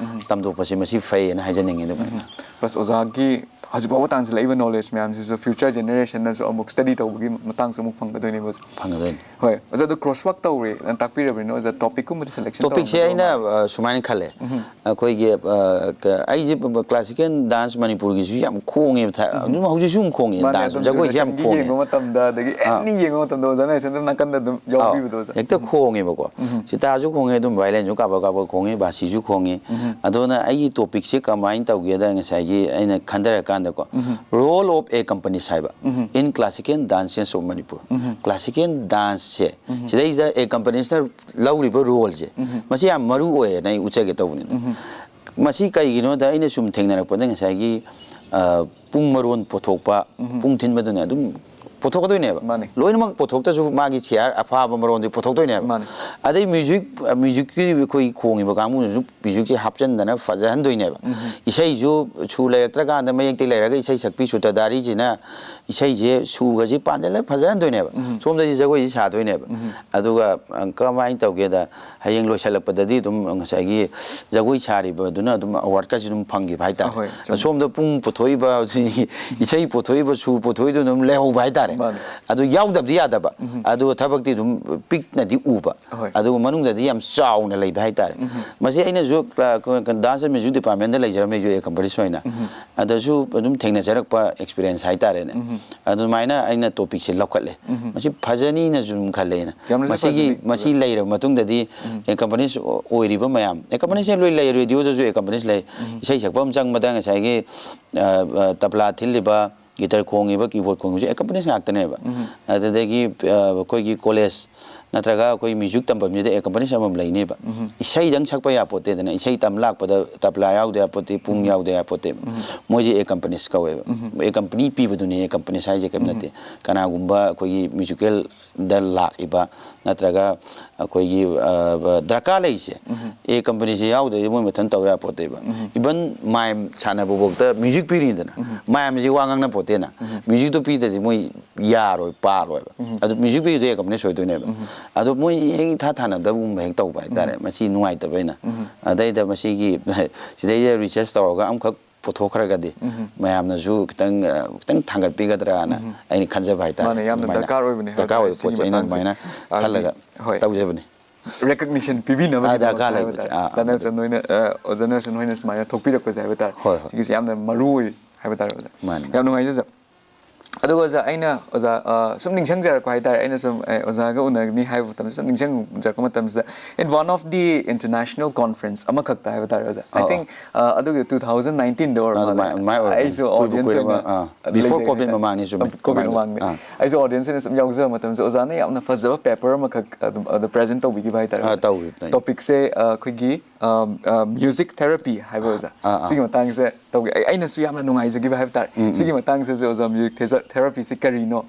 ꯇꯝꯊꯣꯛꯄꯁꯦ ꯃꯁꯤ ꯐꯩꯌꯦꯅ ꯍꯥꯏꯖꯅꯤꯡꯉꯤ ꯑꯗꯨꯃꯥꯏꯅ꯫ ꯄ꯭ꯂꯁ ꯑꯣꯖꯥꯒꯤ ꯍꯧꯖꯤꯛ ꯐꯥꯎꯕ ꯇꯥꯟꯁꯤꯜꯂꯛꯏꯕ ꯅꯣꯂꯦꯖ ꯃꯌꯥꯝꯁꯤꯁꯨ ꯐ꯭ꯌꯨꯆꯔ ꯖꯦꯅꯦꯔꯦꯁꯟꯅꯁꯨ ꯑꯃꯨꯛ ꯁ꯭ꯇꯗꯤ ꯇꯧꯕꯒꯤ ꯃꯇꯥꯡꯁꯨ ꯑꯃꯨꯛ ꯐꯪꯒꯗꯣꯏꯅꯦꯕ, ꯑꯣꯖꯥ꯫ ꯐꯪꯒꯗꯣꯏꯅꯤ꯫ ꯍꯣꯏ, ꯑꯣꯖꯥ, ꯑꯗꯣ ꯀ꯭ꯔꯣꯁ ꯋꯥꯛ ꯇꯧꯔꯦꯅ ꯇꯥꯛꯄꯤꯔꯕꯅꯤꯅ, ꯑꯣꯖꯥ, ꯇꯣꯄꯤꯛꯀꯨꯝꯕꯗꯤ ꯁꯦꯂꯦꯛꯁꯟ ꯇꯣꯄꯤꯛꯁꯦ ꯑꯩꯅ, ꯑ, ꯁꯨꯃꯥꯏꯅ ꯈꯜꯂꯦ꯫ ꯑꯩꯈꯣꯏꯒꯤ, ꯑ, ꯀ-, ꯑꯩꯁꯦ ꯀ꯭ꯂꯥꯁꯤꯀꯦꯜ ꯗꯥꯟꯁ ꯃꯅꯤꯄꯨꯔꯒꯤꯁꯨ ꯌꯥꯝ ꯈꯣꯡꯉꯦꯕ꯫ ꯊꯥ-, ꯑꯗꯨꯝ ꯍꯧꯖꯤꯛꯁꯨ ꯑꯗꯨꯝ ꯈꯣꯡꯉꯦ, ꯃꯥꯅꯦ, ꯗꯥꯟꯁ ꯑꯗꯨꯝ ꯖꯒꯣꯏꯁꯦ ꯌꯥꯝ ꯗꯨꯔꯗꯔꯁꯟꯒꯤ ꯈꯣꯡꯉꯦ꯫ ꯌꯦꯡꯕ ꯃꯇꯝꯗ, ꯑꯗꯒꯤ ꯑꯥ꯫ ꯑꯦꯅꯤ ꯌꯦꯡꯕ ꯃꯇꯝꯗ ꯑꯣꯖꯥꯅ ꯍꯦꯛꯇ ꯅꯥꯀꯟꯗ ꯑꯗꯨꯝ ꯑꯥꯎ, ꯌꯥꯎꯕꯤꯕꯗꯣ, ꯑꯣꯖꯥ꯫ ꯍꯦꯛꯇ ꯈꯣꯡꯉꯦꯕꯀꯣ꯫ ꯁꯤꯇꯥꯔꯁꯨ ꯈꯣꯡꯉꯦ, ꯑꯗꯨꯝ ꯚꯥꯏꯂꯦꯟꯁꯨ ꯀꯥꯕꯛ ꯀꯥꯕꯛ ꯈꯣꯡꯉꯦ, ꯕꯥꯁꯤꯁꯨ ꯈꯣꯡꯉꯦ꯫ ꯑꯗꯨꯅ ꯑꯩꯒꯤ ꯇꯣꯄꯤꯛꯁꯦ ꯀꯃꯥꯏꯅ ꯇꯧꯒꯦꯗ, ꯉꯁꯥꯏꯒꯤ ꯑꯩꯅ ꯈꯟꯊꯔꯀꯥꯟꯗꯀꯣ, Role of a Accompanist ꯍꯥꯏꯕ, In Classical Dance Sense of Manipur꯫ Classical ꯗꯥꯟꯁꯁꯦ, ꯁꯤꯗꯩꯁꯤꯗ ꯑꯦꯀꯝꯄꯅꯤꯁꯅ ꯂꯧꯔꯤꯕ ꯔꯣꯜꯁꯦ, ꯃꯁꯤ ꯌꯥꯝ ꯃꯔꯨ ꯑꯣꯏꯌꯦꯅ ꯑꯩ ꯎꯠꯆꯒꯦ ꯇꯧꯕꯅꯤꯗ꯫ ꯃꯁꯤ ꯀꯩꯒꯤꯅꯣꯗ, ꯑꯩꯅ ꯁꯨꯝ ꯊꯦꯡꯅꯔꯛꯄꯗ ꯉꯁꯥꯏꯒꯤ, ꯑ, ꯄꯨꯡ ꯃꯔꯣꯟ ꯄꯨꯊꯣꯛꯄ, ꯄꯨꯡ ꯊꯤꯟꯕꯗꯨꯅ ꯑꯗꯨꯝ ꯄꯨꯊꯣꯛꯀꯗꯣꯏꯅꯦꯕ꯫ ꯃꯥꯅꯤ꯫ ꯂꯣꯏꯅꯃꯛ ꯄꯨꯊꯣꯛꯇ꯭ꯔꯁꯨ ꯃꯥꯒꯤ ꯁꯤꯌꯥꯔ ꯑꯐꯕ ꯃꯔꯣꯟꯗꯤ ꯄꯨꯊꯣꯛꯇꯣꯏꯅꯦꯕ꯫ ꯃꯥꯅꯤ꯫ ꯑꯗꯩ ꯃ꯭ꯌꯨꯖꯤꯛ, ꯃ꯭ꯌꯨꯖꯤꯛꯀꯤ ꯑꯩꯈꯣꯏ ꯈꯣꯡꯉꯤꯕ ꯀꯥꯡꯕꯨꯗꯨꯁꯨ ꯃ꯭ꯌꯨꯖꯤꯛꯁꯦ ꯍꯥꯞꯆꯤꯟꯗꯅ ꯐꯖꯍꯟꯗꯣꯏꯅꯦꯕ꯫ ꯏꯁꯩꯁꯨ ꯁꯨ ꯂꯩꯔꯛꯇ꯭ꯔꯀꯥꯟꯗ ꯃꯌꯦꯛꯇꯤ ꯂꯩꯔꯒ ꯏꯁꯩ ꯁꯛꯄꯤ ꯁꯨꯇ꯭ꯔꯙꯥꯔꯤꯁꯤꯅ ꯏꯁꯩꯁꯦ ꯁꯨꯒꯁꯦ ꯄꯥꯟꯁꯤꯜꯂꯒ ꯐꯖꯍꯟꯗꯣꯏꯅꯦꯕ꯫ ꯁꯣꯝꯗꯗꯤ ꯖꯒꯣꯏꯁꯦ ꯁꯥꯗꯣꯏꯅꯦꯕ꯫ ꯑꯗꯨꯒ, ꯑ, ꯀꯃꯥꯏꯅ ꯇꯧꯒꯦꯗ, ꯍꯌꯦꯡ ꯂꯣꯏꯁꯤꯜꯂꯛꯄꯗꯗꯤ ꯑꯗꯨꯝ ꯉꯁꯥꯏꯒꯤ ꯖꯒꯣꯏ ꯁꯥꯔꯤꯕꯗꯨꯅ ꯑꯗꯨꯝ ꯑꯦꯋꯥꯔꯗꯀꯁꯨ ꯑꯗꯨꯝ ꯐꯪꯈꯤꯕ ꯍꯥꯏꯇꯥꯔꯦ꯫ ꯑꯍꯣꯏ, ꯆꯨꯝꯃꯤ꯫ ꯁꯣꯝꯗ ꯄꯨꯡ ꯄꯨꯊꯣꯛꯏꯕ, ꯏꯁꯩ ꯄꯨꯊꯣꯛꯏꯕ, ꯁꯨ ꯄꯨꯊꯣꯛꯏꯗꯨꯅ ꯑꯗꯨꯝ ꯂꯩꯍꯧꯕ ꯍꯥꯏꯇꯥꯔꯦ꯫ ꯃꯥꯅꯤ꯫ ꯑꯗꯨ ꯌꯥꯎꯗꯕꯗꯤ ꯌꯥꯗꯕ꯫ ꯑꯗꯨꯒ ꯊꯕꯛꯇꯤ ꯑꯗꯨꯝ ꯄꯤꯛꯅꯗꯤ ꯎꯕ꯫ ꯑꯍꯣꯏ꯫ ꯑꯗꯨꯒ ꯃꯅꯨꯡꯗꯗꯤ ꯌꯥꯝ ꯆꯥꯎꯅ ꯂꯩꯕ ꯍꯥꯏꯇꯥꯔꯦ꯫ ꯃꯁꯤ ꯑꯩꯅꯁꯨ, ꯑ, ꯀ-, ꯀ-, ꯗꯥꯟꯁ ꯑꯦꯟ ꯃ꯭ꯌꯨꯖꯤꯛ ꯗꯤꯄꯥꯔꯠꯃꯦꯟꯗ ꯂꯩꯖꯔꯝꯃꯦ, ꯑꯩꯁꯨ ꯑꯦ ꯀꯝꯄꯅꯤꯁ ꯑꯣꯏꯅ꯫ ꯑꯗꯁꯨ ꯑꯗꯨꯝ ꯊꯦꯡꯅꯖꯔꯛꯄ ꯑꯦꯛꯁꯄꯤꯔꯤꯌꯦꯟꯁ ꯍꯥꯏꯇꯥꯔꯦꯅꯦ꯫ ꯑꯗꯨꯃꯥꯏꯅ ꯑꯩꯅ ꯇꯣꯄꯤꯛꯁꯦ ꯂꯧꯈꯠꯂꯦ꯫ ꯃꯁꯤ ꯐꯖꯅꯤꯅꯁꯨ ꯑꯗꯨꯝ ꯈꯜꯂꯦ ꯑꯩꯅ꯫ ꯌꯥꯝꯅꯁꯨ ꯃꯁꯤꯒꯤ, ꯐꯖꯅꯤ꯫ ꯃꯁꯤ ꯂꯩꯔꯕ ꯃꯇꯨꯡꯗꯗꯤ ꯑꯦ ꯀꯝꯄꯅꯤꯁ ꯑꯣꯏꯔꯤꯕ ꯃꯌꯥꯝ, ꯑꯦ ꯀꯝꯄꯅꯤꯁꯁꯦ ꯂꯣꯏ ꯂꯩ, ꯔꯦꯗꯤꯑꯣꯗꯁꯨ ꯑꯦ ꯀꯝꯄꯅꯤꯁ ꯂꯩ꯫ ꯏꯁꯩ ꯁꯛꯄ ꯑꯃ ꯆꯪꯕꯗ ꯉꯁꯥꯏꯒꯤ, ꯑ, ꯑ, ꯇꯕ꯭ꯂꯥ ꯊꯤꯜꯂꯤꯕ, ꯒꯤꯇꯔ ꯈꯣꯡꯉꯤꯕ, ꯀꯤꯕꯣꯔꯗ ꯈꯣꯡꯉꯤꯕꯁꯦ ꯑꯦ ꯀꯝꯄꯅꯤꯁ ꯉꯥꯛꯇꯅꯦꯕ꯫ ꯑꯗꯨꯗꯒꯤ, ꯑ, ꯑꯩꯈꯣꯏꯒꯤ ꯀꯣꯂꯦꯖ ꯅꯠꯇ꯭ꯔꯒ ꯑꯩꯈꯣꯏ ꯃ꯭ꯌꯨꯖꯤꯛ ꯇꯝꯐꯝꯁꯤꯗ ꯑꯦ ꯀꯝꯄꯅꯤꯁ ꯑꯃꯃꯝ ꯂꯩꯅꯦꯕ꯫ ꯏꯁꯩꯗꯪ ꯁꯛꯄ ꯌꯥꯄꯣꯠꯇꯦꯗꯅ, ꯏꯁꯩ ꯇꯝ ꯂꯥꯛꯄꯗ ꯇꯕ꯭ꯂꯥ ꯌꯥꯎꯗ ꯌꯥꯄꯣꯠꯇꯦ, ꯄꯨꯡ ꯌꯥꯎꯗ ꯌꯥꯄꯣꯠꯇꯦ꯫ ꯃꯣꯏꯁꯦ ꯑꯦ ꯀꯝꯄꯅꯤꯁ ꯀꯧꯋꯦꯕ꯫ ꯑꯦ ꯀꯝꯄꯅꯤ ꯄꯤꯕꯗꯨꯅꯦ ꯑꯦ ꯀꯝꯄꯅꯤꯁ ꯍꯥꯏꯁꯦ, ꯀꯩꯝ ꯅꯠꯇꯦ꯫ ꯀꯅꯥꯒꯨꯝꯕ ꯑꯩꯈꯣꯏꯒꯤ ꯃ꯭ꯌꯨꯖꯤꯀꯦꯜꯗ ꯂꯥꯛꯏꯕ ꯅꯠꯇ꯭ꯔꯒ ꯑꯩꯈꯣꯏꯒꯤ, ꯑ, ꯗꯔꯀꯥꯔ ꯂꯩꯔꯤꯁꯦ, ꯑꯦ ꯀꯝꯄꯅꯤꯁꯦ ꯌꯥꯎꯗ꯭ꯔꯗꯤ ꯃꯣꯏ ꯃꯊꯟ ꯇꯧ ꯌꯥꯄꯣꯠꯇꯦꯕ꯫ ꯏꯚꯟ ꯃꯥꯏꯝ ꯁꯥꯟꯅꯕꯐꯥꯎꯗ ꯃ꯭ꯌꯨꯖꯤꯛ ꯄꯤꯔꯤꯗꯅ, ꯃꯥꯏꯝꯁꯦ ꯋꯥ ꯉꯥꯡꯅ ꯄꯣꯠꯇꯦꯅ꯫ ꯃ꯭ꯌꯨꯖꯤꯛꯇꯣ ꯄꯤꯗ꯭ꯔꯗꯤ ꯃꯣꯏ ꯌꯥꯔꯣꯏ, ꯄꯥꯔꯣꯏꯕ꯫ ꯑꯗꯨ ꯃ꯭ꯌꯨꯖꯤꯛ ꯚꯤꯗꯤꯑꯣꯗꯣ ꯑꯦ ꯀꯝꯄꯅꯤꯁ ꯑꯣꯏꯗꯣꯏꯅꯦꯕ꯫ ꯑꯗꯣ ꯃꯣꯏ ꯍꯦꯛ ꯏꯊꯥ ꯊꯥꯅꯗꯕꯒꯨꯝꯕ ꯍꯦꯛ ꯇꯧꯕ ꯍꯥꯏꯇꯥꯔꯦ꯫ ꯃꯁꯤ ꯅꯨꯡꯉꯥꯏꯇꯕ ꯑꯩꯅ꯫ ꯑꯗꯩꯗ ꯃꯁꯤꯒꯤ ꯁꯤꯗꯩꯗ ꯔꯤꯁꯔꯁ ꯇꯧꯔꯒ ꯑꯃꯈꯛ ꯄꯨꯊꯣꯛꯈ꯭ꯔꯒꯗꯤ ꯃꯌꯥꯝꯅꯁꯨ ꯈꯤꯇꯪ, ꯑ, ꯈꯤꯇꯪ ꯊꯥꯡꯒꯠꯄꯤꯒꯗ꯭ꯔꯥꯅ ꯑꯩꯅ ꯈꯟꯖꯕ ꯍꯥꯏꯇꯥꯔꯦ꯫ ꯃꯥꯅꯦ, ꯌꯥꯝꯅ ꯑꯗꯨꯃꯥꯏꯅ ꯗꯔꯀꯥꯔ ꯑꯣꯏꯕꯅꯦ ꯍꯥꯏꯕ ꯗꯔꯀꯥꯔ ꯇꯥꯔꯦ ꯑꯣꯏꯕ ꯁꯤꯒꯤ ꯄꯣꯠꯁꯦ ꯑꯩꯅ ꯃꯇꯥꯡꯁꯦ꯫ ꯑꯗꯨꯃꯥꯏꯅ ꯑꯥ, ꯈꯜꯂꯒ ꯍꯣꯏ꯫ ꯇꯧꯖꯕꯅꯤ꯫ ꯔꯦꯀꯛꯅꯤꯁꯟ ꯄꯤꯕꯤꯅꯕꯒꯤꯗꯃꯛꯇ ꯗꯔꯀꯥꯔ ꯍꯥꯏꯕ ꯂꯩꯕꯁꯦ, ꯇꯥꯔꯦ꯫ ꯑꯥ, ꯗꯥ ꯅꯦꯜꯁꯟ ꯍꯣꯏꯅ, ꯑ, ꯑꯣꯖꯥ ꯅꯦꯜꯁꯟ ꯍꯣꯏꯅ ꯁꯨꯃꯥꯏꯅ ꯊꯣꯛꯄꯤꯔꯛꯄꯁꯦ ꯍꯥꯏꯕ ꯇꯥꯔꯦ꯫ ꯍꯣꯏ, ꯍꯣꯏ꯫ ꯁꯤꯒꯤꯁꯦ ꯌꯥꯝꯅ ꯃꯔꯨ ꯑꯣꯏ ꯍꯥꯏꯕ ꯇꯥꯔꯦ ꯑꯣꯖꯥ꯫ ꯃꯥꯅꯤ, ꯃꯥꯅꯤ꯫ ꯌꯥꯝ ꯅꯨꯡꯉꯥꯏꯖꯩ ꯑꯣꯖꯥ꯫ ꯑꯗꯨꯒ ꯑꯣꯖꯥ, ꯑꯩꯅ ꯑꯣꯖꯥ, ꯑ, ꯁꯨꯝ ꯅꯤꯡꯁꯤꯡꯖꯔꯛꯄ ꯍꯥꯏꯇꯥꯔꯦ, ꯑꯩꯅ ꯁꯨꯝ, ꯑꯦ, ꯑꯣꯖꯥꯒ ꯎꯅꯒꯅꯤ ꯍꯥꯏꯕ ꯃꯇꯝꯗ ꯁꯨꯝ ꯅꯤꯡꯁꯤꯡꯖꯔꯛꯄ ꯃꯇꯝꯁꯤꯗ, in one of the international conference ꯑꯃꯈꯛꯇ ꯍꯥꯏꯕ ꯇꯥꯔꯦ ꯑꯣꯖꯥ, I ꯑꯣ, think, ꯑ, ꯑꯗꯨꯒꯤ two thousand nineteenꯗ ꯑꯣꯏꯔ ꯑꯗꯨꯃꯥꯏ-, ꯃꯥꯜꯂꯦ꯫ ꯑꯗꯨꯃꯥꯏ ꯑꯣꯏꯔꯝꯒꯅꯤ꯫ ꯑꯩꯁꯨ ꯀꯨꯏꯕꯨ audience ꯀꯨꯏꯔꯕ, ꯑꯣꯏꯅ ꯑꯥ, before ꯂꯩꯖꯩ COVID ꯍꯥꯏꯇꯥꯔꯦ꯫ ꯃꯃꯥꯡꯅꯤ, ꯆꯨꯝꯃꯦ, COVID ꯃꯃꯥꯡꯅꯤ꯫ ꯃꯃꯥꯡꯅꯤ꯫ ꯑꯥ꯫ ꯑꯩꯁꯨ audience ꯑꯣꯏꯅ ꯁꯨꯝ ꯌꯥꯎꯖꯕ ꯃꯇꯝꯁꯤꯗ ꯑꯣꯖꯥꯅ ꯌꯥꯝꯅ ꯐꯖꯕ paper ꯑꯃꯈꯛ ꯑꯗꯨꯝ ꯑꯗꯨ present ꯇꯧꯕꯤꯈꯤꯕ ꯍꯥꯏꯇꯥꯔꯦ ꯑꯥ, ꯑꯣꯖꯥ꯫ ꯇꯧꯈꯤꯕꯅꯤ꯫ Topicꯁꯦ, ꯑ, ꯑꯩꯈꯣꯏꯒꯤ, ꯑ, ꯑ, music therapy ꯍꯥꯏꯕ ꯑꯣꯖꯥ꯫ ꯑꯥ, ꯑꯥ꯫ ꯁꯤꯒꯤ ꯃꯇꯥꯡꯁꯦ ꯇꯧꯒꯦ꯫ ꯑꯩ, ꯑꯩꯅꯁꯨ ꯌꯥꯝꯅ ꯅꯨꯡꯉꯥꯏꯖꯈꯤꯕ ꯍꯥꯏꯕ ꯇꯥꯔꯦ꯫ ꯎꯝ, ꯎꯝ꯫ ꯁꯤꯒꯤ ꯃꯇꯥꯡꯁꯤꯁꯨ ꯑꯣꯖꯥ, music thera-, therapyꯁꯦ ꯀꯔꯤꯅꯣ?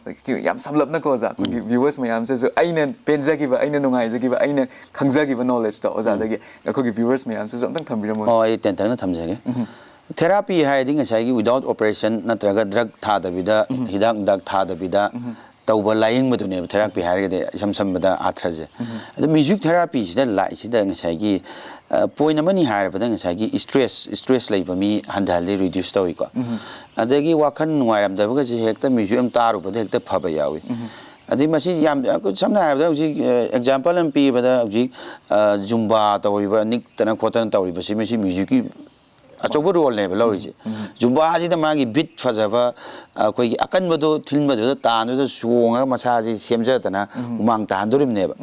ꯌꯥꯝ ꯁꯝꯂꯞꯅꯀꯣ ꯑꯣꯖꯥ, ꯑꯩꯈꯣꯏꯒꯤ viewers ꯃꯌꯥꯝꯁꯤꯁꯨ ꯑꯩꯅ ꯄꯦꯟꯖꯈꯤꯕ, ꯑꯩꯅ ꯅꯨꯡꯉꯥꯏꯖꯈꯤꯕ, ꯑꯩꯅ ꯈꯪꯖꯈꯤꯕ knowledgeꯇꯣ ꯑꯣꯖꯥꯗꯒꯤ ꯑꯩꯈꯣꯏꯒꯤ viewers ꯃꯌꯥꯝꯁꯤꯁꯨ ꯑꯝꯇꯪ ꯊꯝꯕꯤꯔꯝꯃꯣ꯫ ꯑꯣ, ꯑꯩ ꯇꯦꯟꯇꯛꯅ ꯊꯝꯖꯒꯦ꯫ Therapy ꯍꯥꯏꯔꯗꯤ ꯉꯁꯥꯏꯒꯤ without operation ꯅꯠꯇ꯭ꯔꯒ drug ꯊꯥꯗꯕꯤꯗ, ꯍꯤꯗꯥꯛ ꯅꯨꯡꯗꯥꯛ ꯊꯥꯗꯕꯤꯗ ꯇꯧꯕ ꯂꯥꯌꯦꯡꯕꯗꯨꯅꯦꯕ therapy ꯍꯥꯏꯔꯒꯗꯤ, ꯏꯁꯝ ꯁꯝꯕꯗ ꯑꯥꯔꯊꯁꯦ꯫ ꯑꯗꯣ music therapyꯁꯤꯗ ꯂꯥꯛꯏꯁꯤꯗ ꯉꯁꯥꯏꯒꯤ, ꯑ, point ꯑꯃꯅꯤ ꯍꯥꯏꯔꯕꯗ ꯉꯁꯥꯏꯒꯤ stress, stress ꯂꯩꯕ ꯃꯤ ꯍꯟꯊꯍꯜꯂꯤ, reduce ꯇꯧꯏꯀꯣ꯫ ꯑꯗꯒꯤ ꯋꯥꯈꯜ ꯅꯨꯡꯉꯥꯏꯔꯝꯗꯕꯒꯁꯦ ꯍꯦꯛꯇ music ꯑꯃ ꯇꯥꯔꯨꯕꯗ ꯍꯦꯛꯇ ꯐꯕ ꯌꯥꯎꯏ꯫ ꯑꯗꯩ ꯃꯁꯤ ꯌꯥꯝ, ꯁꯝꯅ ꯍꯥꯏꯔꯕꯗ ꯍꯧꯖꯤꯛ, ꯑ, example ꯑꯃ ꯄꯤꯕꯗ ꯍꯧꯖꯤꯛ, ꯑ, Zumba ꯇꯧꯔꯤꯕ, ꯅꯤꯛꯇꯅ ꯈꯣꯠꯇꯅ ꯇꯧꯔꯤꯕꯁꯤ, ꯃꯁꯤ musicꯀꯤ ꯑꯆꯧꯕ roleꯅꯦꯕ ꯂꯧꯔꯤꯁꯦ꯫ Zumbaꯁꯤꯗ ꯃꯥꯒꯤ beat ꯐꯖꯕ, ꯑꯩꯈꯣꯏꯒꯤ ꯑꯀꯟꯕꯗꯣ ꯊꯤꯟꯕꯗꯨꯗ ꯇꯥꯟꯗꯨꯗ ꯆꯣꯡꯉꯒ ꯃꯁꯥꯁꯤ ꯁꯦꯝꯖꯗꯅ ꯍꯨꯃꯥꯡ ꯇꯥꯍꯟꯗꯣꯔꯤꯕꯅꯦꯕ꯫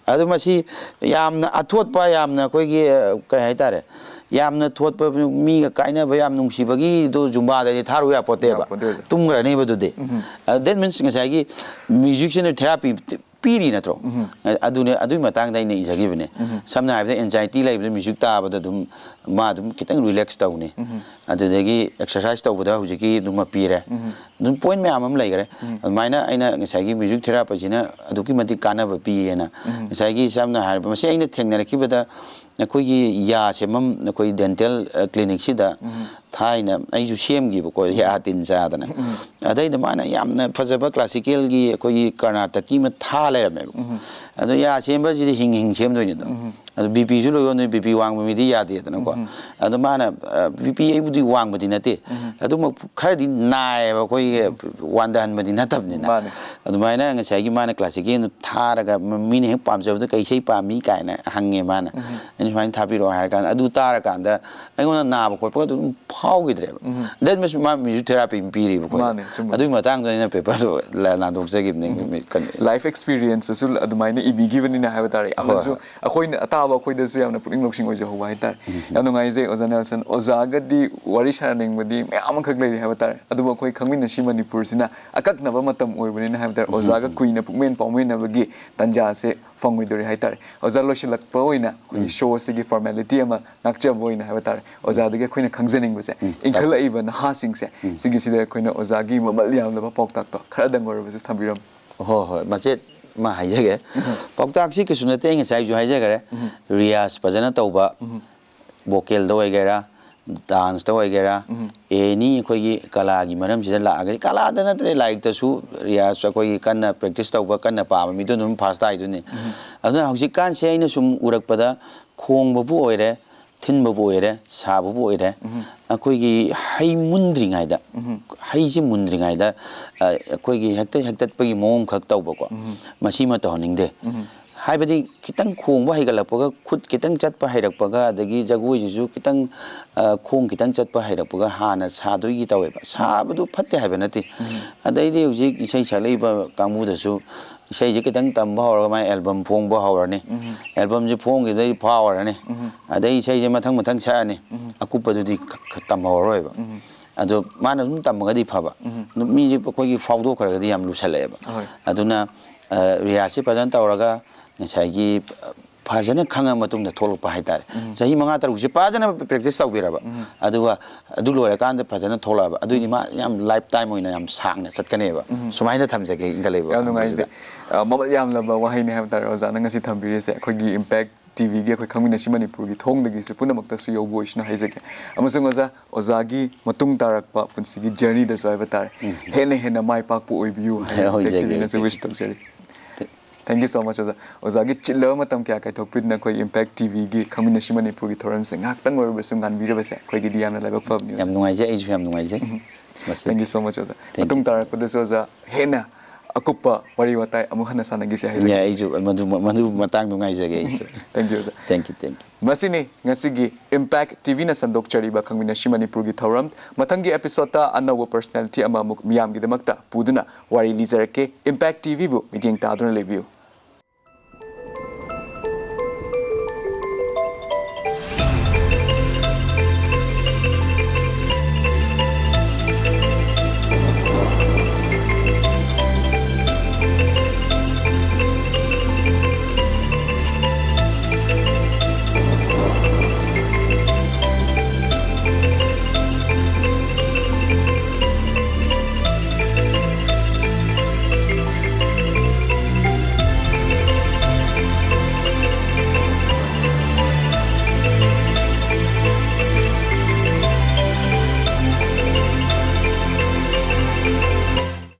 ꯑꯗꯣ ꯃꯁꯤ ꯌꯥꯝꯅ ꯑꯊꯣꯠꯄ, ꯌꯥꯝꯅ ꯑꯩꯈꯣꯏꯒꯤ, ꯑ, ꯀꯩ ꯍꯥꯏꯇꯥꯔꯦ, ꯌꯥꯝꯅ ꯊꯣꯠꯄ, ꯃꯤꯒ ꯀꯥꯏꯅꯕ, ꯌꯥꯝ ꯅꯨꯡꯁꯤꯕꯒꯤꯗꯣ Zumbaꯗꯗꯤ ꯊꯥꯔꯨ ꯌꯥꯄꯣꯠꯇꯦꯕ꯫ ꯌꯥꯄꯣꯠꯇꯦ ꯑꯣꯖꯥ꯫ ꯇꯨꯝꯈ꯭ꯔꯅꯦꯕ ꯑꯗꯨꯗꯤ꯫ ꯑ, that means ꯉꯁꯥꯏꯒꯤ musicꯁꯤꯅ therapy ꯄꯤꯔꯤ ꯅꯠꯇ꯭ꯔꯣ? ꯑꯗꯨꯅꯦ, ꯑꯗꯨꯒꯤ ꯃꯇꯥꯡꯗ ꯑꯩꯅ ꯏꯖꯈꯤꯕꯅꯦ꯫ ꯁꯝꯅ ꯍꯥꯏꯔꯕꯗ anxiety ꯂꯩꯕꯗ music ꯇꯥꯕꯗ ꯑꯗꯨꯝ ꯃꯥ ꯑꯗꯨꯝ ꯈꯤꯇꯪ relax ꯇꯧꯅꯤ꯫ ꯑꯗꯨꯗꯒꯤ exercise ꯇꯧꯕꯗ ꯍꯧꯖꯤꯛꯀꯤ ꯑꯗꯨꯃ ꯄꯤꯔꯦ꯫ ꯑꯗꯨꯝ point ꯃꯌꯥꯝ ꯑꯃ ꯂꯩꯈꯔꯦ꯫ ꯑꯗꯨꯃꯥꯏꯅ ꯑꯩꯅ ꯉꯁꯥꯏꯒꯤ music therapyꯁꯤꯅ ꯑꯗꯨꯛꯀꯤ ꯃꯇꯤꯛ ꯀꯥꯟꯅꯕ ꯄꯤꯌꯦꯅ ꯉꯁꯥꯏꯒꯤ ꯁꯝꯅ ꯍꯥꯏꯔꯕ ꯃꯁꯤ ꯑꯩꯅ ꯊꯦꯡꯅꯔꯛꯈꯤꯕꯗ ꯑꯩꯈꯣꯏꯒꯤ ꯌꯥ ꯁꯦꯝꯐꯝ ꯑꯩꯈꯣꯏ dental, ꯑ, clinicꯁꯤꯗ ꯊꯥꯏꯅ ꯑꯩꯁꯨ ꯁꯦꯝꯈꯤꯕꯀꯣ, ꯌꯥ ꯇꯤꯟ ꯆꯥꯗꯅ꯫ ꯑꯗꯩꯗ ꯃꯥꯅ ꯌꯥꯝꯅ ꯐꯖꯕ classicalꯒꯤ ꯑꯩꯈꯣꯏꯒꯤ ꯀꯔꯅꯥꯇꯀꯤ ꯑꯃ ꯊꯥ ꯂꯩꯔꯝꯃꯦꯕ꯫ ꯑꯗꯣ ꯌꯥ ꯁꯦꯝꯕꯁꯤꯗꯤ ꯍꯤꯡ ꯍꯤꯡ ꯁꯦꯝꯗꯣꯏꯅꯤꯗꯣ꯫ ꯑꯗꯣ BPꯁꯨ ꯂꯣꯏ ꯑꯣꯟꯗꯣꯏ, BP ꯋꯥꯡꯕ ꯃꯤꯗꯤ ꯌꯥꯗꯦꯗꯅꯀꯣ꯫ ꯑꯗꯣ ꯃꯥꯅ, ꯑ, BP ꯑꯩꯕꯨꯗꯤ ꯋꯥꯡꯕꯗꯤ ꯅꯠꯇꯦ꯫ ꯑꯗꯨꯃꯛ ꯈꯔꯗꯤ ꯅꯥꯏꯌꯦꯕ, ꯑꯩꯈꯣꯏꯒꯤ ꯋꯥꯟꯊꯍꯟꯕꯗꯤ ꯅꯠꯇꯕꯅꯤꯅ꯫ ꯃꯥꯅꯦ꯫ ꯑꯗꯨꯃꯥꯏꯅ ꯉꯁꯥꯏꯒꯤ ꯃꯥꯅ classicalꯗꯨ ꯊꯥꯔꯒ ꯃ-, ꯃꯤꯅ ꯍꯦꯛ ꯄꯥꯝꯖꯕꯗ "ꯀꯩ ꯏꯁꯩ ꯄꯥꯝꯃꯤ?" ꯀꯥꯏꯅ ꯍꯪꯉꯦ ꯃꯥꯅ꯫ ꯑꯩꯅ ꯁꯨꯃꯥꯏꯅ ꯊꯥꯕꯤꯔꯛꯑꯣ ꯍꯥꯏꯔ ꯀꯥꯟꯗ, ꯑꯗꯨ ꯇꯥꯔꯀꯥꯟꯗ ꯑꯩꯉꯣꯟꯗ ꯅꯥꯕ ꯈꯣꯠꯄꯒ ꯑꯗꯨꯝ ꯐꯥꯎꯈꯤꯗ꯭ꯔꯦꯕ꯫ That means ꯃꯥ music therapy ꯑꯃ ꯄꯤꯔꯤꯕ ꯑꯩꯈꯣꯏꯗ꯫ ꯃꯥꯅꯦ, ꯆꯨꯝꯕ꯫ ꯑꯗꯨꯒꯤ ꯃꯇꯥꯡꯗ ꯑꯩꯅ paperꯗꯣ ꯂꯥ-, ꯂꯥꯟꯗꯣꯛꯆꯈꯤꯕꯅꯦ꯫ ꯅꯨꯃꯤꯠ ꯀꯩꯅꯣ꯫ Life experienceꯇꯁꯨ ꯑꯗꯨꯃꯥꯏꯅ ꯏꯕꯤꯈꯤꯕꯅꯤꯅ ꯍꯥꯏꯕ ꯇꯥꯔꯦ꯫ ꯍꯣꯏ, ꯌꯥꯝꯅꯁꯨ ꯍꯣꯏ꯫ ꯑꯩꯈꯣꯏꯅ, ꯑꯇꯥꯕ ꯑꯩꯈꯣꯏꯗꯁꯨ ꯌꯥꯝꯅ ꯄꯨꯛꯅꯤꯡ ꯂꯧꯁꯤꯡ ꯑꯣꯏꯖꯍꯧꯕ ꯍꯥꯏꯇꯥꯔꯦ꯫ ꯌꯥꯝ ꯅꯨꯡꯉꯥꯏꯖꯩ ꯑꯣꯖꯥ ꯅꯦꯜꯁꯟ꯫ ꯑꯣꯖꯥꯒꯗꯤ ꯋꯥꯔꯤ ꯁꯥꯟꯅꯅꯤꯡꯕꯗꯤ ꯃꯌꯥꯝ ꯑꯃꯈꯛ ꯂꯩꯔꯤ ꯍꯥꯏꯕ ꯇꯥꯔꯦ꯫ ꯑꯗꯨꯕꯨ ꯑꯩꯈꯣꯏ ꯈꯪꯃꯤꯟꯅꯁꯤ ꯃꯅꯤꯄꯨꯔꯁꯤꯅ ꯑꯀꯛꯅꯕ ꯃꯇꯝ ꯑꯣꯏꯕꯅꯤꯅ ꯍꯥꯏꯕ ꯇꯥꯔꯦ꯫ ꯑꯣꯖꯥꯒ ꯀꯨꯏꯅ ꯄꯨꯛꯃꯦꯟ ꯄꯥꯎꯃꯦꯟꯅꯕꯒꯤ ꯇꯥꯟꯖꯥꯁꯦ ꯐꯪꯉꯣꯏꯗꯧꯔꯤ ꯍꯥꯏꯇꯥꯔꯦ꯫ ꯑꯣꯖꯥ, ꯂꯣꯏꯁꯤꯜꯂꯛꯄ ꯑꯣꯏꯅ ꯑꯩꯈꯣꯏꯒꯤ show ꯑꯁꯤꯒꯤ formality ꯑꯃ ꯉꯥꯛꯆꯕ ꯑꯣꯏꯅ ꯍꯥꯏꯕ ꯇꯥꯔꯦ, ꯑꯣꯖꯥꯗꯒꯤ ꯑꯩꯈꯣꯏꯅ ꯈꯪꯖꯅꯤꯡꯕꯁꯦ, ꯏꯟꯈꯠꯂꯛꯏꯕ ꯅꯍꯥꯁꯤꯡꯁꯦ, ꯁꯤꯒꯤꯁꯤꯗ ꯑꯩꯈꯣꯏꯅ ꯑꯣꯖꯥꯒꯤ ꯃꯃꯜ ꯌꯥꯝꯂꯕ ꯄꯥꯎꯇꯥꯛꯇꯣ ꯈꯔꯗꯪ ꯑꯣꯏꯔꯕꯁꯨ ꯊꯝꯕꯤꯔꯝꯃꯨ꯫ ꯍꯣꯏ, ꯍꯣꯏ, ꯃꯆꯦꯠ ꯑꯃ ꯍꯥꯏꯖꯒꯦ꯫ ꯄꯥꯎꯇꯥꯛꯁꯤ ꯀꯩꯁꯨ ꯅꯠꯇꯦ, ꯑꯩ ꯉꯁꯥꯏꯁꯨ ꯍꯥꯏꯖꯈꯔꯦ꯫ ꯔꯤꯌꯥꯁ ꯐꯖꯅ ꯇꯧꯕ, vocalꯗ ꯑꯣꯏꯒꯦꯔꯥ, danceꯇ ꯑꯣꯏꯒꯦꯔꯥ, any ꯑꯩꯈꯣꯏꯒꯤ ꯀꯂꯥꯒꯤ ꯃꯔꯝꯁꯤꯗ ꯂꯥꯛꯑꯒꯗꯤ, ꯀꯂꯥꯗ ꯅꯠꯇ꯭ꯔꯦ, ꯂꯥꯏꯔꯤꯛꯇꯁꯨ ꯔꯤꯌꯥꯁ ꯑꯩꯈꯣꯏꯒꯤ ꯀꯟꯅ practice ꯇꯧꯕ, ꯀꯟꯅ ꯄꯥꯕ ꯃꯤꯗꯣ ꯑꯗꯨꯝ first ꯇꯥꯏꯗꯨꯅꯤ꯫ ꯑꯗꯨꯅ ꯍꯧꯖꯤꯛꯀꯥꯟꯁꯦ ꯑꯩꯅ ꯁꯨꯝ ꯎꯔꯛꯄꯗ, ꯈꯣꯡꯕꯕꯨ ꯑꯣꯏꯔꯦ, ꯊꯤꯟꯕꯕꯨ ꯑꯣꯏꯔꯦ, ꯁꯥꯕꯕꯨ ꯑꯣꯏꯔꯦ, ꯑꯩꯈꯣꯏꯒꯤ ꯍꯩ ꯃꯨꯟꯗ꯭ꯔꯤꯉꯩꯗ, ꯍꯩꯁꯤ ꯃꯨꯟꯗ꯭ꯔꯤꯉꯩꯗ, ꯑ, ꯑꯩꯈꯣꯏꯒꯤ ꯍꯦꯛꯇ ꯍꯦꯛꯇꯠꯄꯒꯤ ꯃꯑꯣꯡ ꯈꯛ ꯇꯧꯕꯀꯣ, ꯃꯁꯤꯃ ꯇꯧꯍꯟꯅꯤꯡꯗꯦ꯫ ꯍꯥꯏꯕꯗꯤ ꯈꯤꯇꯪ ꯈꯣꯡꯕ ꯍꯩꯒꯠꯂꯛꯄꯒ, ꯈꯨꯠ ꯈꯤꯇꯪ ꯆꯠꯄ ꯍꯩꯔꯛꯄꯒ, ꯑꯗꯒꯤ ꯖꯒꯣꯏꯁꯤꯁꯨ ꯈꯤꯇꯪ, ꯑ, ꯈꯣꯡ ꯈꯤꯇꯪ ꯆꯠꯄ ꯍꯩꯔꯛꯄꯒ ꯍꯥꯟꯅ ꯁꯥꯗꯣꯏꯒꯤ ꯇꯧꯋꯦꯕ꯫ ꯁꯥꯕꯗꯨ ꯐꯠꯇꯦ ꯍꯥꯏꯕ ꯅꯠꯇꯦ꯫ ꯑꯗꯩꯗꯤ ꯍꯧꯖꯤꯛ ꯏꯁꯩ ꯁꯛꯂꯛꯏꯕ ꯀꯥꯡꯕꯨꯗꯁꯨ ꯏꯁꯩꯁꯦ ꯈꯤꯇꯪ ꯇꯝꯕ ꯍꯧꯔꯒ ꯃꯥꯏ album ꯐꯣꯡꯕ ꯍꯧꯔꯅꯤ꯫ Albumꯁꯦ ꯐꯣꯡꯈꯤꯕꯗꯩ ꯐꯥꯎꯔꯅꯤ꯫ ꯑꯗꯩ ꯏꯁꯩꯁꯦ ꯃꯊꯪ ꯃꯊꯪ ꯁꯛꯑꯅꯤ꯫ ꯑꯀꯨꯞꯄꯗꯨꯗꯤ ꯈ-, ꯈ-, ꯇꯝꯍꯧꯔꯔꯣꯏꯕ꯫ ꯑꯗꯣ ꯃꯥꯅ ꯑꯗꯨꯝ ꯇꯝꯃꯒꯗꯤ ꯐꯕ꯫ ꯑꯗꯨꯝ ꯃꯤꯁꯦ ꯑꯩꯈꯣꯏꯒꯤ ꯐꯥꯎꯗꯣꯛꯈ꯭ꯔꯒꯗꯤ ꯌꯥꯝ ꯂꯨꯁꯜꯂꯛꯑꯦꯕ꯫ ꯍꯣꯏ꯫ ꯑꯗꯨꯅ, ꯑ, ꯔꯤꯌꯥꯁꯁꯦ ꯐꯖꯅ ꯇꯧꯔꯒ ꯉꯁꯥꯏꯒꯤ, ꯑ, ꯐꯖꯅ ꯈꯪꯉ ꯃꯇꯨꯡꯗ ꯊꯣꯛꯂꯛꯄ ꯍꯥꯏꯇꯥꯔꯦ꯫ ꯆꯍꯤ ꯃꯉꯥ ꯇꯔꯨꯛꯁꯦ ꯐꯖꯅ practice ꯇꯧꯕꯤꯔꯕ꯫ ꯑꯗꯨꯒ ꯑꯗꯨ ꯂꯣꯏꯔꯀꯥꯟꯗ ꯐꯖꯅ ꯊꯣꯛꯂꯛꯑꯕ꯫ ꯑꯗꯨꯏꯗꯤ ꯃꯥ ꯌꯥꯝ lifetime ꯑꯣꯏꯅ ꯌꯥꯝ ꯁꯥꯡꯅ ꯆꯠꯀꯅꯦꯕ꯫ ꯁꯨꯃꯥꯏꯅ ꯊꯝꯖꯒꯦ ꯏꯟꯈꯠꯂꯛꯏꯕ ꯌꯥꯝ ꯅꯨꯡꯉꯥꯏꯖꯩ꯫ ꯀꯥꯡꯕꯨꯁꯤꯗ꯫ ꯑ, ꯃꯃꯜ ꯌꯥꯝꯂꯕ ꯋꯥꯍꯩꯅꯤ ꯍꯥꯏꯕ ꯇꯥꯔꯦ ꯑꯣꯖꯥꯅ ꯉꯁꯤ ꯊꯝꯕꯤꯔꯤꯁꯦ꯫ ꯑꯩꯈꯣꯏꯒꯤ Impact TVꯒꯤ ꯑꯩꯈꯣꯏ ꯈꯪꯃꯤꯟꯅꯁꯤ ꯃꯅꯤꯄꯨꯔꯒꯤ ꯊꯣꯡꯗꯒꯤꯁꯨ ꯄꯨꯝꯅꯃꯛꯇꯁꯨ ꯌꯧꯕ ꯑꯣꯏꯁꯅꯨ ꯍꯥꯏꯖꯒꯦ꯫ ꯑꯃꯁꯨꯡ ꯑꯣꯖꯥ, ꯑꯣꯖꯥꯒꯤ ꯃꯇꯨꯡ ꯇꯥꯔꯛꯄ ꯄꯨꯟꯁꯤꯒꯤ journeyꯗꯁꯨ ꯍꯥꯏꯕ ꯇꯥꯔꯦ, ꯍꯦꯟꯅ ꯍꯦꯟꯅ ꯃꯥꯏ ꯄꯥꯛꯄ ꯑꯣꯏꯕꯤꯌꯨ ꯍꯥꯏꯅ ꯑꯣꯏꯖꯒꯦ, Impact TVꯅꯁꯨ ꯑꯣꯏꯖꯒꯦ꯫ Wish ꯇꯧꯖꯔꯤ꯫ Thank you so much ꯑꯣꯖꯥ꯫ ꯑꯣꯖꯥꯒꯤ ꯆꯤꯜꯂꯕ ꯃꯇꯝ ꯀꯌꯥ ꯀꯥꯏꯊꯣꯛꯄꯤꯗꯨꯅ ꯑꯩꯈꯣꯏ Impact TVꯒꯤ ꯈꯪꯃꯤꯟꯅꯁꯤ ꯃꯅꯤꯄꯨꯔꯒꯤ ꯊꯧꯔꯝꯁꯦ ꯉꯥꯏꯍꯥꯛꯇꯪ ꯑꯣꯏꯔꯕꯁꯨ ꯉꯥꯟꯕꯤꯔꯕꯁꯦ ꯑꯩꯈꯣꯏꯒꯤꯗꯤ ꯌꯥꯝꯅ ꯂꯥꯏꯕꯛ ꯐꯕꯅꯤ ꯑꯣꯖꯥ꯫ ꯌꯥꯝ ꯅꯨꯡꯉꯥꯏꯖꯩ, ꯑꯩꯁꯨ ꯌꯥꯝ ꯅꯨꯡꯉꯥꯏꯖꯩ꯫ ꯃꯁꯤ Thank you so much ꯑꯣꯖꯥ꯫ Thank you꯫ ꯃꯇꯨꯡ ꯇꯥꯔꯛꯄꯗꯁꯨ ꯑꯣꯖꯥ ꯍꯦꯟꯅ ꯑꯀꯨꯞꯄ ꯋꯥꯔꯤ ꯋꯥꯇꯥꯏ ꯑꯃꯨꯛ ꯍꯟꯅ ꯁꯥꯟꯅꯈꯤꯁꯦ ꯍꯥꯏꯖꯒꯦ꯫ ꯌꯥꯏ, ꯑꯩꯁꯨ ꯃꯗꯨ ꯃꯗꯨ ꯃꯇꯥꯡꯗꯣ ꯉꯥꯏꯖꯒꯦ ꯑꯩꯁꯨ꯫ Thank you, ꯑꯣꯖꯥ꯫ Thank you, thank you. ꯃꯁꯤꯅꯤ ꯉꯁꯤꯒꯤ Impact TVꯅ ꯁꯟꯗꯣꯛꯆꯔꯤꯕ ꯈꯪꯃꯤꯟꯅꯁꯤ ꯃꯅꯤꯄꯨꯔꯒꯤ ꯊꯧꯔꯝ꯫ ꯃꯊꯪꯒꯤ episodeꯇ ꯑꯅꯧꯕ personality ꯑꯃ ꯑꯃꯨꯛ ꯃꯤꯌꯥꯝꯒꯤꯗꯃꯛꯇ ꯄꯨꯗꯨꯅ ꯋꯥꯔꯤ ꯂꯤꯖꯔꯛꯀꯦ꯫ Impact TVꯕꯨ ꯃꯤꯠꯌꯦꯡ ꯇꯥꯗꯨꯅ ꯂꯩꯕꯤꯌꯨ꯫